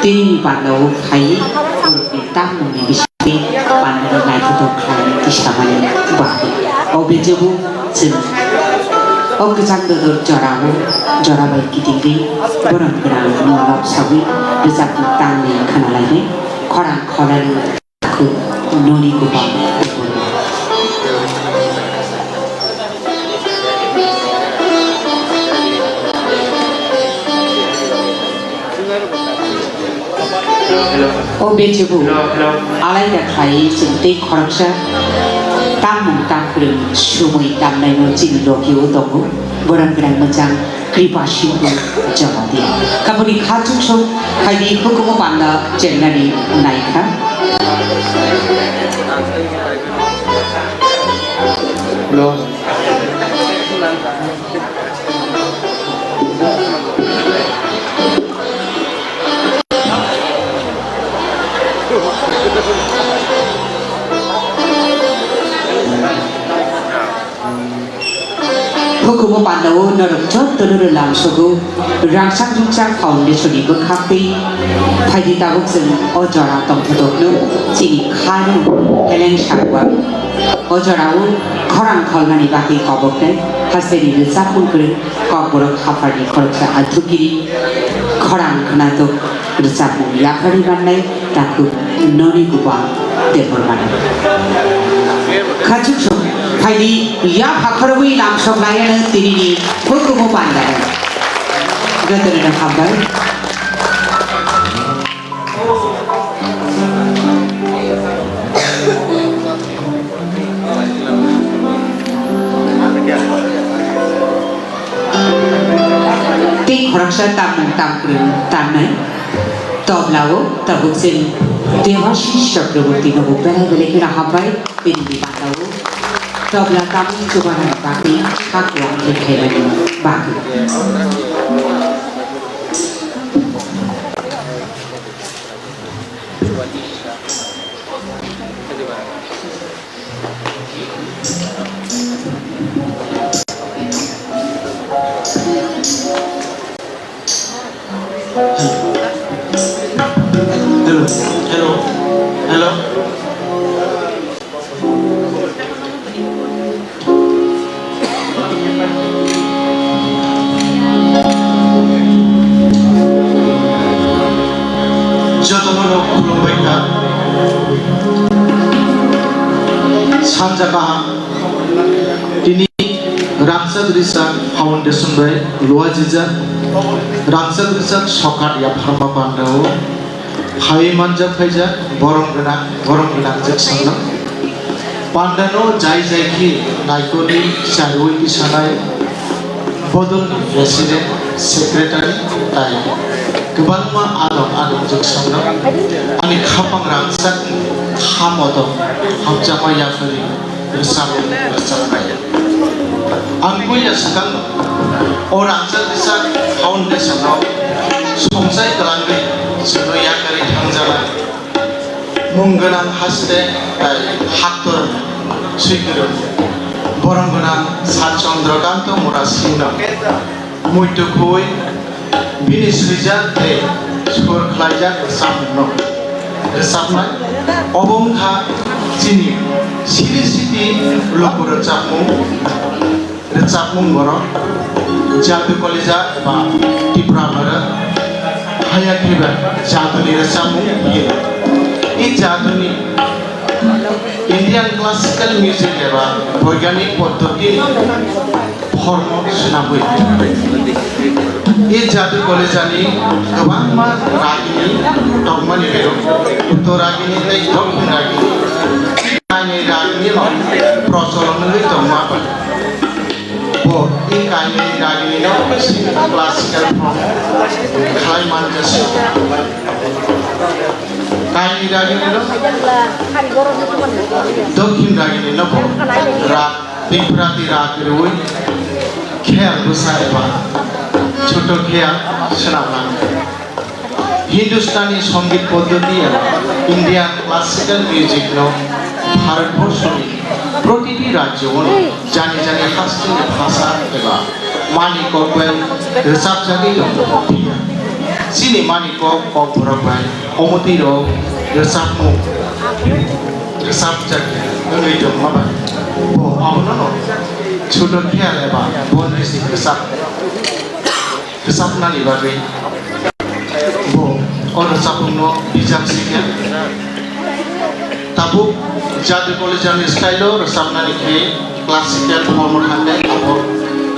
Tini pandao phaiwi borokni tamungni bisingtwi pandano naithothok khlai tisamani bagwi. O bijebo chwng o kwchang dodor jorao jora bai kitingwi borom gwnang no lobsagwi rwchapmung tangwi khwnalainai. Khorang khorang. Takhuk Noni Gopal Debbarma. Bechubu alaida khlai chwng tei khoroksa tamung tamkwrwng sumui tamnaino chini logi-o tongo. Borok gwnang mwchang Kripa Singh Jamatia. Kabuni kha chuksong khaidi hukumu panda chengnani naikha. Hukumu pandao norok jotono rwlam sogo Rangchak Rungchak Foundation ni bwkhak twi phaidi tabuk chwng o jora tongthotok no chini khano heleng sakwa. O jorao khorang kholnani bagwi koboknai hasteni rwchapmung kwrwng Kokborok hapharni khoroksa athukiri khorang khwnatok rwchapmung yapharwi mannai takhuk noni Gopal Debbarmani. Khachuk song phaidi yapha khorogwi lamsok laiano tinini hukumu pandao. Jotono hambai. Tei khoroksa tamung tamkwrwng tamnai. Toblao tabuk chwng Debashish Chakraborty nogo belai belai kheno hambai bini bimandao tobla tamung chubanani bagwi kha kwlangkhe khaimani bagwi. Hello, hello, hello. Jotono no khulumbai kha. Sanja kaham. Tini Rangchak Risa Foundation bai luajijak Rangchak Risa Sokhat Yapharma Pandao phaiwi manjak phaijak borom gwnang, borom gwnang jwk swngnw. Pandano jai jai khe naikolwi charwi tisanai bodolni president, secretary tai kwbangma adong adong jwk swngnw. Ani khapang rangchakni kha motom hamjakma yapharwi rwchapmung rwchapnai. Ang puila swkang o Rangchak Risa Foundation no songchai kwlangwi chwngno yakarwi thangjaknai mung gwnang haste tai haktor swikwrwng borom gwnang Sat Chandrakanta Murasingh no muitu khui bini swijak tei sur khlaijak rwchapmungno rwchapnai. Obo wngkha chini Sri Siti luku rwchapmung, rwchapmung borok Jadu Kolija eba Tipra Bwrwi haya khe ba jaduni rwchapmung phiywi. I jaduni Indian classical music eba boiganik poddotini form-o swnamwi. I Jadu Kolejani kwbangma ragini tongmani bero, Uttor Ragini tei Dokhin Ragini. Kainwi ragini no procholon wngwi tongma bai. Bo i kainwi ragini no classical form khlai manjak se. Kainwi ragini no Dokhin Ragini no bo rag Biprati rag rwui kheyal bwsa eba choto kheyal swnam lang. Hindustani songit poddoti eba Indian classical music no Bharatborsoni protiti rajyo-o no jani jani hasteni bhasha eba mani kok bai rwchapjagwi tongo. Phiya chini mani kok, kokborok bai omotwi rok rwchapmung rwchapjak wngwi tongma bai bo abono no choto kheyal eba bonrisi rwchap, rwchapnani bagwi bo o rwchapmungno bijap sikya. Tabuk Jadu Kolejani style-o rwchapnani khe classical form-o thangkhe abo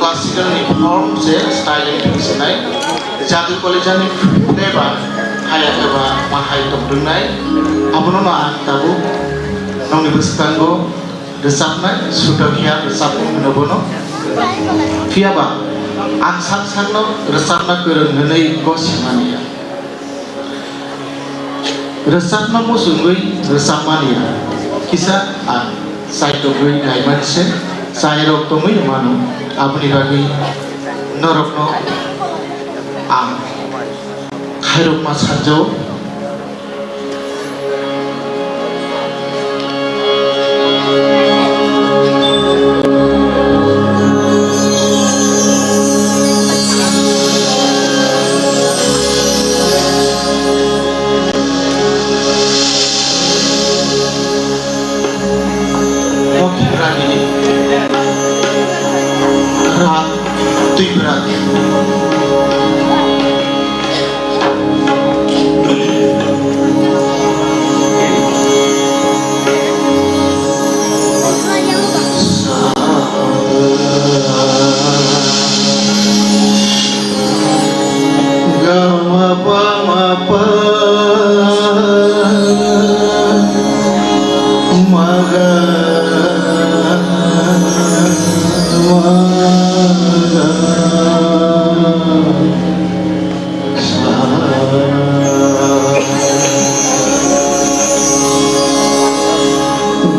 classical-ni form se style wngwi thangsinai. Jadu Kolejani flavor Haya khe ba ma hai tongdwngnai, abono no ang tabuk nongni bwskango rwchapnai, suda phiya rwchapmung hwno bono. Phiya ba ang sak sakno rwchapna kwrwng hwnwi gosi manya. Rwchapna muchungwi rwchapmani ya. Kisa ang chaitokgwi naimani se, chairok tongwi mano, aboni bagwi norokno ang khairokma sanjao. O Tiprani rak, Twipra.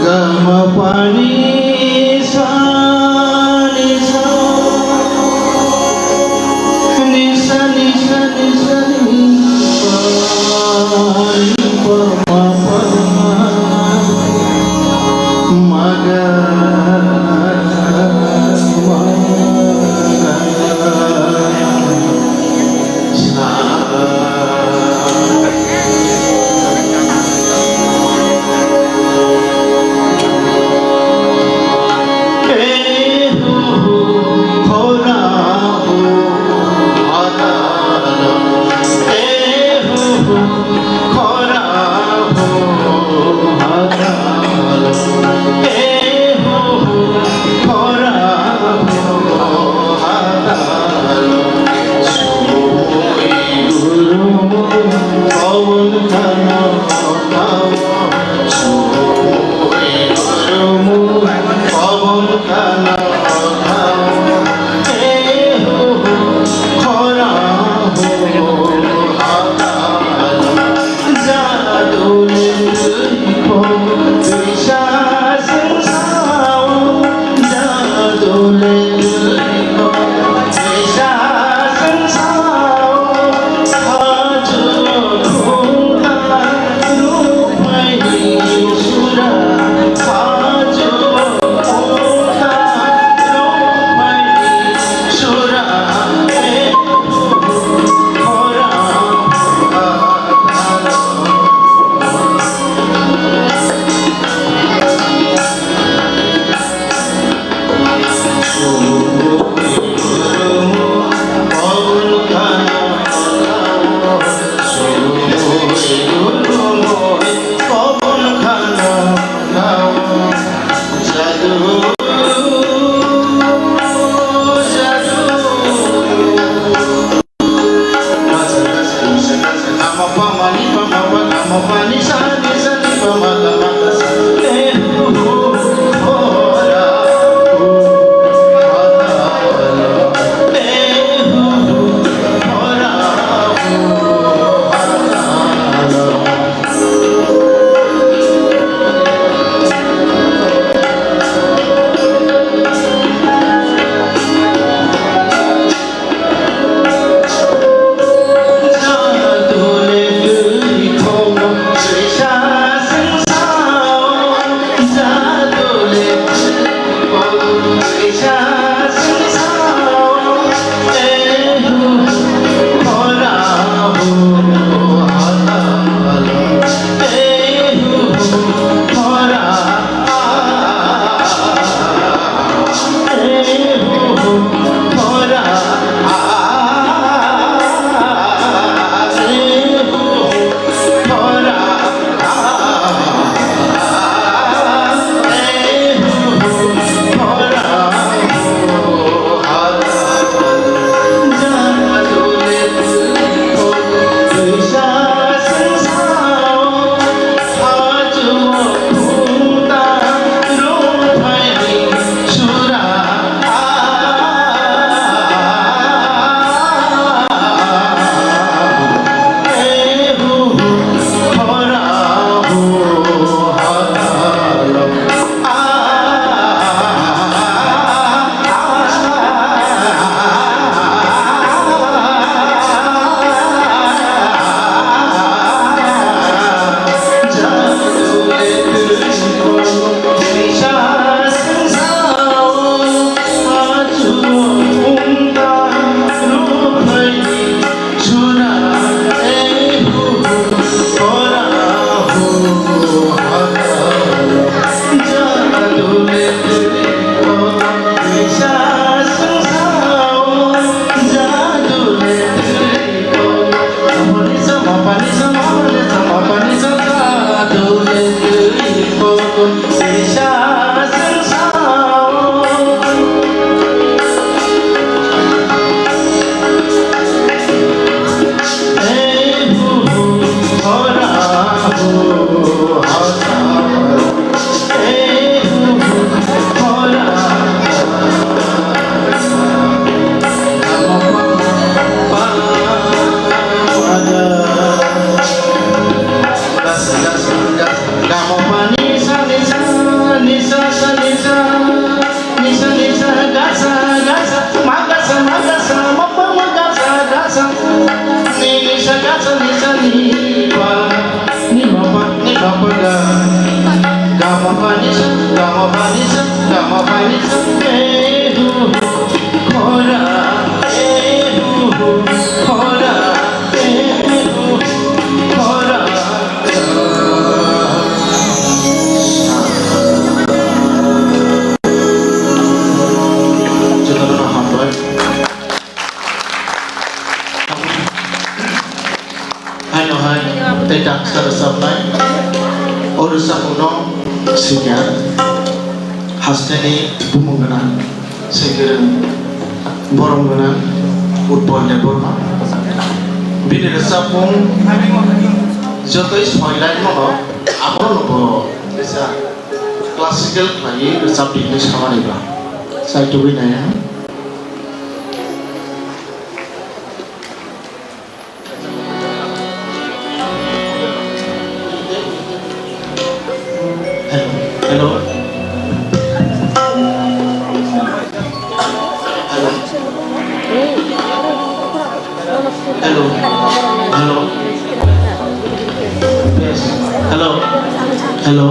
Gama pani sa ni sa ni sa ni sa ni sa ni pa ni pa ma pa ma ga ma ga. Jotono hambai. Haino hai tei daksa rwchapnai. O rwchapmungno swikha hasteni bumung gwnang, swikirwng, borom gwnang Utpal Debbarma. Bini rwchapmung jotoi soi laimano, abono bo kisa classical khlaiwi rwchapdi hinwi samani ba. Chaitugwi naiha. Hello. Hello. Hello. Hello. Hello. Yes. Hello. Hello.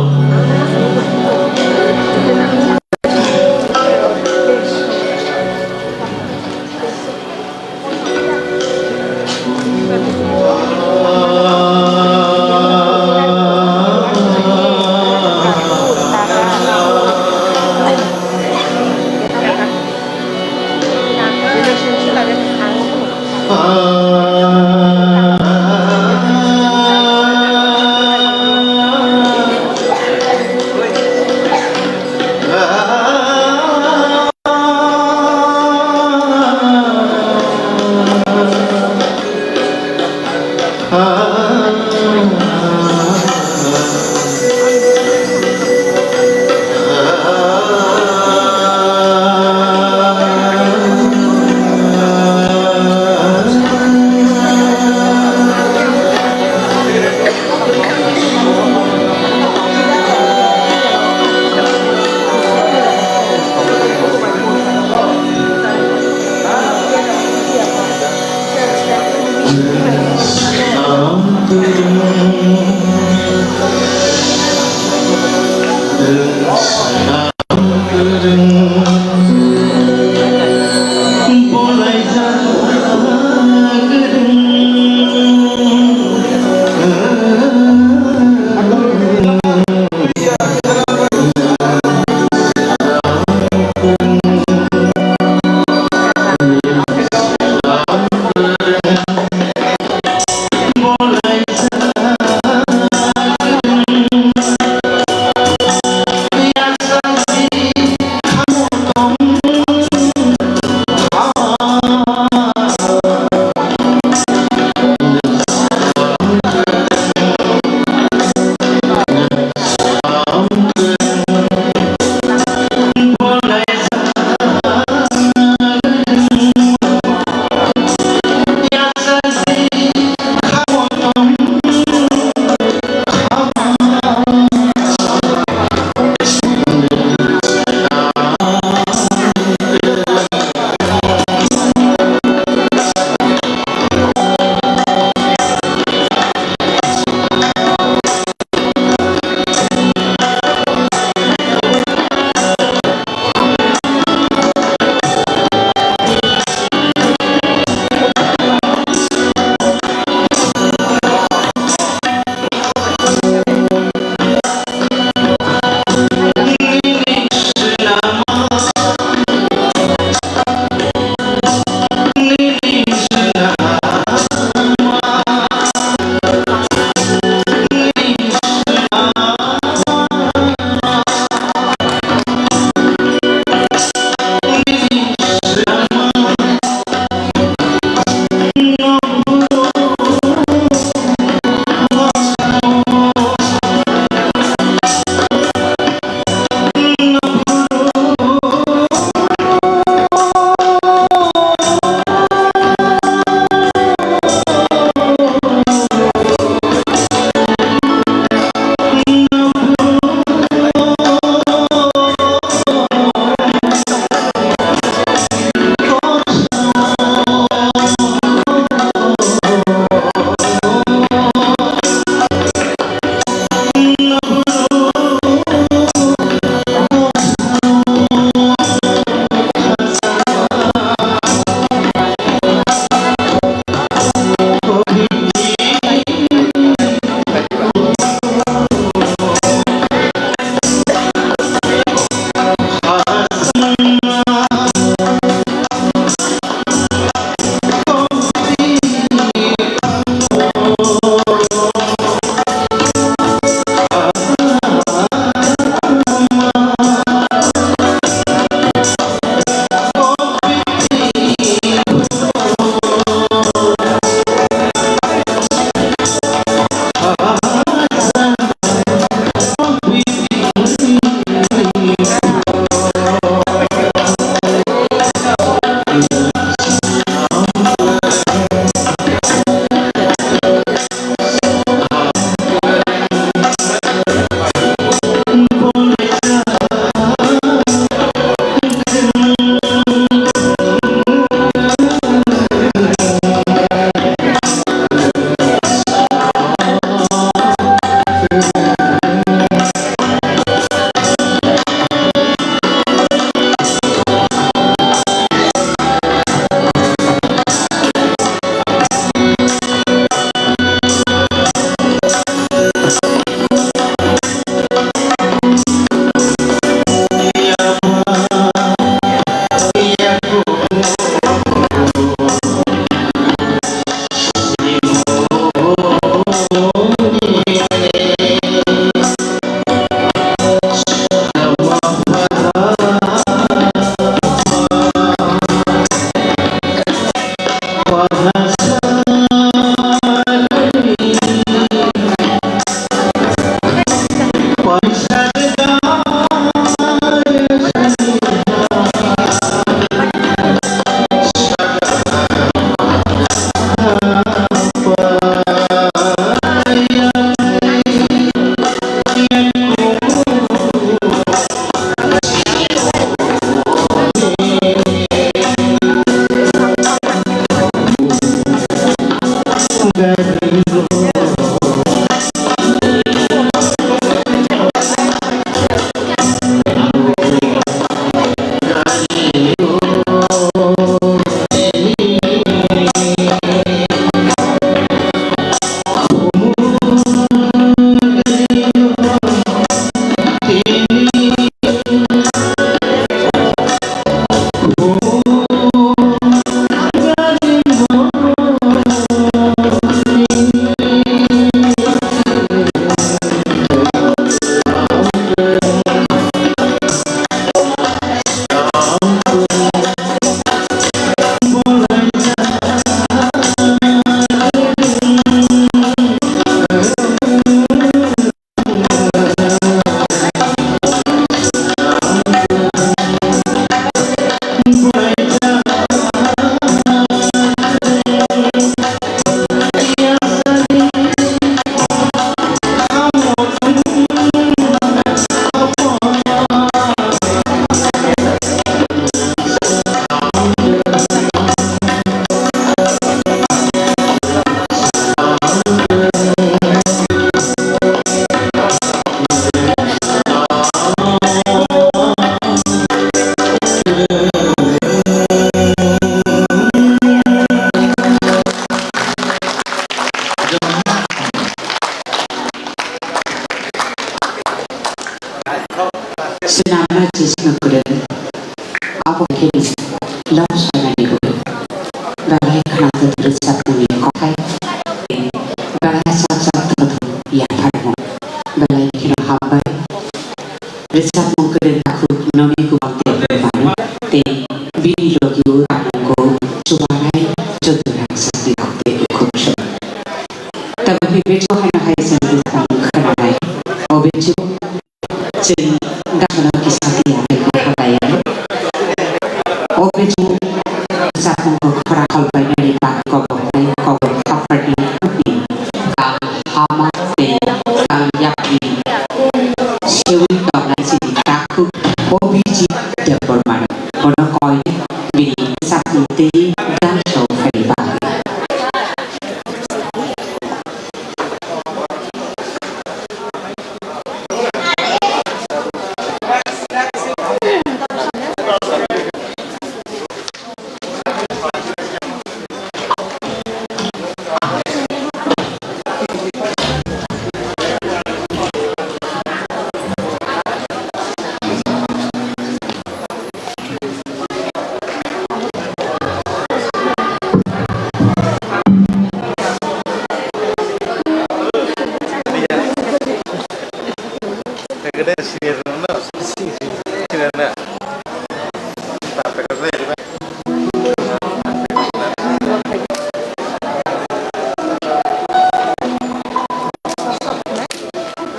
Swnamna chisno kwrwi. Abo khe love sanani guru. Belai khwnang kwthwrwk sakmani kothai. Belai sak sak thotho yapharmung. Belai kheno hambai. Rwchapmung kwrwi takhuk noni kubang tei kwrwi mano. Tei bini logi o tangmung chubanai joto rang sakni khuk tei khuk song. Tabuk khe betio haino hai chwng rwchapmung khwnanai. O betio Chwng gana kisa tiya tei kok halai ya. O bejung rwchapmung bo khora kholpai nani bagwi kobor tei kobor thapharni thupni kal hama tei kal yapri sewi tongnai chini takhuk Obhijit Debbarma no. Bono koi bini rwchapmung tei gan sawi phaini bagwi.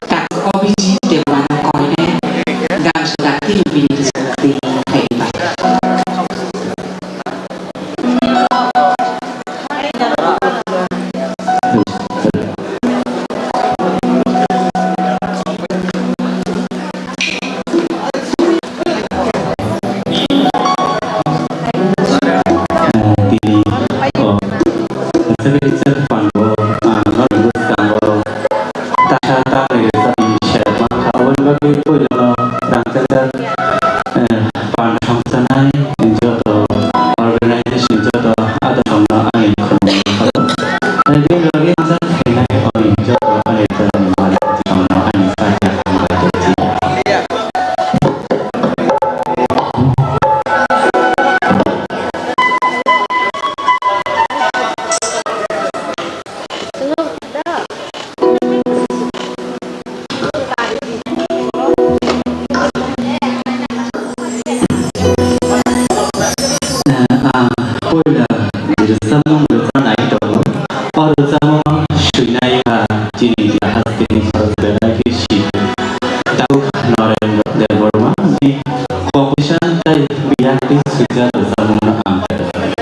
Tak Obhijit Debbarma koine dan sodati bini rijak twi khaima. Tini, oh, aswk khe chwng phan bo, ah, norok bwskango tasa ta rwchapmung se mankha, aboni bagwi puilano rangchakjak, eh, phan songchanai joto organization, joto adosongno ani khulumni khatao. Bini logi masa khainai oni joto ani channel malik songno ani sakya hambai tongsi. C, Daud Norendra Debbarma ni kok kisa tei biyang tei sikla rwchapmungno ang khe rwchapnai.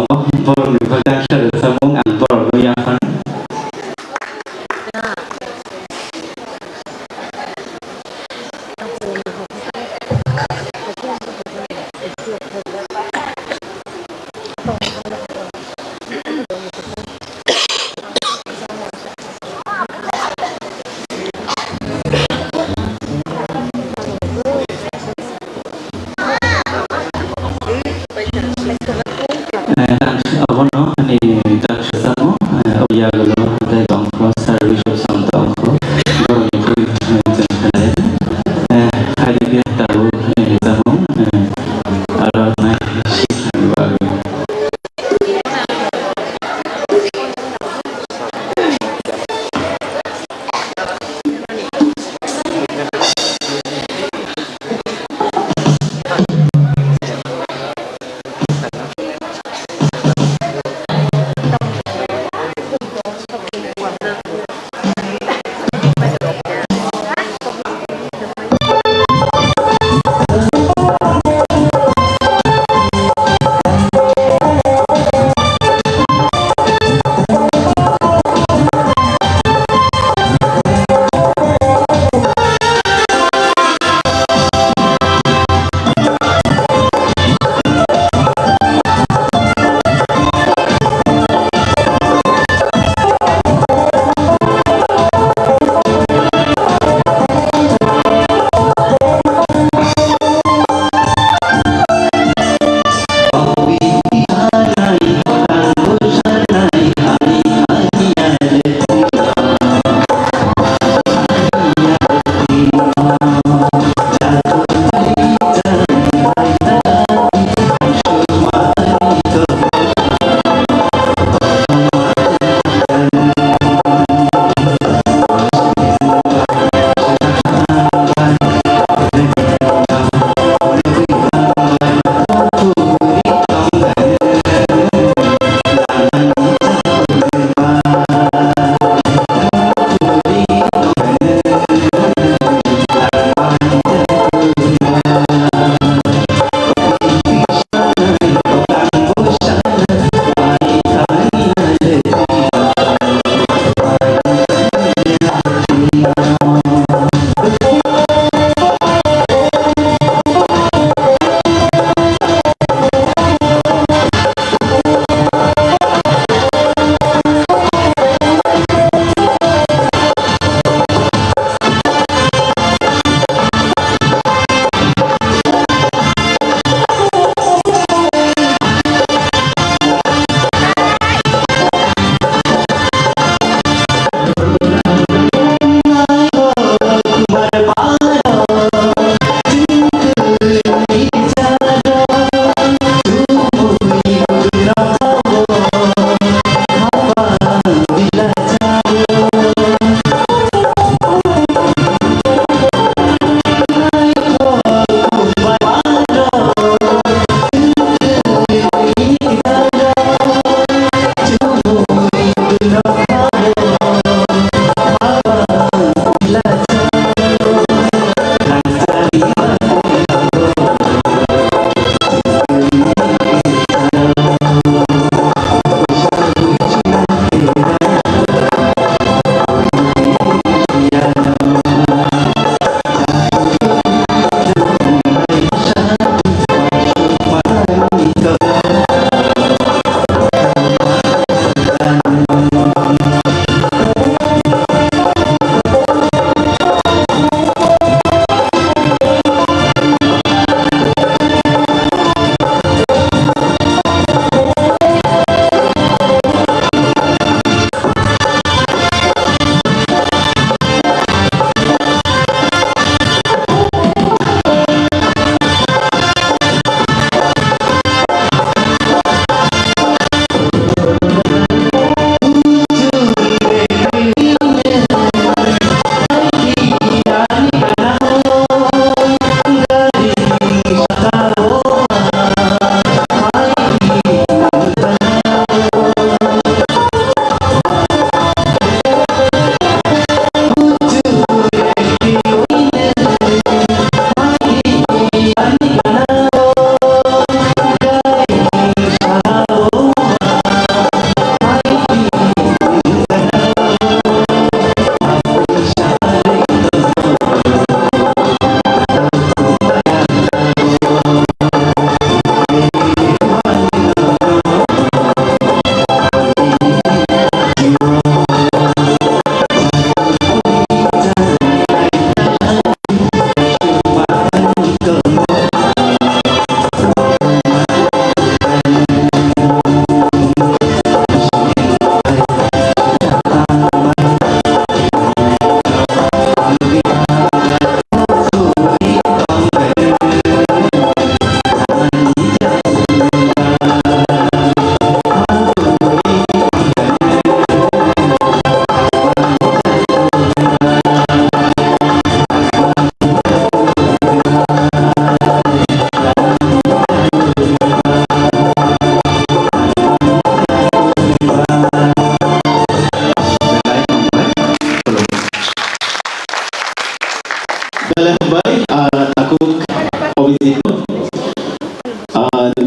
Borokni bagwi ang sero samung ang borokno yaphar. Eh, abono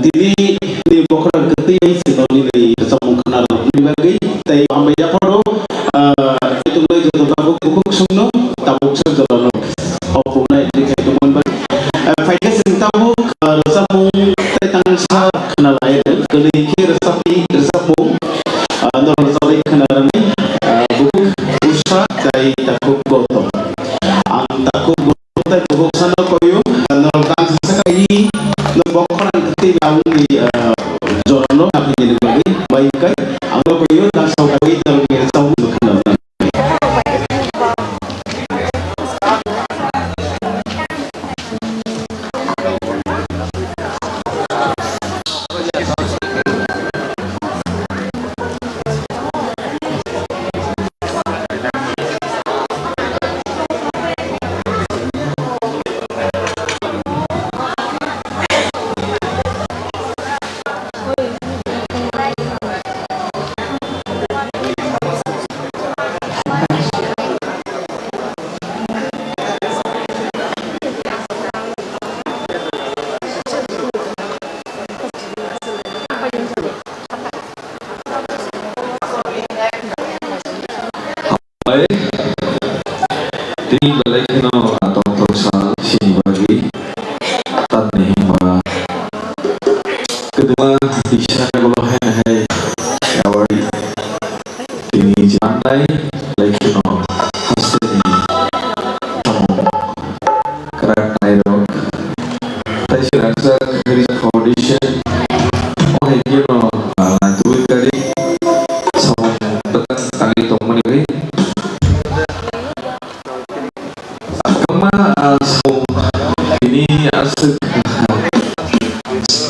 Tini ni bokhorok kwtwi bai se nini rwchapmung khna rwmani bagwi tei hambai yapharo, ah, tei tongmani joto tabuk bukhuk songno tabuk sa jorano opungnai twi khai tongmani bagwi. Ah, phaikhe chwng tabuk, ah, rwchapmung tei tangsa khna lai rw, kwlwi khe rwchapni rwchapmung, ah, norok rwchapwi khna rwnai, ah, bukhuk Usha tei takhuk Gautam. Ang takhuk Gautam tei bukhuk Ushano koiyo, ah, norok tangsa kaiwi, norok bokhorok kwtwi bai aboni, ah, jorano naphini bagwi bai kai. Ang norok koiyo tangsa kaiwi norokni rwchapmung khna rwnai. Bai, tini belai kheno, ah, tongthok sal chini bagwi. Tamni hwnba kwdwma tisa ulo hai hai award tini je mannai, belai kheno hasteni samung kwrak nairok. Tei se rangchak rijak foundation. O hai kheno, ah, dui tarik samung kwtal tangwi tongmani bagwi. Kwbangma, ah, samung tini aswk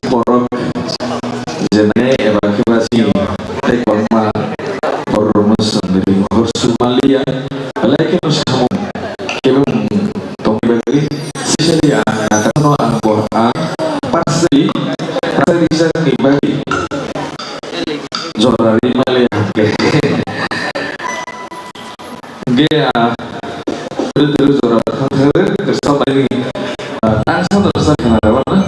borok jenai eba khe ba chini tei kwbangma borok rokno chwng ring hor su manliya. Belai kheno samung kebo tongwi bagwi, specially ang, ang, ang, ang personally, personally rijak ni bagwi jora ri manliya hwnkhe. Hwnkhe, ah, twrwi twrwi jora thang thang rw, kwcham bai, ah, tangsa no sa khna rw na.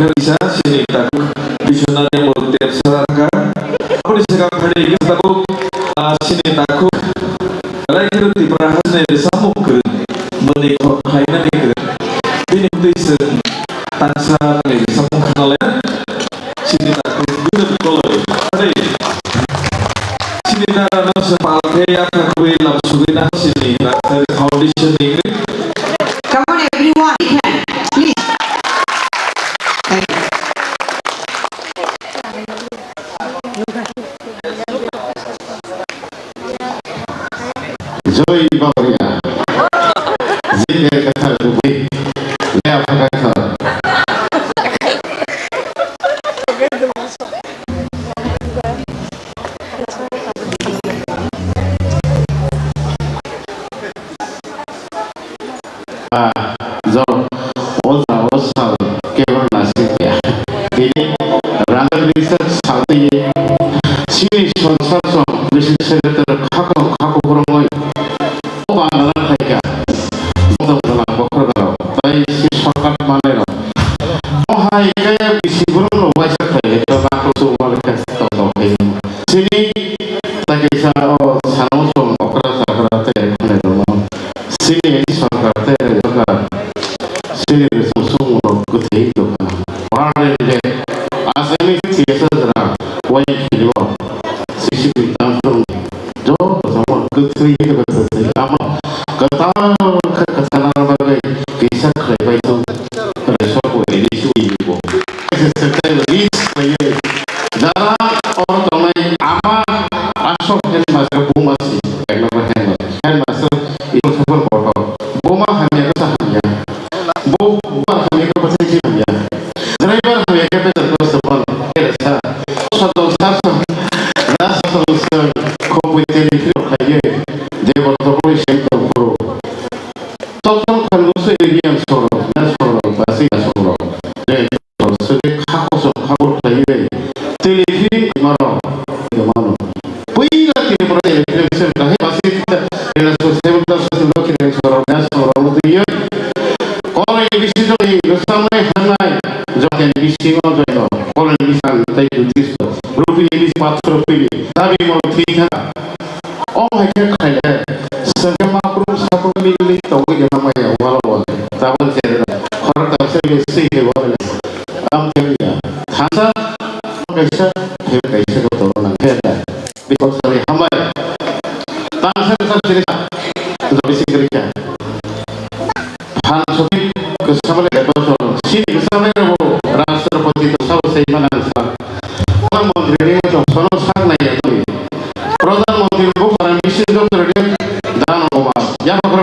Kaisa sini takhuk Biswanath Yamul tepsa kha. Aboni swkang phaidi kisa tabuk, ah, sini takhuk Raikhiru Tipra Hajni samung kwrwng, boni khor khlainani kwrwng. Bini twi chwng tangsa ni samung khanale. Sini takhuk Bidut Koloi. Are. Sini dara no se palkhe ya khakwi lam sugwi na sini Raikhiru Foundation ni. Come on, everyone, you can, please. Thank you. Joi Babaria. Jai Kathar Kubui. Lea Phakathar. Ah, jo, o ja, o sal, kebra nasing ya. Tini, rang rijak saltwi, sini songsar song, bisi sekretar khakno khakno khorongoi, o bangla khaika, bodol dala bokhor dala, tai si shortcut manai rok. O hai kaya bisi borok no waisa khai, to na ko so wal kaya tong tong khai. Sini, tai kaisa o sanamo song okra sakra te khane dong. Sini sorkar tei raijokar sini sumsumung rok kwthwi tongkha. Parliament aswkni siyasa jora wai khilio sisi tang song joto samung kwthwi kwthwi tamo kwtal khe kwthana bagwi kisa khlai bai tong. Raisok bo elisi bo. Jara oro tongnai ama asok headmaster buma si, headmaster, headmaster, iko sokol kotor. Buma hamya kasa hamya. Bo, buma hamya kasa si hamya. Driver hamya kasa si hamya. Kesa. Sotong sar song. Na sotong song. Khobui teri phiro khaye. Debor tokoi sem tong phuro. Tokon khango se area soro, na soro, basi na soro. Sode kha kosom kha bo khlaiwi tei phiri mano mano. Puila Tripura election kahai basi rena so seven ta so sendo kire soro na soro mutiyoi. Kore bisi joi gosam nai hanai joken bisi ngo joino kore bisi ang tai dutis. Rupini bisi patro rupini tabi mo thikha. O hai khe khaile, swngkhe maprum saprum mili tongwi de maya wala wala. Tabuk jere da. Khorok tabse be swi he wala. Am khe ya. Thansa kaisa, he kaisa ko toro nang khe da. Bikok sari hambai. Tangsa sa siri sa. Jabi sikri kya. Phan sopi kwchama le beto cholo. Sini kwchama le bo Rashtrapati to sabo sei manang sa. Pradhan Mantri ni to sono sak nai ya tui. Pradhan Mantri bo para misi doctor ni dan o ma. Ya ma kro.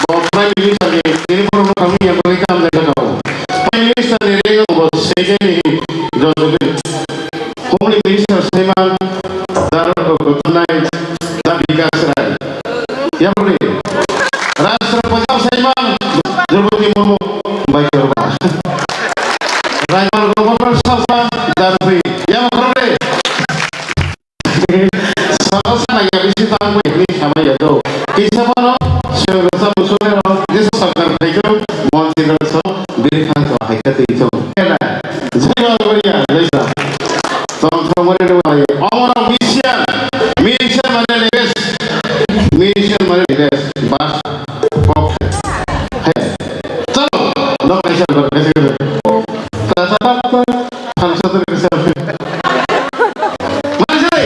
Bo Prime Minister ni tini poro no kami ya kami kam le ka. Prime Minister ni ring bo sei ni do. Home Minister Saiman Dar Gotonai Dar Vikas Rai. Yapri Rashtrapati Saiman Draupadi Murmu Bai Karma. Raiman Gopal Sasa Dar Pri. Yapri. Sasa na ya bisi tang bai ni sama ya do. Kisa mano sero sa musore ro. Jesa sarkar khai do. Mon sero sa bir khan to hai ka tei to. Jai Baba Bariya, jai Baba. Tong tong mare do mare. Omoro mission, mission mare request, mission mare request. Bas, kok. Hey, chalo. Dok kaisa dok kaisa. Ta ta ta ta. Thansa dok kaisa. Mare jai.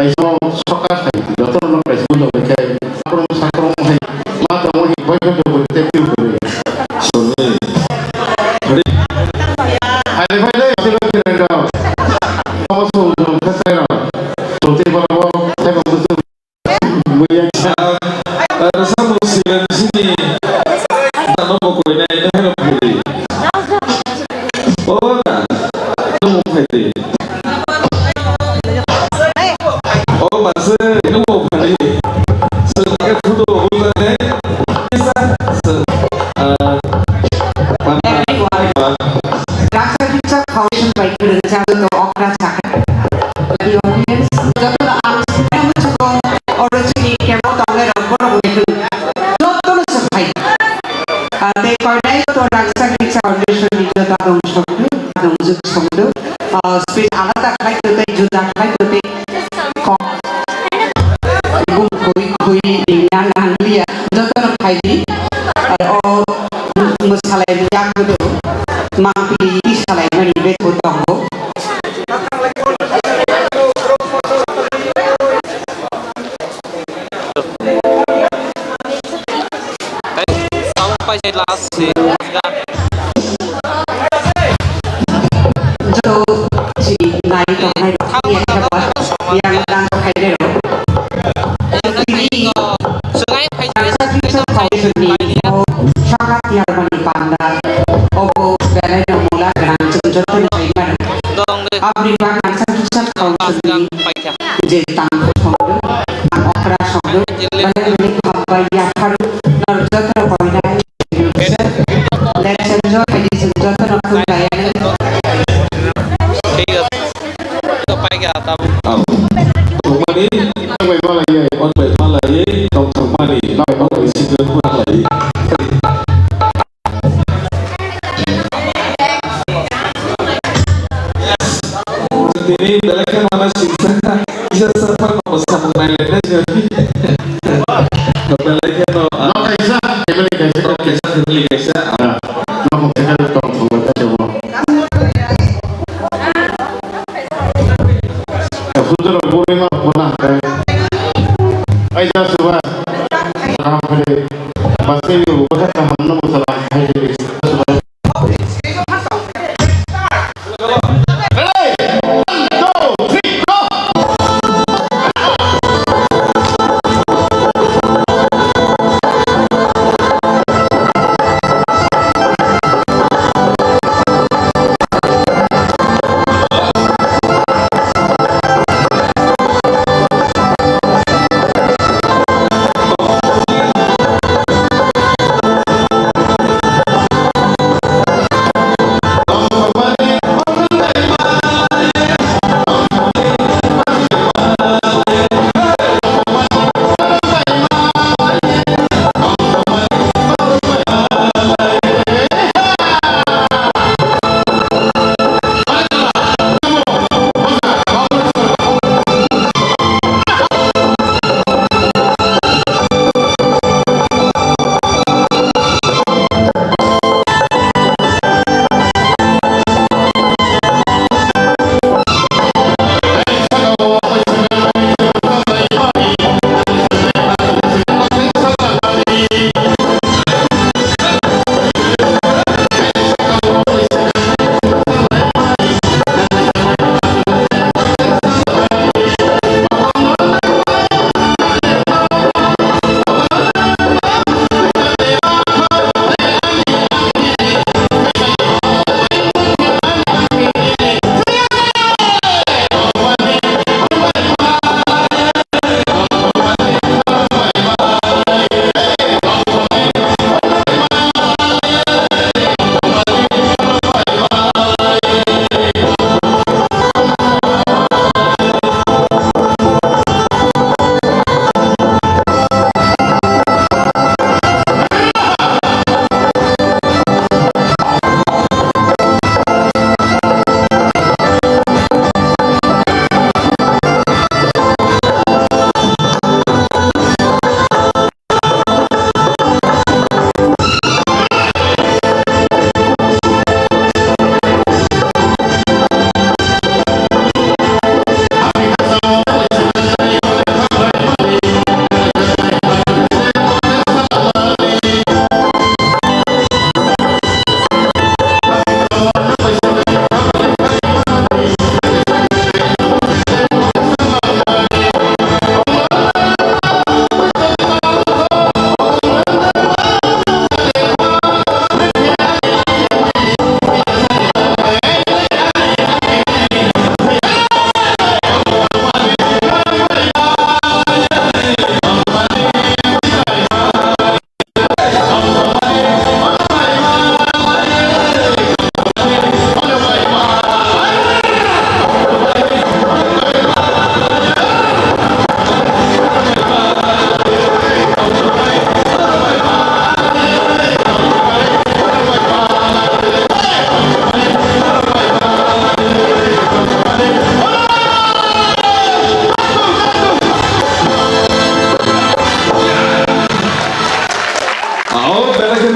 Kaisa sokar hai, joto no kaisa bundo bai khai, sakrom sakrom hai, ma tamo hai, bai khai bai tei piu bai. Soni. Hari. Hai le phai le, sila kira rao. Tamo so jom khai khai rao. Tei bala bo, khai bo busu. Muya. Ah, rasa musi sini. Tamo bo koi nai, nai ro phuri. O da, nwng phai di. O ba se, nwng bo phai di. Sir, ke photo bo phai di. Kisa, sir, ah, Everyone. Raksa Kitsa Foundation bai kwrwngsa joto okra sakha. The audience, joto ang sini muchukong, oro chini kemo tongnai rok borok ni joto no swphai. Ah, tei koinai to Raksa Kitsa Foundation ni joto adong songdo, adong juk songdo. Ah, speech alada khlai to tei juda khlai to tei kok. Bung khui khui ringna nangliya, joto no phai di. Ah, o mwsalai yak do, mangpili salai mani betho tongo. Sound paise last se. Joto si nai tongnai rok ni ekta ba yang dang khainai rok. Tini Nangsa Kitsa Foundation ni o saka tiar mani panda obo belai no mula gwnang chwng joto ni sai mano. Aboni bagwi Nangsa Kitsa Foundation ni je tang songdo, ang okra songdo, belai belai hambai yapharu, nor joto no koinai. Let's enjoy, ladies and gentlemen, of course, Diana. Thik ache. To pai kha tabuk. Abo. Thumani. Thangbai malaiye. Onbai malaiye. Tong thangmani. Nai malaiye. Sibuk malaiye. Tini belai kheno ano singsa, kisa saphang no samung nailaina jani. Belai kheno, ah, no kaisa, family kaisa. No kaisa, family kaisa, ah. Ah, no kaisa tong thangwi kaisa mo. Huzur buri ma bona hai. Ai da suba. Ram phale. Basai ni ubo kha kaham no musalam hai.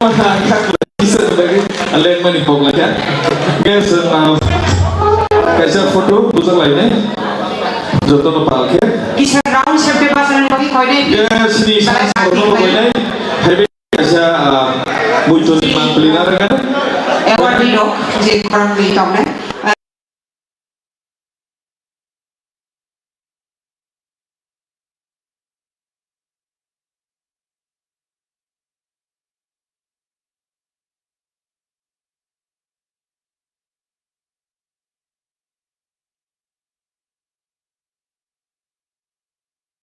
Kisa lagi, aleng mani pok lagi. Guys, uh, kaisa photo bujak lainai. Joto no pal khe. Kisa round shape de basa ni bagi koi dai. Guys, ni sa photo koi dai. Hai be kaisa, uh, buitu ni mang pli na rega. Award di dok, je khorang di tong ne.